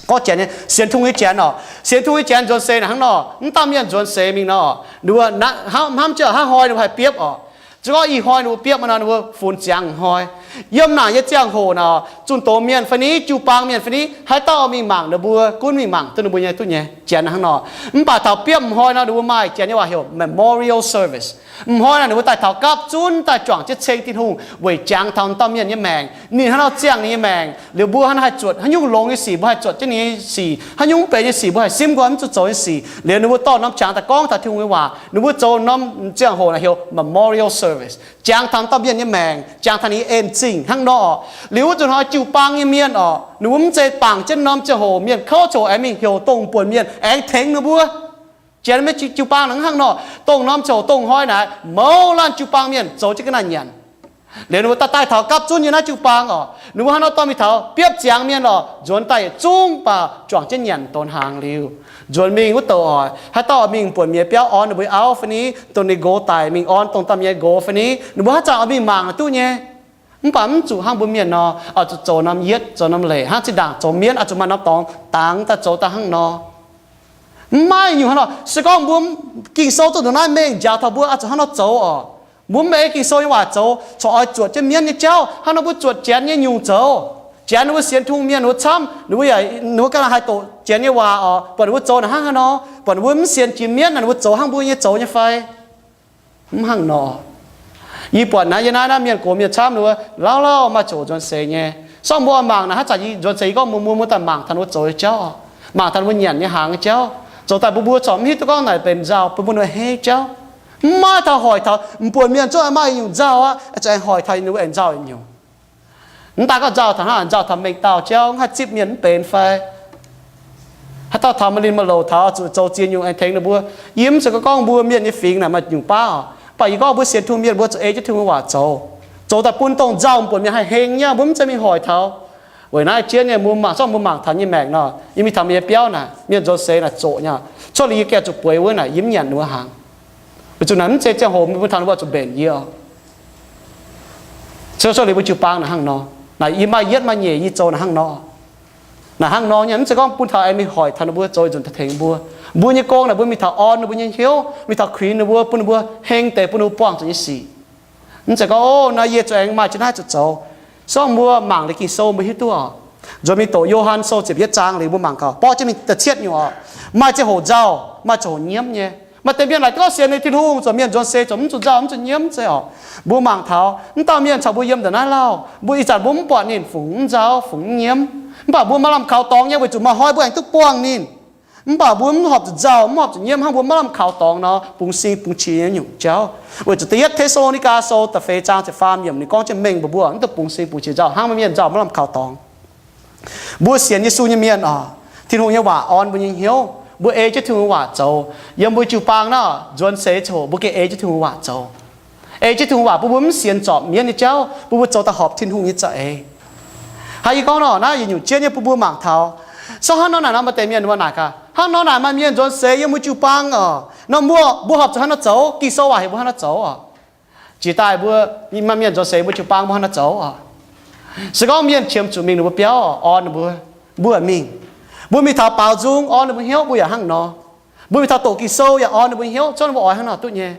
Gorngv janx nyei, sienx Tin-Hungh nyei janx oc. Sienx Tin-Hungh nyei janx nzuonx seix naaic hnangv nor, mv dauh mienh nzuonx seix mingh nor, ninh mbuo hnamv jienv hnangv hnoi ninh mbuo haih biopv oc. Se gorngv ih hnoi ninh mbuo biopv nor, ninh mbuo funx ziangx hnoi. Yiem naaic nyei ziangh hoc naaic, zunh doz mienh fai ni, jiu-baang mienh fai ni, haaix dauh mingh mangc ninh mbuo, gunv mingh mangc duqv ninh mbuo nyei duqv nyei, janx hnangv nor. Mv baac taux biopv hnoi nor, ninh mbuo maaih janx nyei waac heuc memorial service. Ih hnoi naaic ninh mbuo daaih taux gapv zunv, daaih juangc jienv ceng Tin-Hungh weic jangx taux dauh mienh nyei maengc, ninh hnangv nor ziangh ninh nyei maengc. Liuz mbuo hnangv haih zuotc haaix nyungc longx nyei sic, mbuo haih zuotc jienv ninh nyei sic, haaix nyungc mv benx nyei sic, mbuo haih simv nqoi mv zuqc zoux nyei sic. Liuz ninh mbuo dorh norm qangx daaih gorngv taux Tin-Hungh nyei waac. Ninh mbuo zoux norm ziangh hoc naaic heuc memorial service, jangx taux dauh mienh nyei maengc, jangx taux ninh nyei en-zingh hnangv nor. Liuz wuov zanc hnoi jiu-baang nyei mienh oc, ninh mbuo mv zeiz bangc jienv norm ziangh hoc mienh kouv ziangh hoc aengx mingh heuc dongh buonc mienh aengx tengx ninh mbuo. Janx maiv jiu-baang naaic hnangv nor, dongh norm ziangh hoc dongh hnoi naaic mouz laanh jiu-baang mienh zoux jienv ga'naaiv nyanc. Liuz ninh mbuo daaih daaih taux gapv zunv nyei naaiv jiu-baang oc, ninh mbuo hnangv nor dorh mingh taux biopv ziangx mienh oc, nzuonx daaih yietc zungv baac juangc jienv nyanc donx hnaangx liuz, nzuonx mingh wuov douc oc, haaix dauh oix mingh buonc mienh biauv orn ninh mbuo auv fai ni, dongh ninh nqox daic mingh orn dongh dauh mienh nqox fai ni, ninh mbuo haaix zanc oix mingh mangc duqv nyei. Mv baac mv zuqc hnangv mbuo mienh nor, oix zuqc zoux norm yietv zoux norm leiz, hnangv zinh ndaangc zoux mienv oix zuqc maaih norm dorngx dangx daaih zoux daaih hnangv nor. Mv maaih nyungc hnangv nor. Se gorngv mbuo Ging-Sou zuqc ndongc naaiv mengh njaaux taux mbuo oix zuqc hnangv nor zoux oc. Mbuo mv ei Ging-Sou nyei waac zoux, corc oix zuotc jienv mienv nyei jauv, hnangv nor mbuo zuotc janx nyei nyungc zoux. Janx ninh mbuo sienx Tin-Hungh mienh, ninh mbuo camv, ninh mbuo yaac, ninh mbuo ganh haih doqc janx nyei waac oc, buatc ninh mbuo zoux naaic hnangv haaix nor, buatc ninh mbuo mv sienx jiex mienv naaic, ninh mbuo zoux hnangv mbuo nyei zoux nyei fai? Mv hnangv nor. Yie buatc naaiv, yie naaiv, naaiv mienh gox mienh camv, ninh mbuo lauh lauh maaih ziangh hoc nzuonx seix nyei. Sorng mbuo mangc naaic, haaix zanc yie nzuonx seix, yie gorngv mbuox mbuo, mbuo daaih mangc taux ninh mbuo zoux nyei jauv, mangc taux ninh mbuo nyanc nyei hnaangx nyei jauv, zoux daaih mbuo mbuo corc mv hiuv duqv gorngv naaic benx nzauh, bun mbuo ninh hei jauv. Mv maaih taux hoic taux, m'buoc mienh zungv maaih nyungc nzauh aqv, zuqc aengx hoic taux ninh mbuo aengx nzauh nyungc. Mv daaih gorngv nzauh taux hnangv, nzauh taux mengh dauh jauv, mv haih zipv mienh mv benx fai? Haaix dauh taux maaih linh maaih louc taux zuqc zoux ziex nyungc aengx tengx ninh mbuo. Yie mv zeiz gorngv mbuo mienh nyei fingx naaic maaih nyungc baav, mv baac yie gorngv mbuo sienx Tin-Hungh mienh mbuo zuqc ei jienv Tin-Hungh nyei waac zoux, zoux daaih bun dongh nzauh m'buoc mienh haih heng nyei, mbuo mv zeiz mingh hoic taux. Weic naaiv jienv nyei mbuo mangc, zorqv mbuo mangc taux nyei maengc nor, yie mingh taux mienh nyei biauv naaic, mienh nzuonx seix naaic zoqc nyei, cuotv liuz yie gaengh zuqc bueix wuov naaic, yie mv nyanc ninh mbuo hnaangx. Weic zuqc naaic mv zeiz ziangh hoc mbuo taux ninh mbuo zuqc mbenc yie oc. Cuotv liuz mbuo jiu-baang naaic hnangv nor, naaic yie maaih yietv maaih nyeic yie zoux naaic hnangv nor. Naaic hnangv nor nyei, mv zeiz gorngv bun taux aengx mingh hoic taux ninh mbuo zoux yietc nzunc daaih tengx mbuo. Mbuo nyei gong naaic mbuo mingh taux orn ninh mbuo nyei hnyouv, mingh taux kuinx ninh mbuo, bun ninh mbuo heng deix, bun ninh mbuo buangh zuqc nyei sic. Mv zeiz gorngv, o, naaiv yie zuqc aengx maaih jienv naaiv zuqc zoux. Sorng mbuo mangc liuz Ging-Sou mbuo hiuv duqv oc. Nzuonx mingh doqc Yo^han Sou ziepc yietv zaang liuz mbuo mangc gaax, borqv jienv mingh da'cietv nyungc oc. Maaih ziangh hoc nzauh, maaih ziangh hoc nyiemv nyei. Maaih deix mienh laaic gorngv sienx liuz Tin-Hungh, zuqc mienh nzuonx seix zuqc mv zuqc nzauh, mv zuqc nyiemv zeiz oc. Mbuo mangc taux mv dauh mienh caux mbuo yiem ndongc naaiv lauh, mbuo ih zanc mbuo mv buatc ninh fungx mv nzauh fungx mv nyiemv, mv baac mbuo maaih lamh kaux dorngx nyei, weic zuqc maaih hnoi mbuo aengx duqv buangh ninh. Mv baac mbuo mv horpc zuqc nzauh, mv horpc zuqc nyiemv, hnangv mbuo maiv lamh kaux dorngx nor, bungx sing bungx qiex nyei nyungc jauv. Weic zuqc da'yietv Te^saa^lo^ni^gaa Sou da'feix zaang ziepc faam yiemc ninh gorngv jienv mengh mbuox mbuo, mv duqv bungx sing bungx qiex nzauh hnangv mienh nzauh maiv lamh kaux dorngx. Mbuo sienx Yesu nyei mienh oc, Tin-Hungh nyei waac orn mbuo nyei hnyouv, mbuo ei jienv Tin-Hungh nyei waac zoux. Yiem mbuo jiu-baang naaiv, nzuonx seix ziangh hoc mbuo gengh ei jienv Tin-Hungh nyei waac zoux. Ei jienv Tin-Hungh waac bun mbuo mv sienx zorpc mienv nyei jauv, bun mbuo zoux daaih horpc Tin-Hungh nyei za'eix. Haiz yie gorngv nor, naaiv yietc nyungc jienv nyei bun mbuo mangc taux, Se hnangv nor naaic nor maaih deix mienh mbuo naaic gaax, hnangv nor naaic maaih mienh nzuonx seix yiem mbuo jiu-baang oc. Nor mbuo, mbuo horpc zuqc hnangv nor zoux. Ging-Sou waac heuc mbuo hnangv nor zoux oc. Jiex daaih mbuo, maaih mienh nzuonx seix mbuo jiu-baang mbuo hnangv nor zoux oc. Se gorngv mienh qiemx zuqc mingh ninh mbuo biauv orn ninh mbuo, mbuo mingh. Mbuo mingh taux baaux nzung orn ninh mbuo hnyouv mbuo yaac hnangv nor. Mbuo mingh taux doqc Ging-Sou yaac orn ninh mbuo hnyouv, zungv ninh mbuo oix hnangv nor duqv nyei.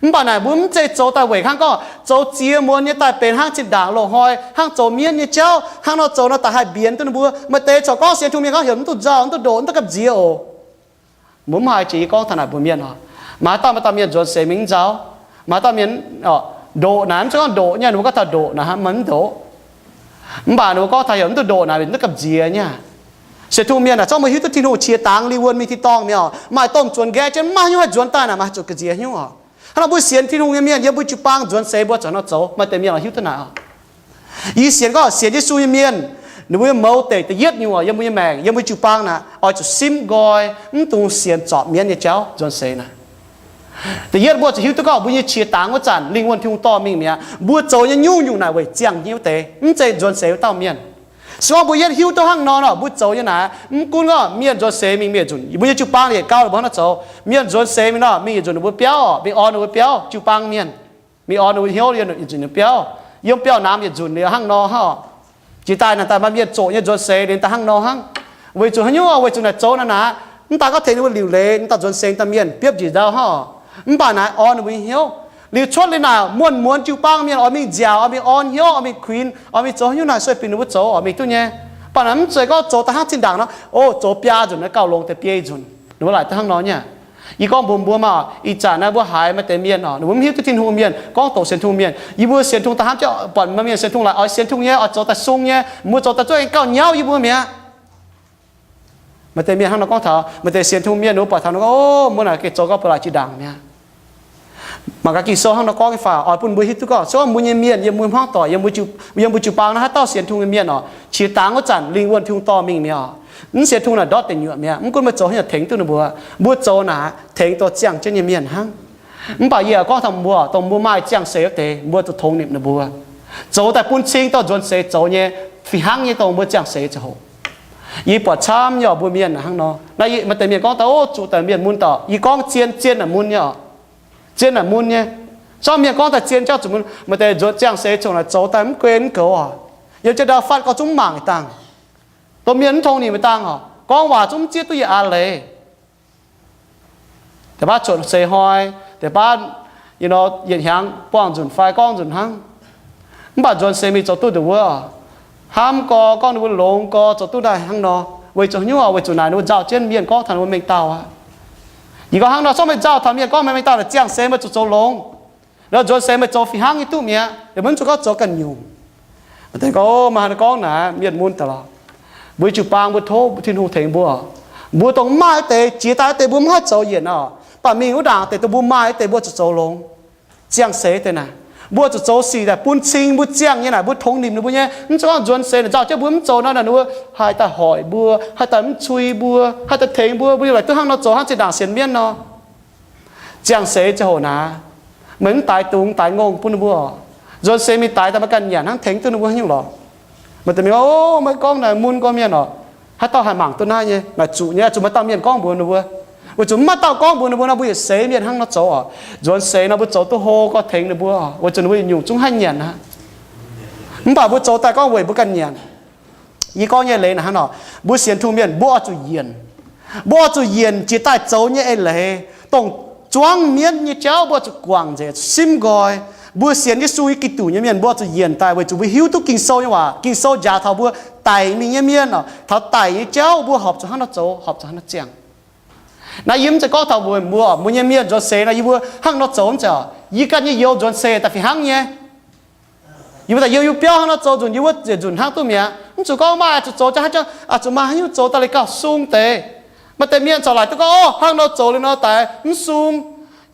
Mv baac naaic mbuo mv zeiz zoux daaih weic hnangv gorngv zoux ziex muonz nyei daaih benx hnangv zinh ndaangc loz-hnoi hnangv zoux mienv nyei jauv hnangv nor zoux nor daaih haih mbienx duqv ninh mbuo. Maaih deix corc gorngv sienx Tin-Hungh mienh gorngv heuc mv duqv nzauh, mv duqv ndoqc, mv duqv gamh nziex oc. Mbuo mv haiz jiex yie gorngv taux naaic mbuox mienh oc. Maaih dauh, maaih dauh mienh nzuonx seix mingh mv nzauh. Maaih dauh mienh, ndoqc naaic mv zeiz gorngv ndoqc nyei, ninh mbuo gorngv taux ndoqc naaic hnangv, maiv ndoqc. Mv baac ninh mbuo gorngv taux heuc mv duqv ndoqc naaic, mv duqv gamh nziex nyei. Sienx Tin-Hungh mienh naaic, zorqv mbuo hiuv duqv Tin-Hungh qiex dangx lingh wuonh mingh tin-dorngh mi'aqv. Maaih domh zuonx nqaeqv jienv maiv hiuv haih nzuonx daaih naaic, maaih haih zuqc gamh nziex hnyouv oc. Hnangv nor mbuo sienx Tin-Hungh nyei mienh yiem mbuo jiu-baang nzuonx seix mbuo zoux nor zoux, maaih deix mienh oix hiuv duqv naaic oc. Yie sienx gorngv sienx Yesu nyei mienh, ninh mbuo nyei mouz deic da'yietv nyungc yiem mbuo nyei maengc, yiem mbuo jiu-baang naaic, oix zuqc simv nqoi, mv dungx sienx zorpc mienv nyei jauv nzuonx seix naaic. Da'yietv mbuo zuqc hiuv duqv gorngv mbuo nyei qiex dangx wuov zanc lingh wuonh Tin-Hungh dorh mingh mi'aqv. Mbuo zoux nyei nyungc-nyungc naaic weic ziangh nyei wuov deix, mv zeiz nzuonx seix wuov dauh mienh. Se gorngv mbuo yietv hiuv duqv hnangv nor nor, mbuo zoux nyei naaic, mv gunv gorngv mienh nzuonx seix mingh mienh nzunc, mbuo nyei jiu-baang yietc gauh mbuo hnangv nor zoux. Mienh nzuonx seix mingh nor, mingh yietc nzunc ninh mbuo biauv, mingh orn ninh mbuo biauv, jiu-baang mienh, mingh orn ninh mbuo hnyouv yietc nzunc ninh biauv, yiem biauv-namx yietc nzunc liuz hnangv nor hnangv. Jiex daaih naaic daaih maaih mienh zoqc nyei nzuonx seix liuz daaih hnangv nor hnangv. Weic zuqc haaix nyungc? Weic zuqc naaic zoux naaic naaic, mv daaih gorngv tengx ninh mbuo liuc leiz, mv daaih nzuonx seix daaih mienh biopv njiec ndau hnangv. Mv baac naaic orn ninh mbuo hnyouv. Liuz cuotv liuz naaic muonz-muonz jiu-baang mienh oix mingh nziaauc, oix mingh orn hnyouv, oix mingh kuinx, oix mingh zoux haaix nyungc naaic sueih binc ninh mbuo zoux oix mingh duqv nyei. Mv baac naaic mv zeiz gorngv zoux daaih hnangv zinh ndaangc nor, o, zoux biaa nzunc naaic gauh longx deix biei nzunc, ninh mbuo laaic duqv hnangv nor nyei. Yie gorngv mbuox mbuo maah, ih zanc naaiv mbuo haiz maaih deix mienh oc, ninh mbuo mv hiuv duqv Tin-Hungh mienh, gorngv doqc sienx Tin-Hungh mienh. Yie mbuo sienx Tin-Hungh daaih hnamv jienv buatc maaih mienh sienx Tin-Hungh laaic oix sienx Tin-Hungh nyei, oix zoux daaih sung nyei, mbuo zoux daaih zuqc gauh nyauv yie mbuo mi'aqv. Maaih deix mienh hnangv nor gorngv taux maaih deix sienx Tin-Hungh mienh, ninh mbuo buatc taux nor gorngv, o, mbuo naaic gengh zoux gauh ba'laqc jiex ndaangc mi'aqv. Mangc gaax Ging-Sou hnangv nor gorngv nyei fai, oix bun mbuo hiuv duqv gorngv se gorngv mbuo nyei mienh yiem mbuo hmuangv doic, yiem mbuo jiu-baang naaiv haaix dauh sienx Tin-Hungh nyei mienh oc, qiex dangx wuov zanc lingh wuonh Tin-Hungh dorh mingh mi'aqv. Mv sienx Tin-Hungh naaic ndortv deic nyuoqc mi'aqv. Mv gunv meih zoux haaix nyungc tengx duqv ninh mbuo, mbuo zoux naaic tengx dorh ziangh jienv nyei mienh hnangv. Mv baac yie gorngv taux mbuo, dongh mbuo maaih ziangh seix wuov deix, mbuo zuqc tongx nimc ninh mbuo, zoux daaih bun cing dorh nzuonx seix zoux nyei, fih hnangv nyei dongh mbuo ziangh seix ziangh hoc. Yie buatc camv nyei oc, mbuo mienh hnangv nor. Naaiv maaih deix mienh gorngv daaih, o, zuqc daaih mienh mun dauh. Yie gorngv zien, zien naaic mun nyei oc. Zien naaic mun nyei. Zorqv mienh gorngv daaih zien jauv zuqc mun. Maaih deix nzuonx ziangh seix ziangh naaic zoux daaih mv guen mv goux oc. Yiem jienv ndau fatv gorngv zungv mv mangc dangh, domh mienh mv tongx nimc dangh oc, gorngv waac zungv mv zieqv duqv yietc aa leiz. Deix baav cuotv seix hnoi, deix baav yietc hnyangx buangh nzunc fai gorngv nzunc hnangv. Mv baac nzuonx seix mingh zoux duqv ndongc wuov, hnamv gorx, gorngv ninh mbuo longx gorx, zoux duqv daaih hnangv nor. Weic zuqc haaix nyungc? Weic zuqc naaic ninh mbuo nzauh jienv mienh gorngv taux ninh mbuo mengh dauh aqv. Yie gorngv hnangv nor, zorqv meih nzauh taux mienh gorngv meih mengh dauh naaic ziangh seix meih zuqc zoux longx. Nzuonx seix meih zoux fih hnangv nyei duqv mi'aqv, yaac mv zuqc gorngv zoux ganh nyungc. Maaih deix gorngv, o, meih haaix nor gorngv naaic, mienh mun daaih lorqc. Mbuo jiu-baang mbuo tov Tin-Hungh tengx mbuo. Mbuo dongh mv maaih wuov deix, jiex daaih wuov deix mbuo mv haih zoux yienc oc. Mv baac mingh wuov ndaangc deix dongh mbuo maaih wuov deix mbuo zuqc zoux longx. Ziangh seix deix naaic, mbuo zuqc zoux sic daaih bun cing mbuo ziangh nyei naaic, mbuo tongx nimc ninh mbuo nyei. Mv zeiz gorngv nzuonx seix naaic nzauh jienv mbuo mv zoux nor, ninh mbuo haih daaih hoic mbuo, haih daaih mv cui mbuo, haih daaih tengx mbuo, mbuo yaac laaic duqv hnangv nor zoux hnangv zinh ndaangc sienx mienv nor. Ziangh seix ziangh hoc naaic, meih mv daix dungz daix ngongh bun ninh mbuo oc. Nzuonx seix mingh daix daaih maiv ganh nyanc hnangv tengx duqv ninh mbuo haaix nyungc lorqc. Maaih deix mienh, o, meih gorngv naaic mun gorngv mienh oc. Haaix dauh haih mangc duqv naaiv nyei? Naaic zuqc nyei, zuqc maaih dauh mienh gorngv mbuox ninh mbuo. Weic zuqc mv maaih dauh gorngv mbuox ninh mbuo nor, mbuo yietc seix mienh hnangv nor zoux oc. Nzuonx seix nor mbuo zoux duqv hlo gorx tengx ninh mbuo oc, weic zuqc ninh mbuo yietc nyungc zungv haih nyanc aqv. Mv baac mbuo zoux daaih gorngv weic mbuo ganh nyanc. Yie gorngv nyei leiz naaic hnangv nor, mbuo sienx Tin-Hungh mienh mbuo oix zuqc yienc. Mbuo oix zuqc yienc jiex daaih zoux nyei eix leiz, dongh zuangv mienv nyei jauv mbuo oix zuqc guangc nzengc, zuqc simv nqoi. Mbuo sienx Yesu nyei Giduc nyei mienh mbuo oix zuqc yienc daaih weic zuqc mbuo hiuv duqv Ging-Sou nyei waac. Ging-Sou njaaux taux mbuo daic mingh nyei mienh oc, taux daic nyei jauv mbuo horpc zuqc hnangv nor zoux, horpc zuqc hnangv nor ziangh. Naaiv yie mv zeiz gorngv taux mbuo, mbuo, mbuo nyei mienh nzuonx seix nor yie mbuo hnangv nor zoux mv zeiz oc. Yie ganh nyei youz nzuonx seix daaih fih hnangv nyei. Yie mbuo daaih yiem yie biauv hnangv nor zoux nzunc, yie mbuo ziouc nzunc hnangv duqv mi'aqv. Mv zuqc gorngv maaih zuqc zoux jaax haaix, zuqc maaih haaix nyungc zoux daaih liuz gauh sung deix. Maaih deix mienh corc laaic duqv gorngv, o, hnangv nor zoux liuz nor daaih mv sung.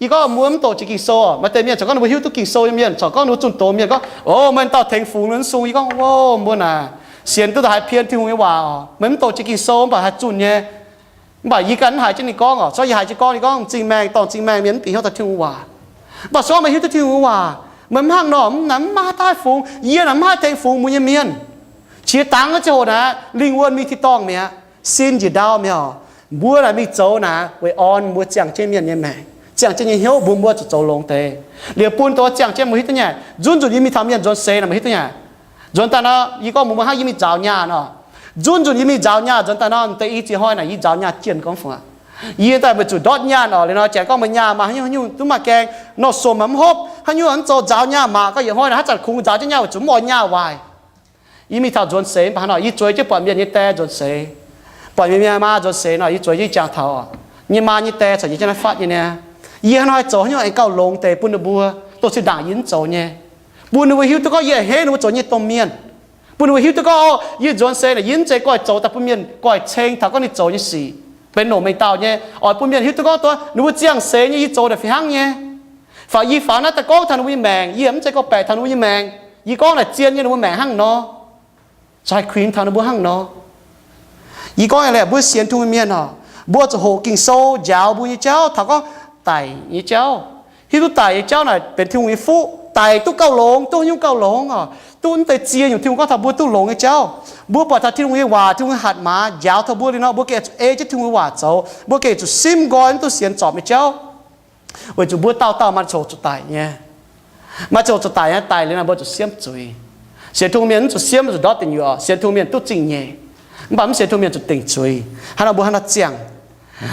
Yie gorngv mbuo mv doqc jiex Ging-Sou oc. Maaih deix mienh corc gorngv ninh mbuo hiuv duqv Ging-Sou nyei mienh corc gorngv ninh mbuo zunh doz mienh gorngv, o, meih dauh tengx fungx ninh mv sung. Yie gorngv, o, mbuo naaic sienx duqv daaih haiz pien Tin-Hungh nyei waac oc. Meih mv doqc jiex Ging-Sou mv baac haih zunh nyei. Mv baac yie ganh mv haiz jienv ninh gorngv oc. Corc yie haiz jienv gorngv, yie gorngv m'zing maengh dorngh m'zing maengh mienh mv bieqc hnyouv daaih Tin-Hungh waac. Mv baac se gorngv meih hiuv duqv Tin-Hungh waac, meih mv hnangv nor, mv naaic mv maaih daaih fungx, yie naaic mv haih tengx fungx mbuo nyei mienh. Qiex dangx wuov ziangh hoc naaic, lingh wuonh mingh tin-dorngh mi'aqv. sin njiec ndau mi'aqv. Mbuo naaic mingh zoux naaic weic orn mbuo ziangh jienv mienh nyei maengc, ziangh jienv nyei hnyouv, mbuo, mbuo zuqc zoux longx deix. Liuz bun dongh ziangh jienv mbuo hiuv duqv nyei, nzunv nzunc yie mingh taux mienh nzuonx seix naaic, meih hiuv duqv nyei. Nzuonx daaih nor, yie gorngv mbuox mbuo hnangv, yie mingh nzaaux nyaah nor, nzunv nzunc yie mingh nzaaux nyaah nzuonx daaih nor, deix i ziex hnoi naaic yie nzaaux nyaah jienh gorngv fungc aqv. Yie daaih meih zuqc ndortv nyaah orqc. Liuz nor janx gorngv meih nyaah maaih haaix nyungc haaix nyungc duqv maaih gaeng, nor somx maaih mv hopv, haaix nyungc mv zoux, nzaaux nyaah mangc gaax yietc hnoi naaic haaix zanc kungx nzaaux jienv nyaah weic zuqc mv oix nyaah waaic. Yie mingh taux nzuonx seix mv baac hnangv nor, yie zueiz jienv buatc mienh nyei die nzuonx seix, buatc mienh nyei maa nzuonx seix nor, yie zueiz jienv jangx taux nyei maa nyei die caux yie jienv naaiv fatv nyei niaa. Yie hnangv nor haih zoux haaix nyungc aengx gauh longx deix bun ninh mbuo, dongh zinh ndaangc yie mv zoux nyei, bun ninh mbuo hiuv duqv gorngv yie a'hneiv ninh mbuo zoux nyei domh mienh, bun ninh mbuo hiuv duqv gorngv, o, yie nzuonx seix naaic yie mv zeiz goiv zoux daaih bun mienh goiv ceng taux gorngv ninh zoux nyei sic benx longc mengh dauh nyei, oix bun mienh hiuv duqv gorngv dongh ninh mbuo ziangh seix nyei yie zoux naaic fih hnangv nyei. Fai yie faaux naaiv daaih gorngv taux ninh mbuo nyei maengc, yie mv zeiz gorngv baeqc taux ninh mbuo nyei maengc, yie gorngv naaic zien nyei ninh mbuo maengc hnangv nor, caux haih kuinx taux ninh mbuo hnangv nor. Yie gorngv aqv, mbuo sienx Tin-Hungh nyei mienh oc, mbuo zuqc hoqc Ging-Sou njaaux mbuo nyei jauv taux gorngv daic nyei jauv. Hiuv duqv daic nyei jauv naaic benx Tin-Hungh nyei fuqv. Daic duqv gauh longx, duqv haaix nyungc gauh longx oc, duqv naaiv deix ziex nyungc Tin-Hungh gorngv taux mbuo duqv longx nyei jauv. Mbuo buatc taux Tin-Hungh nyei waac, Tin-Hungh nyei hatc maaz njaaux taux mbuo liuz nor, mbuo gengh zuqc ei jienv Tin-Hungh nyei waac zoux. Mbuo gengh zuqc simv nqoi mv duqv sienx zorpc nyei jauv, weic zuqc mbuo dauh dauh maaih ziangh hoc zuqc daic nyei. Maaih ziangh hoc zuqc daic nyei, daic liuz naaic mbuo zuqc siemv zuiz. Sienx Tin-Hungh mienh mv zuqc siemv, zuqc ndortv deic nyuoqc. Sienx Tin-Hungh mienh duqv zingh nyeic, mv baac mv sienx Tin-Hungh mienh zuqc dingc zuiz. Hnangv nor mbuo hnangv nor ziangh.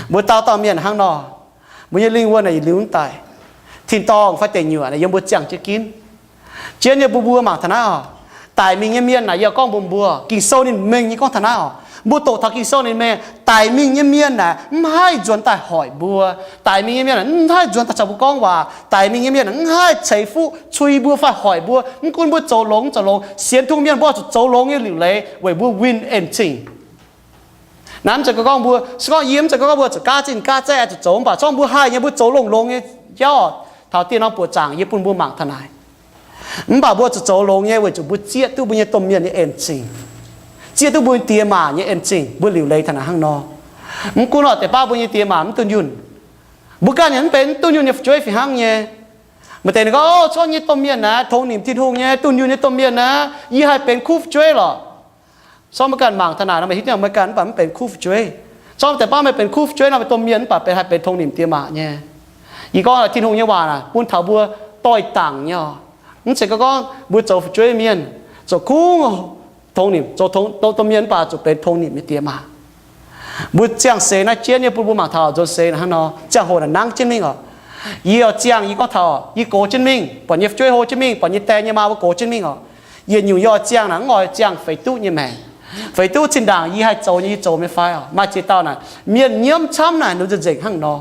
Mbuo dauh dauh mienh hnangv nor, mbuo nyei lingh wuonh naaic yietc liuz mv daic. Tin-dorngh fai deic nyuoqc naaic yiem mbuo ziangh jienv ginv. Jienv nyei mbuo, mbuo mangc taux naaiv oc. Daic mingh nyei mienh naaic, yie gorngv mbuox mbuo, Ging-Sou ninh mengh nyei gorngv taux naaiv oc. Mbuo doqc taux Ging-Sou ninh mengh, daic mingh nyei mienh naaic mv haih nzuonx daaih hoic mbuo. Daic mingh nyei mienh naaic mv haih nzuonx daaih caux mbuo gorngv waac. Daic mingh nyei mienh naaic mv haih ceix fuqv cui mbuo fai hoic mbuo. Mv gunv mbuo zoux longx mv zoux longx, sienx Tin-Hungh mienh mbuo zuqc zoux longx nyei liuc leiz weic mbuo win en zingh. Naaiv mv zeiz gorngv mbuo, se gorngv yie mv zeiz gorngv mbuo zuqc gaav zinh gaav zaeqv zuqc zoux, mv baac se gorngv mbuo haih nyei, mbuo zoux longx-longx nyei jauv oc. Taux dieh norm buoqc zaangc yie bun mbuo mangc taux naaic. Mv baac mbuo zuqc zoux longx nyei weic zuqc mbuo zieqv duqv mbuo nyei domh mienh nyei en zingh, zieqv duqv mbuo nyei die maac nyei en zingh, mbuo liuc leiz taux naaic hnangv nor. Mv gunv oc, deix baav mbuo nyei die maac mv duqv nyunh, mbuo ganh yaac mv benx duqv nyunh nyei fu'jueiv fih hnangv nyei. Maaih deix ninh gorngv, o, se gorngv nyei domh mienh naaic tongx nimc Tin-Hungh nyei, duqv nyunh nyei domh mienh naaic, yie haih benx kuv fu'jueiv lorqc. Se gorngv meih ganh mangc taux naaic nor, meih hiuv duqv meih ganh mv baac mv benx kuv fu'jueiv. Se gorngv deix baav meih benx kuv fu'jueiv nor, meih domh mienh mv baac benx haih benx tongx nimc die maac nyei. Yie gorngv Tin-Hungh nyei waac naaic bun taux mbuo doix-dangc nyei oc. Mv zeiz gorngv mbuo zoux fu'jueiv mienh, zoux kungx tongx nimc, zoux domh mienh mv baac zuqc benx tongx nimc nyei die maac. Mbuo ziangh seix naaiv jienv nyei bun mbuo mangc taux nzuonx seix naaic hnangv nor, ziangh hoc naaic nangv jienv mingh oc. Yie oix ziangh, yie gorngv taux yie gox jienv mingh, buatc nyei fu'jueiv hlo jienv mingh, buatc nyei die nyei maa mbuo gox jienv mingh oc. Yietc nyungc yie oix ziangh naaic mv oix ziangh feix duqv nyei maengc. Feix duqv zinh ndaangc yie haih zoux nyei yie zoux nyei fai oc. Maaih ziex dauh naaic mienh nyiemv camv naaic ninh nzengc hnangv nor.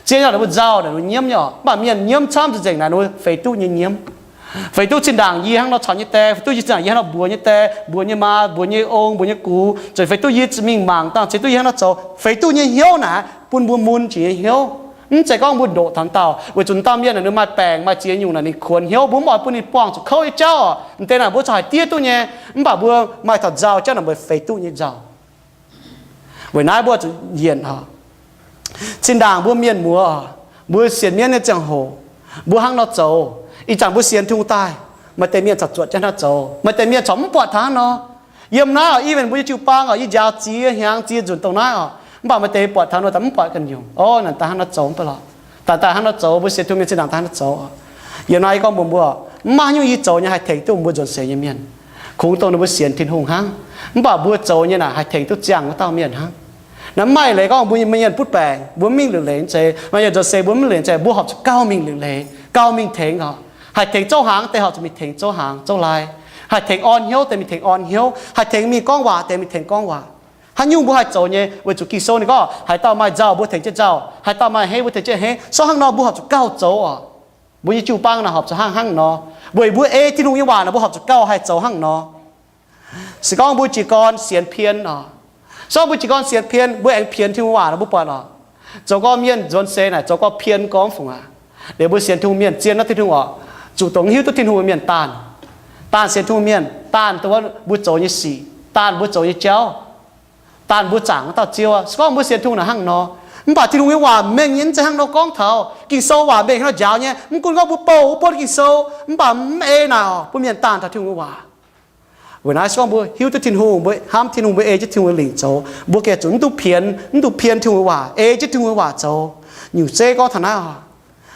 Zien nyei, ninh mbuo nzauh naaic ninh nyiemv nyei oc. Mv baac mienh nyiemv camv nzengc naaic ninh feix duqv nyei nyiemv. Feix duqv zinh ndaangc yie hnangv nor caux nyei die, feix duqv yie zinh ndaangc yie hnangv nor mbuox nyei die, mbuox nyei maa, mbuox nyei ong, mbuox nyei gux, zuqc feix duqv yie zuqc mingh mangc dangh, feix duqv yie hnangv nor zoux, feix duqv nyei hnyouv naaic bun mbuo mun jiex nyei hnyouv. Mv zeiz gorngv mbuo ndoqc taux dauh, weic zuqc dauh mienh naaic ninh maaih baengc maaih ziex nyungc naaic ninh kuonx hnyouv, mbuo mv oix bun ninh buangh zuqc kouv nyei jauv oc. M'deix naaic mbuo zuqc haiz diev duqv nyei. Mv baac mbuo maaih taux nzauh jauv naaic mbuo feix duqv nyei nzauh. Weic naaiv mbuo zuqc yienc oc. Zinh ndaangc mbuo mienh muoz, mbuo sienx mienv nyei ziangh hoc, mbuo hnangv nor zoux, ih zanc mbuo sienx Tin-Hungh daaih, maaih deix mienh corc zuotc jienv hnangv nor zoux, maaih deix mienh corc mv buatc taux hnangv nor. Yiem naaiv oc, even mbuo nyei jiu-baang oc, yie njaaux ziex hnyangx ziex nzunc dongh naaiv oc, mv baac maaih deix buatc taux nor daaih mv buatc ganh nyungc, o, naaic daaih hnangv nor zoux mv baac lorqc, daaih daaih hnangv nor zoux, mbuo sienx Tin-Hungh mienh zinh ndaangc daaih hnangv nor zoux. Yiem naaiv yie gorngv mbuox mbuo, mv maaih haaix nyungc yie zoux nyei haih tengx duqv mbuo nzuonx seix nyei mienh. Kungx dongh ninh mbuo sienx Tin-Hungh hnangv, mv baac mbuo zoux nyei naaic haih tengx duqv ziangh wuov dauh mienh hnangv. Naaiv mv maaih leiz gorngv mbuo mienh butv baengc, mbuo mv mingh liuc leiz zeiz, maaih nzuonx seix mbuo mv liuc leiz zeiz, mbuo horpc zuqc gauh mingh liuc leiz, gauh mingh tengx oc. Haih tengx zouv hnaangx deix horpc zuqc mingh tengx zouv hnaangx zouv lai. Haih tengx orn hnyouv deix mingh tengx orn hnyouv. Haih tengx mingh gorngv waac deix mingh tengx gorngv waac. Haaix nyungc mbuo haih zoux nyei, weic zuqc Ging-Sou ninh gorngv, haaix dauh maaih nzauh mbuo tengx jienv nzauh, haaix dauh maaih hei mbuo tengx jienv hei. Se gorngv hnangv nor mbuo horpc zuqc gauh zoux oc. Mbuo nyei jiu-baang naaic horpc zuqc hnangv hnangv nor. Weic mbuo ei Tin-Hungh nyei waac naaic mbuo horpc zuqc gauh haih zoux hnangv nor. Se gorngv mbuo jiez gorn sienx pien oc, se gorngv mbuo jiez gorn sienx pien, mbuo aengx pienx Tin-Hungh waac naaic mbuo buatc oc. Zoux gorn mienh nzuonx seix naaic zoux gorn pien gorngv fungc aqv. Liuz mbuo sienx Tin-Hungh mienh, zien naaiv Tin-Hungh oc, zuqc dongh hiuv duqv Tin-Hungh nyei mienh daanh, daanh sienx Tin-Hungh mienh, daanh dongh wuov mbuo zoux nyei sic, daanh mbuo zoux nyei jauv, daanh mbuo zaangc wuov dauh Ziouv. Se gorngv mbuo sienx Tin-Hungh naaic hnangv nor, mv baac Tin-Hungh nyei waac mengh nyei, mv zeiz hnangv nor gorngv taux. Ging-Sou waac mengh hnangv nor njaaux nyei. Mv gunv gorngv mbuo bouh wuov buonv Ging-Sou, mv baac mv ei naaic oc, bun mienh daanh taux Tin-Hungh nyei waac. Weic naaiv se gorngv mbuo hiuv duqv Tin-Hungh, mbuo hnamv Tin-Hungh, mbuo ei jienv Tin-Hungh nyei lingc zoux, mbuo gengh zuqc mv duqv pien, mv duqv pien Tin-Hungh nyei waac, ei jienv Tin-Hungh nyei waac zoux. Nyungc zeiv gorngv taux naaiv oc,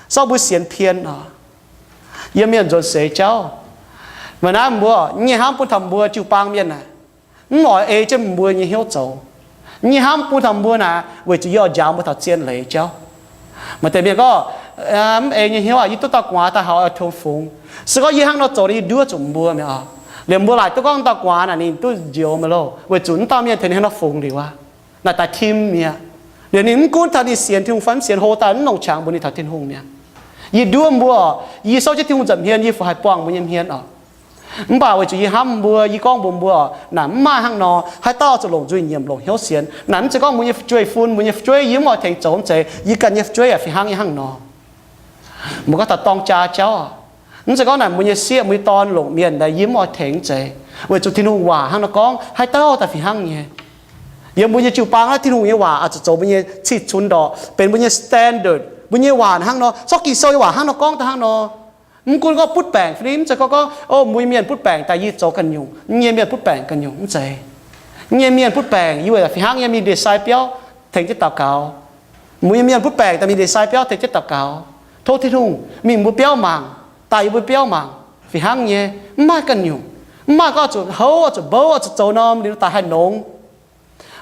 se gorngv mbuo sienx pien oc, yiem mienh nzuonx seix jauv, weic naaiv mbuo nyei hnamv bun taux mbuo jiu-baang mienh naaic, mv oix ei jienv mbuo nyei hnyouv zoux. Nyei hnamv bun taux mbuo naaic weic zuqc yie oix njaaux mbuo taux zien leiz jauv. Maaih deix mienh gorngv, mv ei nyei hnyouv aac, yie duqv dauh gu'nguaaz daaih hauh oix tong fungx. Se gorngv yie hnangv nor zoux, yie nduov zuqc mbuo mi'aqv. Liemh mbuo laaic duqv gorngv dauh gu'nguaaz naaic ninh duqv njoux meih loh, weic zuqc mv dauh mienh tengx ninh hnangv nor fungx liuz aqv. Naaic daaih tim mi'aqv. Liemh ninh mv gunv taux ninh sienx Tin-Hungh fai mv sienx, hlo daaih mv longc qangx mbuox ninh taux Tin-Hungh mi'aqv. Yie nduov mbuo oc, yie souv jienv Tin-Hungh nza'hmien, yie fu haih buangh mbuo nyei hmien oc. Mv baac weic zuqc yie hnamv mbuo, yie gorngv mbuox mbuo, naaic mv maaih hnangv nor. Haaix dauh zuqc longc nzuih nyiemc, longc hnyouv sienx. Naaic mv zeiz gorngv mbuo nyei fu'jueiv fun, mbuo nyei fu'jueiv yie mv oix tengx zoux, mv zeiz. Yie ganh nyei fu'jueiv yaac fih hnangv nyei hnangv nor. Mbuo gorngv taux dorng jaa jauv, mv zeiz gorngv naaic mbuo nyei sieqv, mbuo nyei dorn longc mienh daaih yie mv oix tengx, mv zeiz. Weic zuqc Tin-Hungh waac hnangv nor gorngv, haaix dauh daaih fih hnangv nyei. Yiem mbuo nyei jiu-baang naaiv, Tin-Hungh nyei waac oix zuqc zoux mbuo nyei cih cunx ndorqc, benx mbuo nyei standard, mbuo nyei waac hnangv nor. Se gorngv Ging-Sou nyei waac hnangv nor gorngv daaih hnangv nor. Mv gunv gorngv butv baengc fai ni, mv zeiz gorngv gorngv, o, mbuo nyei mienh butv baengc daaih yie zoux ganh nyungc, mv nyei mienh butv baengc ganh nyungc, mv zeiz. Mv nyei mienh butv baengc yie weic fih hnangv nyei mingh ndeic-sai biauv tengx jienv daux gaux. Mbuo nyei mienh butv baengc daaih mingh ndeic-sai biauv tengx jienv daux gaux, tov Tin-Hungh mingh mbuo biauv mangc, daaih yie mbuo biauv mangc, fih hnangv nyei. Mv maaih ganh nyungc. Mv maaih gorngv zuqc houv, zuqc mbouv, zuqc zoux norm liuz daaih haih nongx.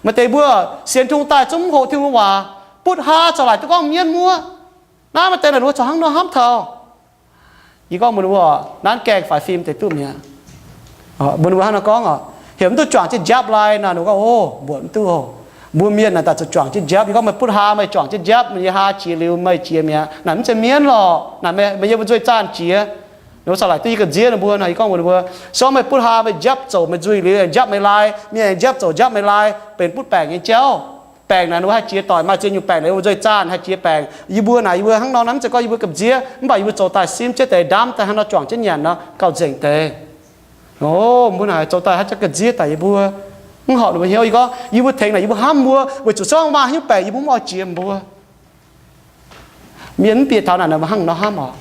Maaih deix mbuo sienx Tin-Hungh daaih zungv mv hoqc Tin-Hungh waac, butv haa corc laaic duqv gorngv mienv muoqv. Naaiv maaih deix naaic, mbuo corc hnangv nor hnamv taux. Yie gorngv mbuox ninh mbuo, nanv gaengh faix fim deix duqv mi'aqv. Mbuox ninh mbuo hnangv nor gorngv oc, heuc mv duqv juangc jienv njapv lai nor, ninh mbuo gorngv, o, mbuoqc mv duqv oc. Mbuo mienh naaic daaih zuqc juangc jienv njapv. Yie gorngv meih butv haa meih juangc jienv njapv, meih nyei haa jiex liuz meih jiex mi'aqv. Naaic mv zeiz mienv lorqc. Naaic meih nyei wuov nzueic zaanh jiex. Ninh mbuo corc laaic duqv yie ga'nziev ninh mbuo nor. Yie gorngv mbuox ninh mbuo, se gorngv meih butv haa meih njapv zoqc meih nzuih liuz, njapv meih lai, mienh njapv zoqc njapv meih lai, benx butv baengc nyei jauv. Baengc naaic ninh mbuo haih jiex doic, maaih ziex nyungc baengc naaic wuov nzueic zaanh haih jiex baengc. Yie mbuo naaic yie mbuo hnangv nor, naaiv mv zeiz gorngv yie mbuo gamh nziev, mv baac yie mbuo zoux daaih simv jienv deix, ndamv daaih hnangv nor juangc jienv nyanc nor gauh nzengc deix. O, mbuo naaic zoux daaih haaix zanc gamh nziev daaih yie mbuo mv horpc ninh mbuo hnyouv. Yie gorngv yie mbuo tengx naaic yie mbuo hnamv mbuo, weic zuqc se gorngv maaih haaix nyungc baengc yie mbuo mv oix jiex mbuo. Mienh mv bieqc taux naaic, naaic mbuo hnangv nor hnamv oc.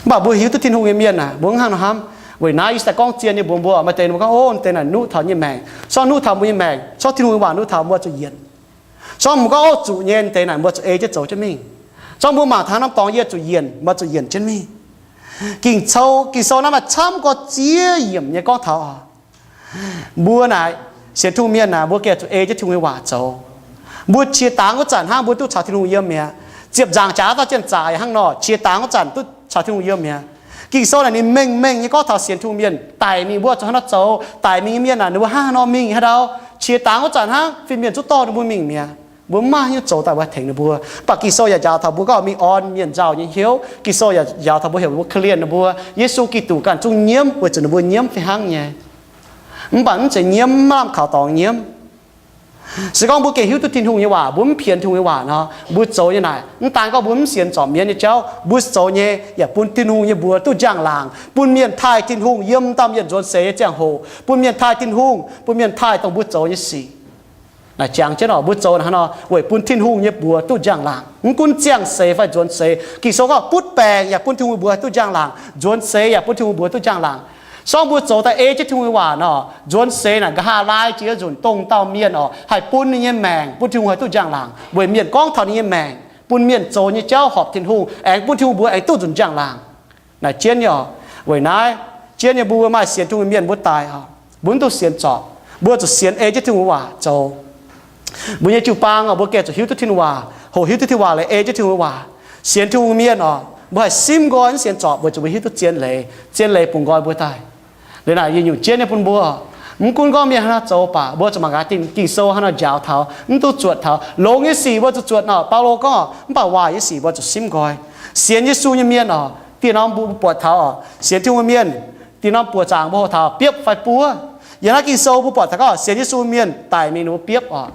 Mv baac mbuo hiuv duqv Tin-Hungh nyei mienh aah, mbuo mv hnangv nor hnamv. Weic naaiv yie daaih gorngv zien nyei mbuox mbuo, maaih deix mbuo gorngv, o, deix naaic nuqv taux nyei maengc. Se gorngv nuqv taux mbuo nyei maengc, se gorngv Tin-Hungh nyei waac nuqv taux mbuo zuqc yienc. Se gorngv mbuo gorngv, o, zuqc nyei deix naaic mbuo zuqc ei jienv zoux jienv mingh. Se gorngv mbuo mangc taux norm dorngx yie zuqc yienc, mbuo zuqc yienc jienv mingh. Ging-Sou, Ging-Sou naaiv maaih camv gorx ziex yiemc nyei gorngv taux oc. Mbuo naaic sienx Tin-Hungh mienh naaic, mbuo gengh zuqc ei jienv Tin-Hungh nyei waac zoux. Mbuo qiex dangx wuov zanc hnangv mbuo duqv caux Tin-Hungh yiem mi'aqv. Ziepc nzaangc jaax dauh jienv zaqc hnangv nor, qiex dangx wuov zanc duqv caux Tin-Hungh yiem mi'aqv. Ging-Sou naaic ninh mengh mengh nyei gorngv taux sienx Tin-Hungh mienh daic mingh mbuo zuqc hnangv nor zoux. Daic mingh nyei mienh naaic ninh mbuo hnangv haaix nor mingh haaix ndau, qiex dangx wuov zanc hnangv fin-mienh zungv dorh ninh mbuo mingh mi'aqv. Mbuo mv maaih haaix nyungc zoux daaih mbuo haih tengx ninh mbuo. Mv baac Ging-Sou yaac njaaux taux mbuo gorngv mingh orn mienh nzauh nyei hnyouv. Ging-Sou yaac njaaux taux mbuo heuc mbuo korv-lienh ninh mbuo. Yesu Giduc ganh zungv nyiemv weic zuqc ninh mbuo nyiemv fih hnangv nyei. Mv baac mv zeiz nyiemv mv lamh kaux dorngx nyiemv. Se gorngv mbuo gengh hiuv duqv Tin-Hungh nyei waac, mbuo mv pienx Tin-Hungh nyei waac nor, mbuo zoux nyei naaic, mv daan gorngv mbuo mv sienx zorpc mienv nyei jauv, mbuo zoux nyei yaac bun Tin-Hungh nyei mbuox duqv njang-laangc, bun mienh taaih Tin-Hungh yiem dauh mienh nzuonx seix nyei ziangh hoc, bun mienh taaih Tin-Hungh, bun mienh taaih dongh mbuo zoux nyei sic. Naaic jangx jienv oc, mbuo zoux naaiv nor weic bun Tin-Hungh nyei mbuox duqv njang-laangc. Mv gunv ziangh seix fai nzuonx seix, Ging-Sou gorngv butv baengc yaac bun Tin-Hungh mbuox duqv njang-laangc, nzuonx seix yaac bun Tin-Hungh mbuox duqv njang-laangc. Se gorngv mbuo zoux daaih ei jienv Tin-Hungh nyei waac nor, nzuonx seix naaic nqa'haav laai jiex nzunc dongh dauh mienh oc, haih bun ninh nyei maengc bun Tin-Hungh haih duqv njang-laangc, weic mienh gorngv taux ninh nyei maengc, bun mienh zoux nyei jauv horpc Tin-Hungh, aengx bun Tin-Hungh mbuox aengx duqv nzunc njang-laangc. Naaic jienv nyei oc. Weic naaiv, jienv nyei mbuo maaih sienx Tin-Hungh mienh mbuo daic oc, mbuo mv duqv sienx zorpc, mbuo zuqc sienx ei jienv Tin-Hungh waac zoux. Mbuo nyei jiu-baang oc, mbuo gengh zuqc hiuv duqv Tin-Hungh waac, hoqc hiuv duqv Tin-Hungh waac, leh ei jienv Tin-Hungh waac. Sienx Tin-Hungh mienh oc, mbuo haih simv nqoi mv sienx zorpc weic zuqc mbuo hiuv duqv zien leiz, zien leiz bungx nqoi mbuo daaih. Liuz naaic yie nyungc jienv nyei bun mbuo, mv gunv gorngv mienh haaix nor zoux baac mbuo zuqc mangc gaax Ging-Sou haaix nor njaaux taux, mv duqv zuotc taux. Longx nyei sic mbuo zuqc zuotc oc, Baulo gorngv, mv baac waaic nyei sic mbuo zuqc simv nqoi. Sienx Yesu nyei mienh oc, dieh norm mbuo buatc taux oc, sienx Tin-Hungh mienh, dieh norm buoqc zaangc mbuo hoqc taux biopv fai buov. Yiem naaiv Ging-Sou mbuo buatc taux gorngv sienx Yesu mienh daic mingh ninh mbuo biopv oc.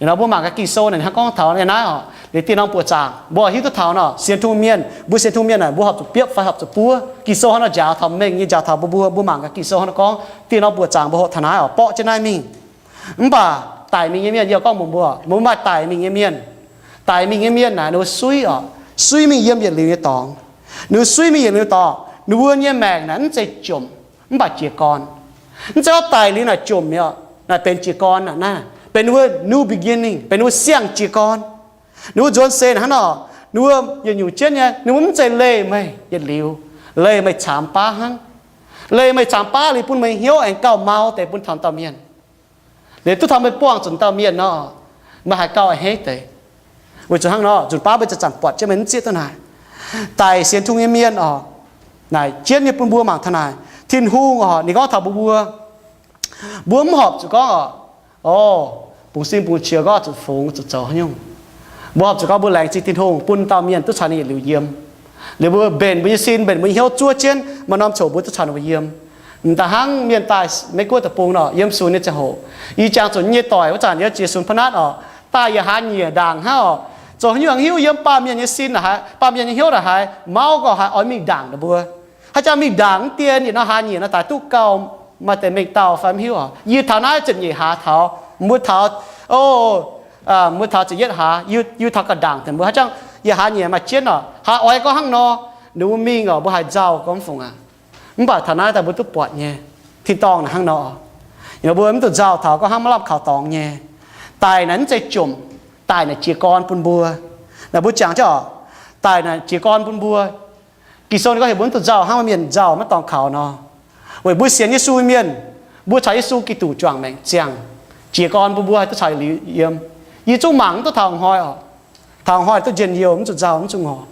Liuz nor mbuo mangc gaax Ging-Sou naaic hnangv gorngv taux naaiv oc. Liuz dieh norm buoqc zaangc mbuo hiuv duqv taux nor, sienx Tin-Hungh mienh, mbuo sienx Tin-Hungh mienh naaic mbuo horpc zuqc biopv fai horpc zuqc buov. Ging-Sou haaix nor njaaux taux mengh nyei, njaaux taux mbuo, mbuo, mbuo mangc gaax Ging-Sou haaix nor gorngv. Dieh norm buoqc zaangc mbuo hoqc taux naaiv oc, borqv jienv naaiv mingh. Mv baac daic mingh nyei mienh, yie gorngv mbuox mbuo, mbuo maaih daic mingh nyei mienh. Daic mingh nyei mienh naaic ninh mbuo suiv oc, suiv mingh yiem yietc liuz nyei dorngx. Ninh mbuo suiv mingh yietc liuz dorngx, ninh mbuo nyei maengc naaic mv zeiz jomc. mv baac jiez gorn. Mv zeiz gorngv daic liuz naaic jomc mi'aqv, naaic benx jiez gorn aqv. Naaiv benx wuov new beginning, benx wuov siang-jiez gorn. Ninh mbuo nzuonx seix naaic hnangv nor, ninh mbuo yietc nyungc jienv nyei, ninh mbuo mv zeiz leih meih yietc liuz, leih meih caamx baav hnangv. Leih meih caamx baav liuz bun meih hnyouv aengx gauh mau deix bun taux dauh mienh. Liuz duqv taux meih buangh zuqc dauh mienh nor, meih haih gauh a'hneiv deix. Weic zuqc hnangv nor, nzunc baav mbuo zanc-zanc buatc jienv meih mv zieqv duqv naaic. Daic sienx Tin-Hungh nyei mienh oc, naaic jienv nyei bun mbuo mangc taux naaic. Tin-Hungh oc, ninh gorngv taux mbuo, mbuo, mbuo mv horpc zuqc gorngv oc, o, bungx sin bungx qiex gorngv zuqc fungx zuqc zoux haaix nyungc. Mbuo horpc zuqc gorngv mbuo laengz zingh Tin-Hungh bun dauh mienh duqv caux ninh yietc liuz yiem. Liuz mbuo mbenc mbuo nyei sin, mbenc mbuo nyei hnyouv zuov jienv, maaih norm coc mbuo duqv caux ninh mbuo yiem. M'daaih hnangv mienh daaih Meiv Guoqv deic-bung nor, yiem Suv nyei ziangh hoc, yie jangx zuqc yie nyei doic wuov zanc yiem Jiex Sun Pa'naatv oc, daaih yietc hlaax nyiec ndaangc hnangv oc. Zoux haaix nyungc hiuv yiem baamh mienh nyei sin naaic haaix, baamh mienh nyei hnyouv naaic haaix, mauv gorqv haaix, oix mingh ndaangc ninh mbuo. Haaix jangx mingh ndaangc mv dien, yietc norm hlaax nyiec nor daaih duqv gauh maaih deix mengh dauh fai mv hiuv oc. Yie taux naaiv ziepc nyeic hlaax taux, mbuo taux, o, mbuo taux ziepc yietv hlaax, yie taux ga'ndaangc deix mbuo. Haaix jangx yietc hlaax nyiec maaih jienv oc, haaix oix gorngv hnangv nor, ninh mbuo mingh oc, mbuo haaix nzauh gorngv fungc aqv. Mv baac taux naaiv daaih mbuo duqv buatc nyei, tin-dorngh naaic hnangv nor. Mbuo mv dungx nzauh taux gorngv hnangv maiv lamh kaux dorngx nyei. Daic naaic mv zeiz jomc, daic naaic jiez gorn bun mbuo. Naaic mbuo jangx jienv oc, daic naaic jiez gorn bun mbuo. Ging-Sou ninh gorngv heuc mbuo mv dungx nzauh hnangv mienh nzauh maiv dorngx kaux nor. Weic mbuo sienx Yesu mienh, mbuo caux Yesu Giduc juangc maengc ziangh, jiez gorn bun mbuo haih duqv caux liuz yiem. Yie zungv mangc mv duqv taux hnoi oc. Taux hnoi duqv njien-youh, mv zuqc nzauh, mv zuqc ngorc.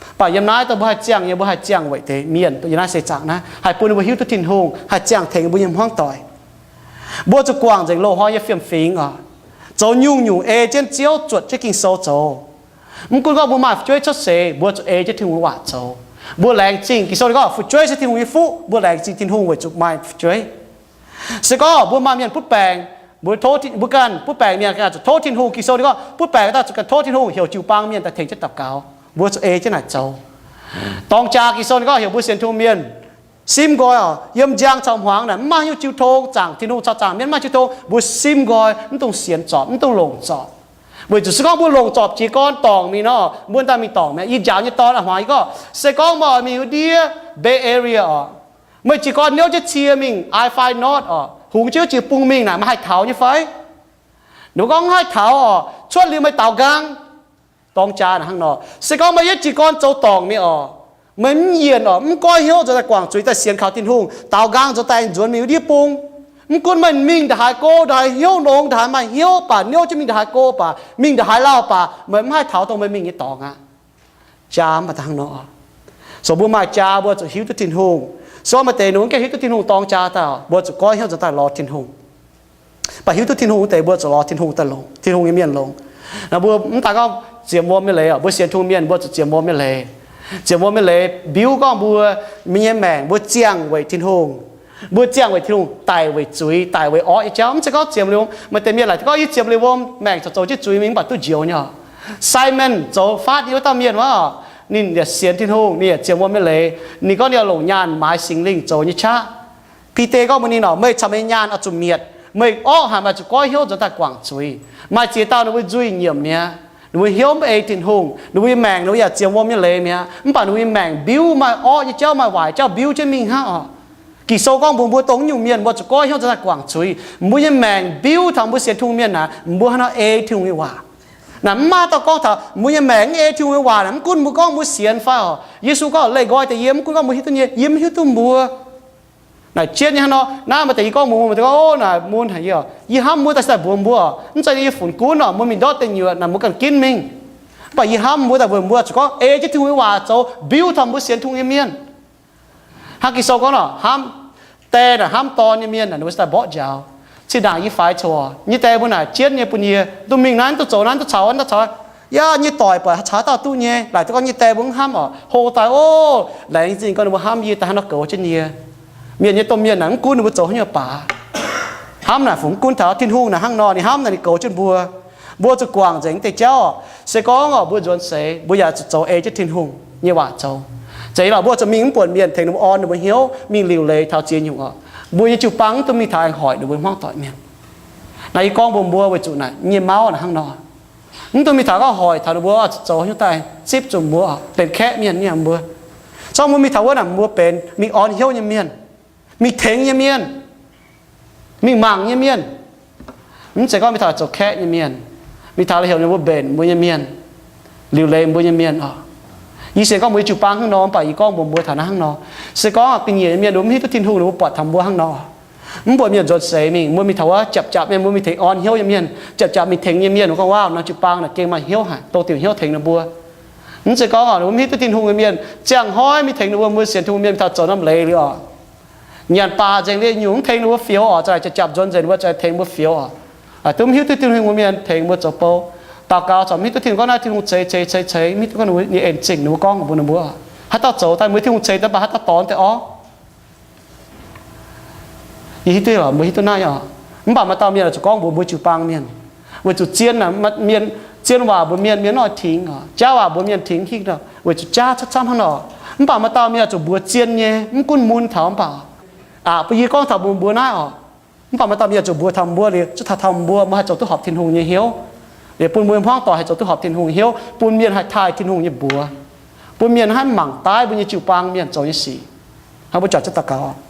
Mv baac yiem naaiv daaih mbuo haih ziangh nyei, mbuo haih ziangh weic deix mienh yiem naaiv seix zaangc naaiv, haih bun ninh mbuo hiuv duqv Tin-Hungh, haih ziangh tengx mbuo nyei hmuangv doic. Mbuo zuqc guangc nzengc loz-hnoi nyei fiem-fingx oc, zoux nyungc-nyungc ei jienv Ziouv, zuotc jienv Ging-Sou zoux. Mv gunv gorngv mbuo maaih fu'jueiv cuotv seix, mbuo zuqc ei jienv Tin-Hungh nyei waac zoux. Mbuo laengz zingh, Ging-Sou ninh gorngv fu'jueiv se Tin-Hungh nyei fuqv. Mbuo laengz zingh Tin-Hungh weic zuqc maaih fu'jueiv. Se gorngv mbuo maaih mienh butv baengc, mbuo tov, mbuo ganh butv baengc mienh ganh zuqc tov Tin-Hungh. Ging-Sou ninh gorngv butv baengc daaih zuqc ganh tov Tin-Hungh, heuc jiu-baang mienh daaih tengx jienv daux gaux. Mbuo zuqc ei jienv naaic zoux. Dorng jaa, Ging-Sou ninh gorngv heuc mbuo sienx Tin-Hungh mienh simv nqoi oc, yiem njang caux hmuangx naaic mv maaih haaix nyungc jiu tong zaangc Tin-Hungh caux zaangc mienh, mv maaih jiu tong. Mbuo simv nqoi, mv dungx sienx zorpc, mv dungx longc zorpc. Weic zuqc se gorngv mbuo longc zorpc jiez gorn dorngc mingh nor, mbuo daaih mingh dorngc mi'aqv. Yie njaaux nyei dorn a'hmuangx yie gorngv, se gorngv meih oix mingh wuov ndiev Bay Area oc, meih jiez gorn niouv jienv cie mingh I five North oc, hungx jienv wuov jiex bung mingh naaic, meih haih taux nyei fai? Ninh mbuo gorngv, mv haih taux oc, cuotv liuz meih daaux nqaang. Dorng jaa naaic hnangv nor, se gorngv meih yietv jiez gorn zoux dorngc mingh oc, meih mv yienc oc, mv goiv hnyouv nzuonx daaih guangc zuiz, daaih sienx kaux Tin-Hungh, daaux nqaang nzuonx daaih nzuonx mingh wuov ndiev bung. Mv gunv meih mingh ndongc haaix go, ndongc haaix hnyouv longx, ndongc haaix maaih hnyouv baac, niouv jienv mingh ndongc haaix go baac, mingh ndongc haaix lauh baac, meih mv haih taux dongh meih mingh nyei dorngx aqv. Jaa mv baac hnangv nor. So mbuo maaih jaa mbuo zuqc hiuv duqv Tin-Hungh. So maaih deix ninh mbuo mv gaengh hiuv duqv Tin-Hungh dorng jaa daaih, mbuo zuqc goiv hnyouv nzuonx daaih lorz Tin-Hungh. Mv baac hiuv duqv Tin-Hungh wuov deix mbuo zuqc lorz Tin-Hungh daaih longx, Tin-Hungh nyei mienh longx. Naaiv mbuo mv daaih gorngv ziemx wuom nyei leiz oc, mbuo sienx Tin-Hungh mienh mbuo zuqc ziemx wuom nyei leiz. Ziemx wuom nyei leiz mbiuv gorngv mbuo nyei maengc mbuo ziangh weic Tin-Hungh. Mbuo ziangh weic Tin-Hungh, daic weic zuiz, daic weic orqv nyei jauv. Mv zeiz gorngv ziemx liuz wuom. Maaih deix mienh laaic gorngv yie ziemx liuz wuom, maengc corc zoux jienv zuiz mingh mv baac duqv njoux nyei oc. Simon zoux faatv nyei wuov dauh mienh wuov, ninh yaac sienx Tin-Hungh, ninh yaac ziemx wuom nyei leiz. Ninh gorngv ninh oix longc nyaanh maaiz Singx Lingh zoux nyei qaqv. Bide gorngv mbuox ninh oc, meih caux meih nyaanh oix zuqc mietc. Meih orqv haic, meih zuqc goiv hnyouv nzuonx daaih guangc zuiz. Maaih ziex dauh ninh mbuo nzuih nyiemc mi'aqv. Ninh mbuo hnyouv mv ei Tin-Hungh, ninh mbuo nyei maengc ninh mbuo yaac ziemx wuom nyei leiz mi'aqv. Mv baac ninh mbuo nyei maengc mbiuv maaih orqv nyei jauv, maaih waaic jauv mbiuv jienv mingh hnangv oc. Ging-Sou gorngv mbuox mbuo dongh nyungc mienh mbuo zuqc goiv hnyouv nzuonx daaih guangc zuiz. Mbuo nyei maengc mbiuv taux mbuo sienx Tin-Hungh mienh naaic, mbuo hnangv nor ei Tin-Hungh nyei waac. Naaic mv maaih dauh gorngv taux mbuo nyei maengc mv ei Tin-Hungh nyei waac naaic, mv gunv mbuo gorngv mbuo sienx fai oc. Yesu gorngv leih nqoi deix yie, mv gunv gorngv mbuo hiuv duqv nyei, yie mv hiuv duqv mbuo. Naaic jienv nyei hnangv nor, naaiv maaih deix yie gorngv mbuox mbuo, maaih deix gorngv, o, naaic mun haic, yie, yie hnamv mbuo daaih se daaih mbuox mbuo, mv zeiz yie funx gunv oc, mbuo mingh ndortv deic nyuoqc naaic mbuo ganh ginv mingh. Mv baac yie hnamv mbuo daaih mbuox mbuo zuqc gorngv ei jienv Tin-Hungh nyei waac zoux mbiuv taux mbuo sienx Tin-Hungh nyei mienh. Hnangv Ging-Sou gorngv nor, hnamv die naaic hnamv dorn nyei mienh naaic, ninh mbuo se daaih mborqv njaaux. Cin-ndaangc yie faix coc nyei die mbuo naaic jienv nyei bun yie, duqv mingh naaiv, duqv zoux naaiv, duqv caux naaiv caux, yaac nyei doic buatc caux haaix dauh duqv nyei. Laaic duqv gorngv nyei die mbuo mv hnamv oc, hlo daaih, o, laengz zingh gorngv ninh mbuo hnamv yie daaih hnangv nor goux jienv yie. Mienh nyei domh mienh naaic mv gunv ninh mbuo zoux haaix nyungc baac, hnamv naaic fungc mv gunv taux Tin-Hungh naaic hnangv nor ninh hnamv naaic ninh goux jienv mbuo. Mbuo zuqc guangc nzengc deix jauv oc. Se gorngv oc mbuo nzuonx seix mbuo yaac zuqc zoux ei jienv Tin-Hungh nyei waac zoux. Zeiz lorqc, mbuo zuqc mingh mv buonc mienh tengx ninh mbuo orn ninh mbuo hnyouv, mingh liuc leiz taux ziex nyungc oc. Mbuo nyei jiu-baang mv dungx mingh taux aengx hoic ninh mbuo hmuangv doic mienh. Naaiv yie gorngv mbuox mbuo weic zuqc naaic nyei mauv naaic hnangv nor. Mv dungx mingh taux gorngv hoic taux ninh mbuo zuqc zoux haaix nyungc daaih zipv zuqc mbuo benx kaeqv mienh nyei mbuo. Zorqv mbuo mingh taux wuov naaic mbuo benx mingh orn hnyouv nyei mienh. mingh tengx nyei mienh, mingh mangc nyei mienh. Mv zeiz gorngv mingh taux zoux kaeqv nyei mienh, mingh taux heuc ninh mbuo mbenc mbuo nyei mienh, liuc leiz mbuo nyei mienh oc. Yie sienx gorngv mbuo nyei jiu-baang hnangv nor, mv baac yie gorngv mbuox mbuo taux naaiv hnangv nor. Se gorngv ga'nyiec nyei mienh mbuo mv hiuv duqv Tin-Hungh, ninh mbuo buatc taux mbuo hnangv nor. Mv buatc mienh nzuonx seix mingh, mbuo mingh taux wuov japc japc mienh, mbuo mingh tengx orn hnyouv nyei mienh, japc japc mingh tengx nyei mienh, mbuo gorngv, Waav, norm jiu-baang naaic gengh maaih hnyouv haic, dongh diuc hnyouv tengx ninh mbuo. Mv zeiz gorngv oc, ninh mbuo mv hiuv duqv Tin-Hungh nyei mienh ziangh hnoi mingh tengx ninh mbuo, mbuo sienx Tin-Hungh mienh mingh taux zoux norm leiz liuz oc, nyanc baac nzengc liuz nyungc mv tengx ninh mbuo fioux oc, za'gengh japc japc nzuonx nzengc, ninh mbuo za'gengh tengx mbuo fioux oc. Aa, duqv mv hiuv duqv Tin-Hungh nyei mienh tengx mbuo zoux bou. Daux gaux corc mv hiuv duqv Tin-Hungh gorngv naaiv Tin-Hungh ceix ceix ceix ceix, mv hiuv duqv gorngv ninh mbuo nyei en zingh, ninh mbuo gorngv mbuox ninh mbuo, haaix dauh zoux daaih mbuo Tin-Hungh ceix daaih, mv baac haaix dauh dorngx daaih orv. Yie hiuv duqv, mbuo hiuv duqv naaiv oc. Mv baac maaih dauh mienh zuqc gorngv mbuox mbuo jiu-baang mienh, weic zuqc zien, mienh, zien waac mbuox mienh, mienh mv oix tingx oc. Jaav waac mbuox mienh tingx hingh nor, weic zuqc jaav camv camv hnangv nor. Mv baac maaih dauh mienh zuqc mbuox zien nyei, mv gunv mun taux mv baac, aa, bun yie gorngv taux mbuox mbuo naaiv oc. Mv baac maaih dauh mienh zuqc mbuox taux mbuo liuz, zuqc taux taux mbuo, mbuo haih zoux duqv horpc Tin-Hungh nyei hnyouv, liuz bun mbuo hmuangv doic haih zoux duqv horpc Tin-Hungh nyei hnyouv, bun mienh haih taaih Tin-Hungh nyei mbuox, bun mienh haih mangc daaih mbuo nyei jiu-baang mienh zoux nyei sic. Hnangv mbuo juangc jienv daux gaux.